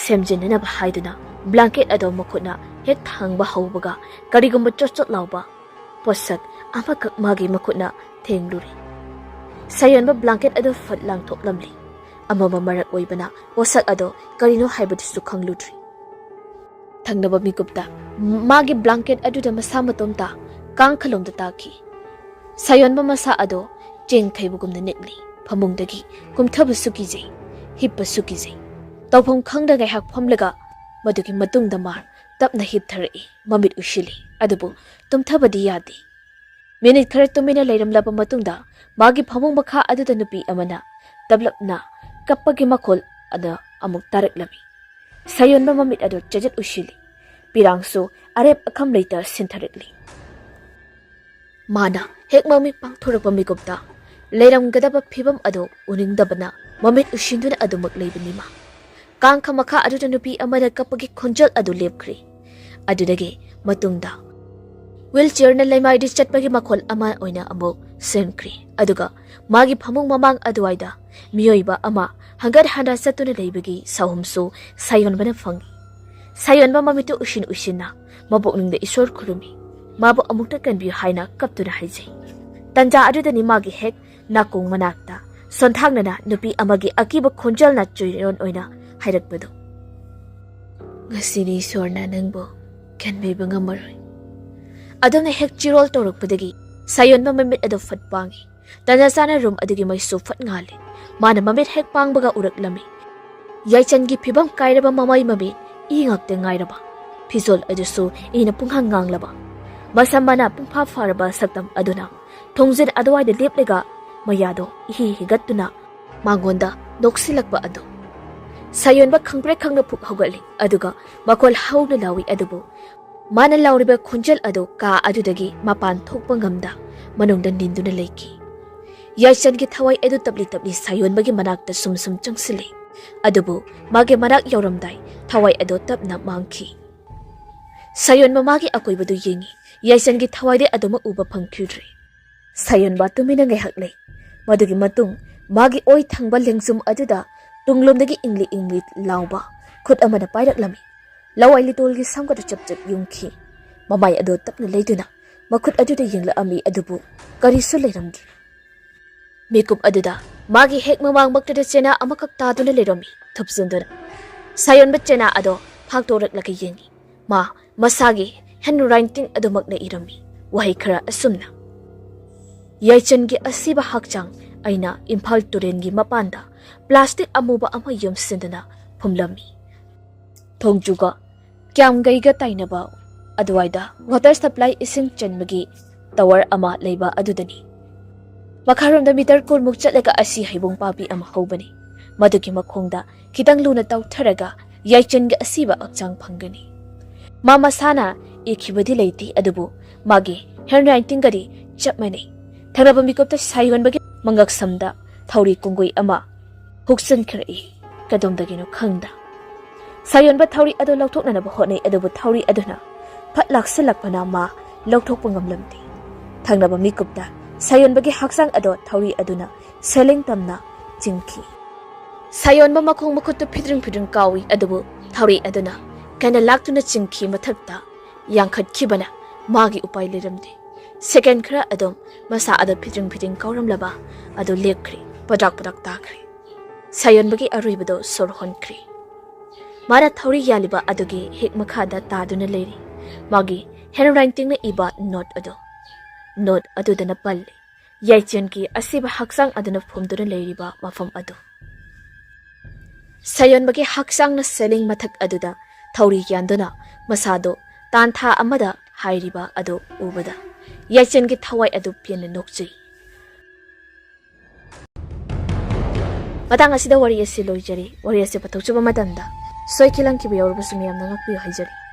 ꯁꯦꯝꯖꯤꯟꯅꯅꯕ ꯍꯥꯏꯗꯨꯅ ꯕ꯭ꯂꯥꯡꯀꯦꯠ ꯑꯗꯣ ꯃꯈꯨꯠꯅ ꯍꯦꯛ ꯊꯥꯡꯕ ꯍꯧꯕꯒ ꯀꯔꯤꯒꯨꯝꯕ ꯆꯣꯠ ꯆꯣꯠ ꯂꯥꯎꯕ ꯄꯣꯠꯁꯛ ꯑꯃꯈꯛ ꯃꯥꯒꯤ ꯃꯈꯨꯠꯅ ꯊꯦꯡꯂꯨꯔꯦ꯫ ꯁꯥꯌꯣꯟꯕ ꯕ꯭ꯂꯥꯡꯀꯦꯠ ꯑꯗꯨ ꯐꯠ ꯂꯥꯡꯊꯣꯛꯂꯝꯂꯤ꯫ ꯑꯃꯝꯕ ꯃꯔꯛ ꯑꯣꯏꯕꯅ ꯄꯣꯠꯁꯛ ꯑꯗꯣ ꯀꯔꯤꯅꯣ ꯍꯥꯏꯕꯗꯨꯁꯨ ꯈꯪꯂꯨꯗ꯭ꯔꯤ꯫ ꯊꯪꯅꯕ ꯃꯤꯀꯨꯞꯇ ꯃꯥꯒꯤ ꯕ꯭ꯂꯥꯡꯀꯦꯠ ꯑꯗꯨꯗ ꯃꯁꯥ ꯃꯇꯣꯝꯇ ꯀꯥꯡꯈꯂꯣꯝꯗ ꯇꯥꯈꯤ꯫ ꯁꯥꯌꯣꯟꯕ ꯃꯁꯥ ꯑꯗꯣ ꯆꯦꯡ ꯊꯩꯕꯒꯨꯝꯅ ꯅꯤꯛꯂꯤ꯫ ꯐꯃꯨꯡꯗꯒꯤ ꯀꯨꯝꯊꯕꯁꯨ ꯀꯤꯖꯩ, ꯍꯤꯞꯄꯁꯨ ꯀꯤꯖꯩ꯫ ꯇꯧꯐꯝ ꯈꯪꯗ ꯉꯥꯏꯍꯥꯛ ꯐꯝꯂꯒ ꯃꯗꯨꯒꯤ ꯃꯇꯨꯡꯗ ꯃꯥ ꯇꯞꯅ ꯍꯤꯞꯊꯔꯛꯏ꯫ ꯃꯃꯤꯠ ꯎꯏꯁꯤꯜꯂꯤ, ꯑꯗꯨꯕꯨ ꯇꯨꯝꯊꯕꯗꯤ ꯌꯥꯗꯦ꯫ ꯃꯤꯅꯤꯠ ꯈꯔ ꯇꯨꯃꯤꯟꯅ ꯂꯩꯔꯝꯂꯕ ꯃꯇꯨꯡꯗ ꯃꯥꯒꯤ ꯐꯃꯨꯡ ꯃꯈꯥ ꯑꯗꯨꯗ ꯅꯨꯄꯤ ꯑꯃꯅ ꯇꯞꯂꯞꯅ ꯀꯞꯄꯒꯤ ꯃꯈꯣꯜ ꯑꯗꯨ ꯑꯃꯨꯛ ꯇꯥꯔꯛꯂꯝꯃꯤ꯫ ꯁꯥꯌꯣꯟꯕ ꯃꯃꯤꯠ ꯑꯗꯨ ꯆꯦꯖꯠ ꯎꯏꯁꯤꯜꯂꯤ꯫ ꯄꯤꯔꯥꯡꯁꯨ ꯑꯔꯦꯞ ꯑꯈꯝ ꯂꯩꯇ ꯁꯤꯟꯊꯔꯛꯂꯤ꯫ ꯃꯥꯅ ꯍꯦꯛ ꯃꯃꯤꯠ ꯄꯥꯡꯊꯣꯔꯛꯄ ꯃꯤꯀꯨꯞꯇ ꯂꯩꯔꯝꯒꯗꯕ ꯐꯤꯕꯝ ꯑꯗꯨ ꯎꯅꯤꯡꯗꯕꯅ ꯃꯃꯤꯠ ꯎꯏꯁꯤꯟꯗꯨꯅ ꯑꯗꯨꯃꯛ ꯂꯩꯕꯅꯤ ꯃꯥ꯫ ꯀꯥꯡꯈ ꯃꯈꯥ ꯑꯗꯨꯗ ꯅꯨꯄꯤ ꯑꯃꯅ ꯀꯞꯄꯒꯤ ꯈꯣꯟꯖꯦꯜ ꯑꯗꯨ ꯂꯦꯞꯈ꯭ꯔꯦ꯫ ꯑꯗꯨꯗꯒꯤ ꯃꯇꯨꯡꯗ wheelchairꯅ ꯂꯩꯃꯥꯏꯗ ꯆꯠꯄꯒꯤ ꯃꯈꯣꯜ ꯑꯃ ꯑꯣꯏꯅ ꯑꯃꯨꯛ ꯁꯦꯝꯈ꯭ꯔꯦ꯫ ꯑꯗꯨꯒ ꯃꯥꯒꯤ ꯐꯃꯨꯡ ꯃꯃꯥꯡ ꯑꯗꯨꯋꯥꯏꯗ ꯃꯤꯑꯣꯏꯕ ꯑꯃ ꯍꯪꯒꯠ ꯍꯟꯗ ꯆꯠꯇꯨꯅ ꯂꯩꯕꯒꯤ ꯁꯥꯍꯨꯝꯁꯨ ꯁꯥꯌꯣꯟꯕꯅ ꯐꯪꯏ꯫ ꯁꯥꯌꯣꯟꯕ ꯃꯃꯤꯠꯇꯨ ꯎꯏꯁꯤꯟ ꯎꯏꯁꯤꯟꯅ ꯃꯄꯨꯛꯅꯤꯡꯗ ꯏꯁꯣꯔ ꯈꯨꯔꯨꯝꯃꯤ꯫ ꯃꯥꯕꯨ ꯑꯃꯨꯛꯇ ꯀꯟꯕꯤꯌꯨ ꯍꯥꯏꯅ ꯀꯞꯇꯨꯅ ꯍꯥꯏꯖꯩ꯫ ꯇꯟꯖꯥ ꯑꯗꯨꯗꯅꯤ ꯃꯥꯒꯤ ꯍꯦꯛ ꯅꯥꯀꯣꯡ ꯃꯅꯥꯛꯇ ꯁꯣꯟꯊꯥꯡꯅꯅ ꯅꯨꯄꯤ ꯑꯃꯒꯤ ꯑꯀꯤꯕ ꯈꯣꯟꯖꯦꯜꯅ ꯆꯣꯏꯔꯣꯟ ꯑꯣꯏꯅ ꯍꯥꯏꯔꯛꯄꯗꯨ, "ꯉꯁꯤꯗꯤ ꯏꯁꯣꯔꯅ ꯅꯪꯕꯨ ꯀꯟꯕꯤꯕ ꯉꯝꯃꯔꯣꯏ"꯫ ꯑꯗꯨꯝꯅ ꯍꯦꯛ ꯆꯤꯔꯣꯜ ꯇꯧꯔꯛꯄꯗꯒꯤ ꯁꯥꯌꯣꯟꯕ ꯃꯃꯤꯠ ꯑꯗꯨ ꯐꯠ ꯄꯥꯡꯏ꯫ ꯇꯟꯖꯥ ꯆꯥꯅ ꯔꯨꯝ ꯑꯗꯨꯒꯤ ꯃꯩꯁꯨ ꯐꯠ ꯉꯥꯜꯂꯤ꯫ ꯃꯥꯅ ꯃꯃꯤꯠ ꯍꯦꯛ ꯄꯥꯡꯕꯒ ꯎꯔꯛꯂꯝꯃꯤ ꯌꯥꯏꯆꯟꯒꯤ ꯐꯤꯕꯝ ꯀꯥꯏꯔꯕ ꯃꯃꯩ ꯃꯃꯤꯠ ꯏ ꯉꯥꯛꯇ ꯉꯥꯏꯔꯕ ꯐꯤꯖꯣꯜ ꯑꯗꯨꯁꯨ ꯏꯅ ꯄꯨꯡꯍꯥꯡ ꯉꯥꯡꯂꯕ, ꯃꯁꯝ ꯃꯅꯥ ꯄꯨꯡꯐꯥ ꯐꯥꯔꯕ ꯁꯛꯇꯝ ꯑꯗꯨꯅ ꯊꯣꯡꯖꯤꯟ ꯑꯗꯨꯋꯥꯏꯗ ꯂꯦꯞꯂꯒ ꯃꯌꯥꯗꯣ ꯏꯍꯤ ꯍꯤꯒꯠꯇꯨꯅ ꯃꯉꯣꯟꯗ ꯅꯣꯛꯁꯤꯜꯂꯛꯄ ꯑꯗꯨ꯫ ꯁꯥꯌꯣꯟꯕ ꯈꯪꯄ꯭ꯔꯦꯛ ꯈꯪꯅ ꯐꯨꯛ ꯍꯧꯒꯠꯂꯤ, ꯑꯗꯨꯒ ꯃꯈꯣꯜ ꯍꯧꯅ ꯂꯥꯎꯏ, ꯑꯗꯨꯕꯨ ꯃꯥꯅ ꯂꯥꯎꯔꯤꯕ ꯈꯣꯟꯖꯦꯜ ꯑꯗꯨ ꯀꯥ ꯑꯗꯨꯗꯒꯤ ꯃꯄꯥꯟ ꯊꯣꯛꯄ ꯉꯝꯗ ꯃꯅꯨꯡꯗ ꯅꯤꯟꯗꯨꯅ ꯂꯩꯈꯤ꯫ ꯌꯥꯏꯆꯟꯒꯤ ꯊꯋꯥꯏ ꯑꯗꯨ ꯇꯞꯂꯤ ꯇꯞꯂꯤ ꯁꯥꯌꯣꯟꯕꯒꯤ ꯃꯅꯥꯛꯇ ꯁꯨꯝ ꯁꯨꯝ ꯆꯪꯁꯤꯜꯂꯤ꯫ ꯑꯗꯨꯕꯨ ꯃꯥꯒꯤ ꯃꯅꯥꯛ ꯌꯧꯔꯝꯗꯥꯏ ꯊꯋꯥꯏ ꯑꯗꯨ ꯇꯞꯅ ꯃꯥꯡꯈꯤ꯫ ꯁꯥꯌꯣꯟꯕ ꯃꯥꯒꯤ ꯑꯀꯣꯏꯕꯗꯨ ꯌꯦꯡꯉꯤ꯫ ꯌꯥꯏꯆꯟꯒꯤ ꯊꯋꯥꯏꯗꯤ ꯑꯗꯨꯃꯛ ꯎꯕ ꯐꯪꯈꯤꯗ꯭ꯔꯦ꯫ ꯁꯥꯌꯣꯟꯕ ꯇꯨꯃꯤꯟꯅ ꯉꯥꯏꯍꯥꯛ ꯂꯩ꯫ ꯃꯗꯨꯒꯤ ꯃꯇꯨꯡ ꯃꯥꯒꯤ ꯑꯣꯏ ꯊꯪꯕ ꯂꯦꯡꯖꯨꯝ ꯑꯗꯨꯗ ꯇꯨꯡꯂꯣꯝꯗꯒꯤ ꯏꯪꯂꯤ ꯏꯪꯂꯤ ꯂꯥꯎꯕ ꯈꯨꯠ ꯑꯃꯅ ꯄꯥꯏꯔꯛꯂꯝꯃꯤ꯫ ꯂꯋꯥꯏ ꯂꯤꯇꯣꯜꯒꯤ ꯁꯝꯒꯗꯨ ꯆꯞ ꯆꯞ ꯌꯨꯡꯈꯤ꯫ ꯃꯃꯥꯏ ꯑꯗꯨ ꯇꯞꯅ ꯂꯩꯗꯨꯅ ꯃꯈꯨꯠ ꯑꯗꯨꯗ ꯌꯦꯡꯂꯛꯑꯝꯃꯤ, ꯑꯗꯨꯕꯨ ꯀꯔꯤꯁꯨ ꯂꯩꯔꯝꯗ꯭ꯔꯦ꯫ ꯃꯤꯀꯨꯞ ꯑꯗꯨꯗ ꯃꯥꯒꯤ ꯍꯦꯛ ꯃꯃꯥꯡꯃꯛꯇꯗ ꯆꯦꯅꯥ ꯑꯃꯈꯛ ꯇꯥꯗꯨꯅ ꯂꯩꯔꯝꯃꯤ, ꯊꯨꯞꯆꯤꯟꯗꯨꯅ꯫ ꯁꯥꯌꯣꯟꯕ ꯆꯦꯅꯥ ꯑꯗꯣ ꯐꯥꯛꯇꯣꯔꯛꯂꯒ ꯌꯦꯡꯉꯤ꯫ ꯃꯥ ꯃꯁꯥꯒꯤ ꯍꯦꯟ ꯔꯥꯏꯇꯤꯡ ꯑꯗꯨꯃꯛꯅ ꯏꯔꯝꯃꯤ, ꯋꯥꯍꯩ ꯈꯔ ꯑꯁꯨꯝꯅ: "ꯌꯥꯏꯆꯟꯒꯤ ꯑꯁꯤꯕ ꯍꯛꯆꯥꯡ ꯑꯩꯅ ꯏꯝꯐꯥꯜ ꯇꯨꯔꯦꯟꯒꯤ ꯃꯄꯥꯟꯗ ꯄ꯭ꯂꯥꯁꯇꯤꯛ ꯑꯃꯨꯕ ꯑꯃ ꯌꯣꯝꯁꯤꯟꯗꯨꯅ ꯐꯨꯝꯂꯝꯃꯤ꯫ ꯊꯣꯡꯖꯨꯒ ꯀ꯭ꯌꯥꯝꯒꯩꯒ ꯇꯥꯏꯅꯕ ꯑꯗꯨꯋꯥꯏꯗ ꯋꯥꯇꯔ ꯁꯄ꯭ꯂꯥꯏ ꯏꯁꯤꯡ ꯆꯟꯕꯒꯤ ꯇꯋꯔ ꯑꯃ ꯂꯩꯕ ꯑꯗꯨꯗꯅꯤ꯫ ꯃꯈꯥꯔꯣꯝꯗ ꯃꯤꯇꯔ ꯀꯨꯟꯃꯨꯛ ꯆꯠꯂꯒ ꯑꯁꯤ ꯍꯩꯕꯣꯡ ꯄꯥꯝꯕꯤ ꯑꯃ ꯍꯧꯕꯅꯤ꯫ ꯃꯗꯨꯒꯤ ꯃꯈꯣꯡꯗ ꯈꯤꯇꯪ ꯂꯨꯅ ꯇꯧꯊꯔꯒ ꯌꯥꯏꯆꯟꯒꯤ ꯑꯁꯤꯕ ꯍꯛꯆꯥꯡ ꯐꯪꯒꯅꯤ"꯫ ꯃꯥ ꯃꯁꯥꯅ ꯏꯈꯤꯕꯗꯤ ꯂꯩꯇꯦ, ꯑꯗꯨꯕꯨ ꯃꯥꯒꯤ ꯍꯦꯟ ꯔꯥꯏꯇꯤꯡꯒꯗꯤ ꯆꯞ ꯃꯥꯟꯅꯩ꯫ ꯊꯪꯅꯕ ꯃꯤꯀꯨꯞꯇ ꯁꯥꯌꯣꯟꯕꯒꯤ ꯃꯉꯛꯁꯝꯗ ꯊꯧꯔꯤ ꯀꯨꯡꯒꯨꯏ ꯑꯃ ꯍꯨꯛꯆꯟꯈ꯭ꯔꯛꯏ꯫ ꯀꯗꯣꯝꯗꯒꯤꯅꯣ ꯈꯪꯗ ꯁꯥꯌꯣꯟꯕ ꯊꯧꯔꯤ ꯑꯗꯨ ꯂꯧꯊꯣꯛꯅꯅꯕ ꯍꯣꯠꯅꯩ, ꯑꯗꯨꯕꯨ ꯊꯧꯔꯤ ꯑꯗꯨꯅ ꯐꯠ ꯂꯥꯛꯁꯤꯜꯂꯛꯄꯅ ꯃꯥ ꯂꯧꯊꯣꯛꯄ ꯉꯝꯂꯝꯗꯦ꯫ ꯊꯪꯅꯕ ꯃꯤꯀꯨꯞꯇ ꯁꯥꯌꯣꯟꯕꯒꯤ ꯍꯛꯆꯥꯡ ꯑꯗꯣ ꯊꯧꯔꯤ ꯑꯗꯨꯅ ꯁꯦꯂꯤꯡ ꯇꯝꯅ ꯆꯤꯡꯈꯤ꯫ ꯁꯥꯌꯣꯟꯕ ꯃꯈꯣꯡ ꯃꯈꯨꯠꯇꯨ ꯐꯤꯗ꯭ꯔꯤꯡ ꯐꯤꯗ꯭ꯔꯤꯡ ꯀꯥꯎꯏ, ꯑꯗꯨꯕꯨ ꯊꯧꯔꯤ ꯑꯗꯨꯅ ꯀꯟꯅ ꯂꯥꯛꯇꯨꯅ ꯆꯤꯡꯈꯤ꯫ ꯃꯊꯛꯇ ꯌꯥꯡꯈꯠꯈꯤꯕꯅ ꯃꯥꯒꯤ ꯎꯄꯥꯏ ꯂꯩꯔꯝꯗꯦ꯫ ꯁꯦꯀꯦꯟ ꯈꯔ ꯑꯗꯨꯝ ꯃꯁꯥ ꯑꯗꯨ ꯐꯤꯗ꯭ꯔꯤꯡ ꯐꯤꯗ꯭ꯔꯤꯡ ꯀꯥꯎꯔꯝꯂꯕ ꯑꯗꯨ ꯂꯦꯞꯈ꯭ꯔꯦ, ꯄꯗ꯭ꯔꯥꯛ ꯄꯗ꯭ꯔꯥꯛ ꯇꯥꯈ꯭ꯔꯦ꯫ ꯁꯥꯌꯣꯟꯕꯒꯤ ꯑꯔꯣꯏꯕꯗꯣ ꯁꯣꯔ ꯍꯣꯟꯈ꯭ꯔꯦ꯫ ꯃꯥꯅ ꯊꯧꯔꯤ ꯌꯥꯜꯂꯤꯕ ꯑꯗꯨꯒꯤ ꯍꯦꯛ ꯃꯈꯥꯗ ꯇꯥꯗꯨꯅ ꯂꯩꯔꯤ ꯃꯥꯒꯤ ꯍꯦꯟ ꯔꯥꯏꯇꯤꯡꯅ ꯏꯕ ꯅꯣꯠ ꯑꯗꯨ꯫ ꯅꯣꯠ ꯑꯗꯨꯗꯅ ꯄꯜꯂꯤ ꯌꯥꯏꯆꯦꯟꯒꯤ ꯑꯁꯤꯕ ꯍꯛꯆꯥꯡ ꯑꯗꯨꯅ ꯐꯨꯝꯗꯨꯅ ꯂꯩꯔꯤꯕ ꯃꯐꯝ ꯑꯗꯨ꯫ ꯁꯥꯌꯣꯟꯕꯒꯤ ꯍꯛꯆꯥꯡꯅ ꯁꯦꯂꯤꯡ ꯃꯊꯛ ꯑꯗꯨꯗ ꯊꯧꯔꯤ ꯌꯥꯟꯗꯨꯅ ꯃꯁꯥꯗꯨ ꯇꯥꯟꯊꯥ ꯑꯃꯗ ꯍꯥꯏꯔꯤꯕ ꯑꯗꯨ ꯎꯕꯗ ꯌꯥꯏꯆꯦꯟꯒꯤ ꯊꯋꯥꯏ ꯑꯗꯨ ꯄꯦꯟꯅ ꯅꯣꯛꯆꯩ꯫ ꯃꯇꯥꯡ ꯑꯁꯤꯗ ꯋꯥꯔꯤ ꯑꯁꯤ ꯂꯣꯏꯖꯔꯤ꯫ ꯋꯥꯔꯤ ꯑꯁꯤ ꯄꯨꯊꯣꯛꯆꯕ ꯃꯇꯝꯗ ꯁꯣꯏꯈꯤ ꯂꯥꯟꯈꯤꯕ ꯌꯥꯎꯔꯕꯁꯨ ꯃꯌꯥꯝꯅ ꯉꯥꯛꯄꯤꯌꯨ ꯍꯥꯏꯖꯔꯤ꯫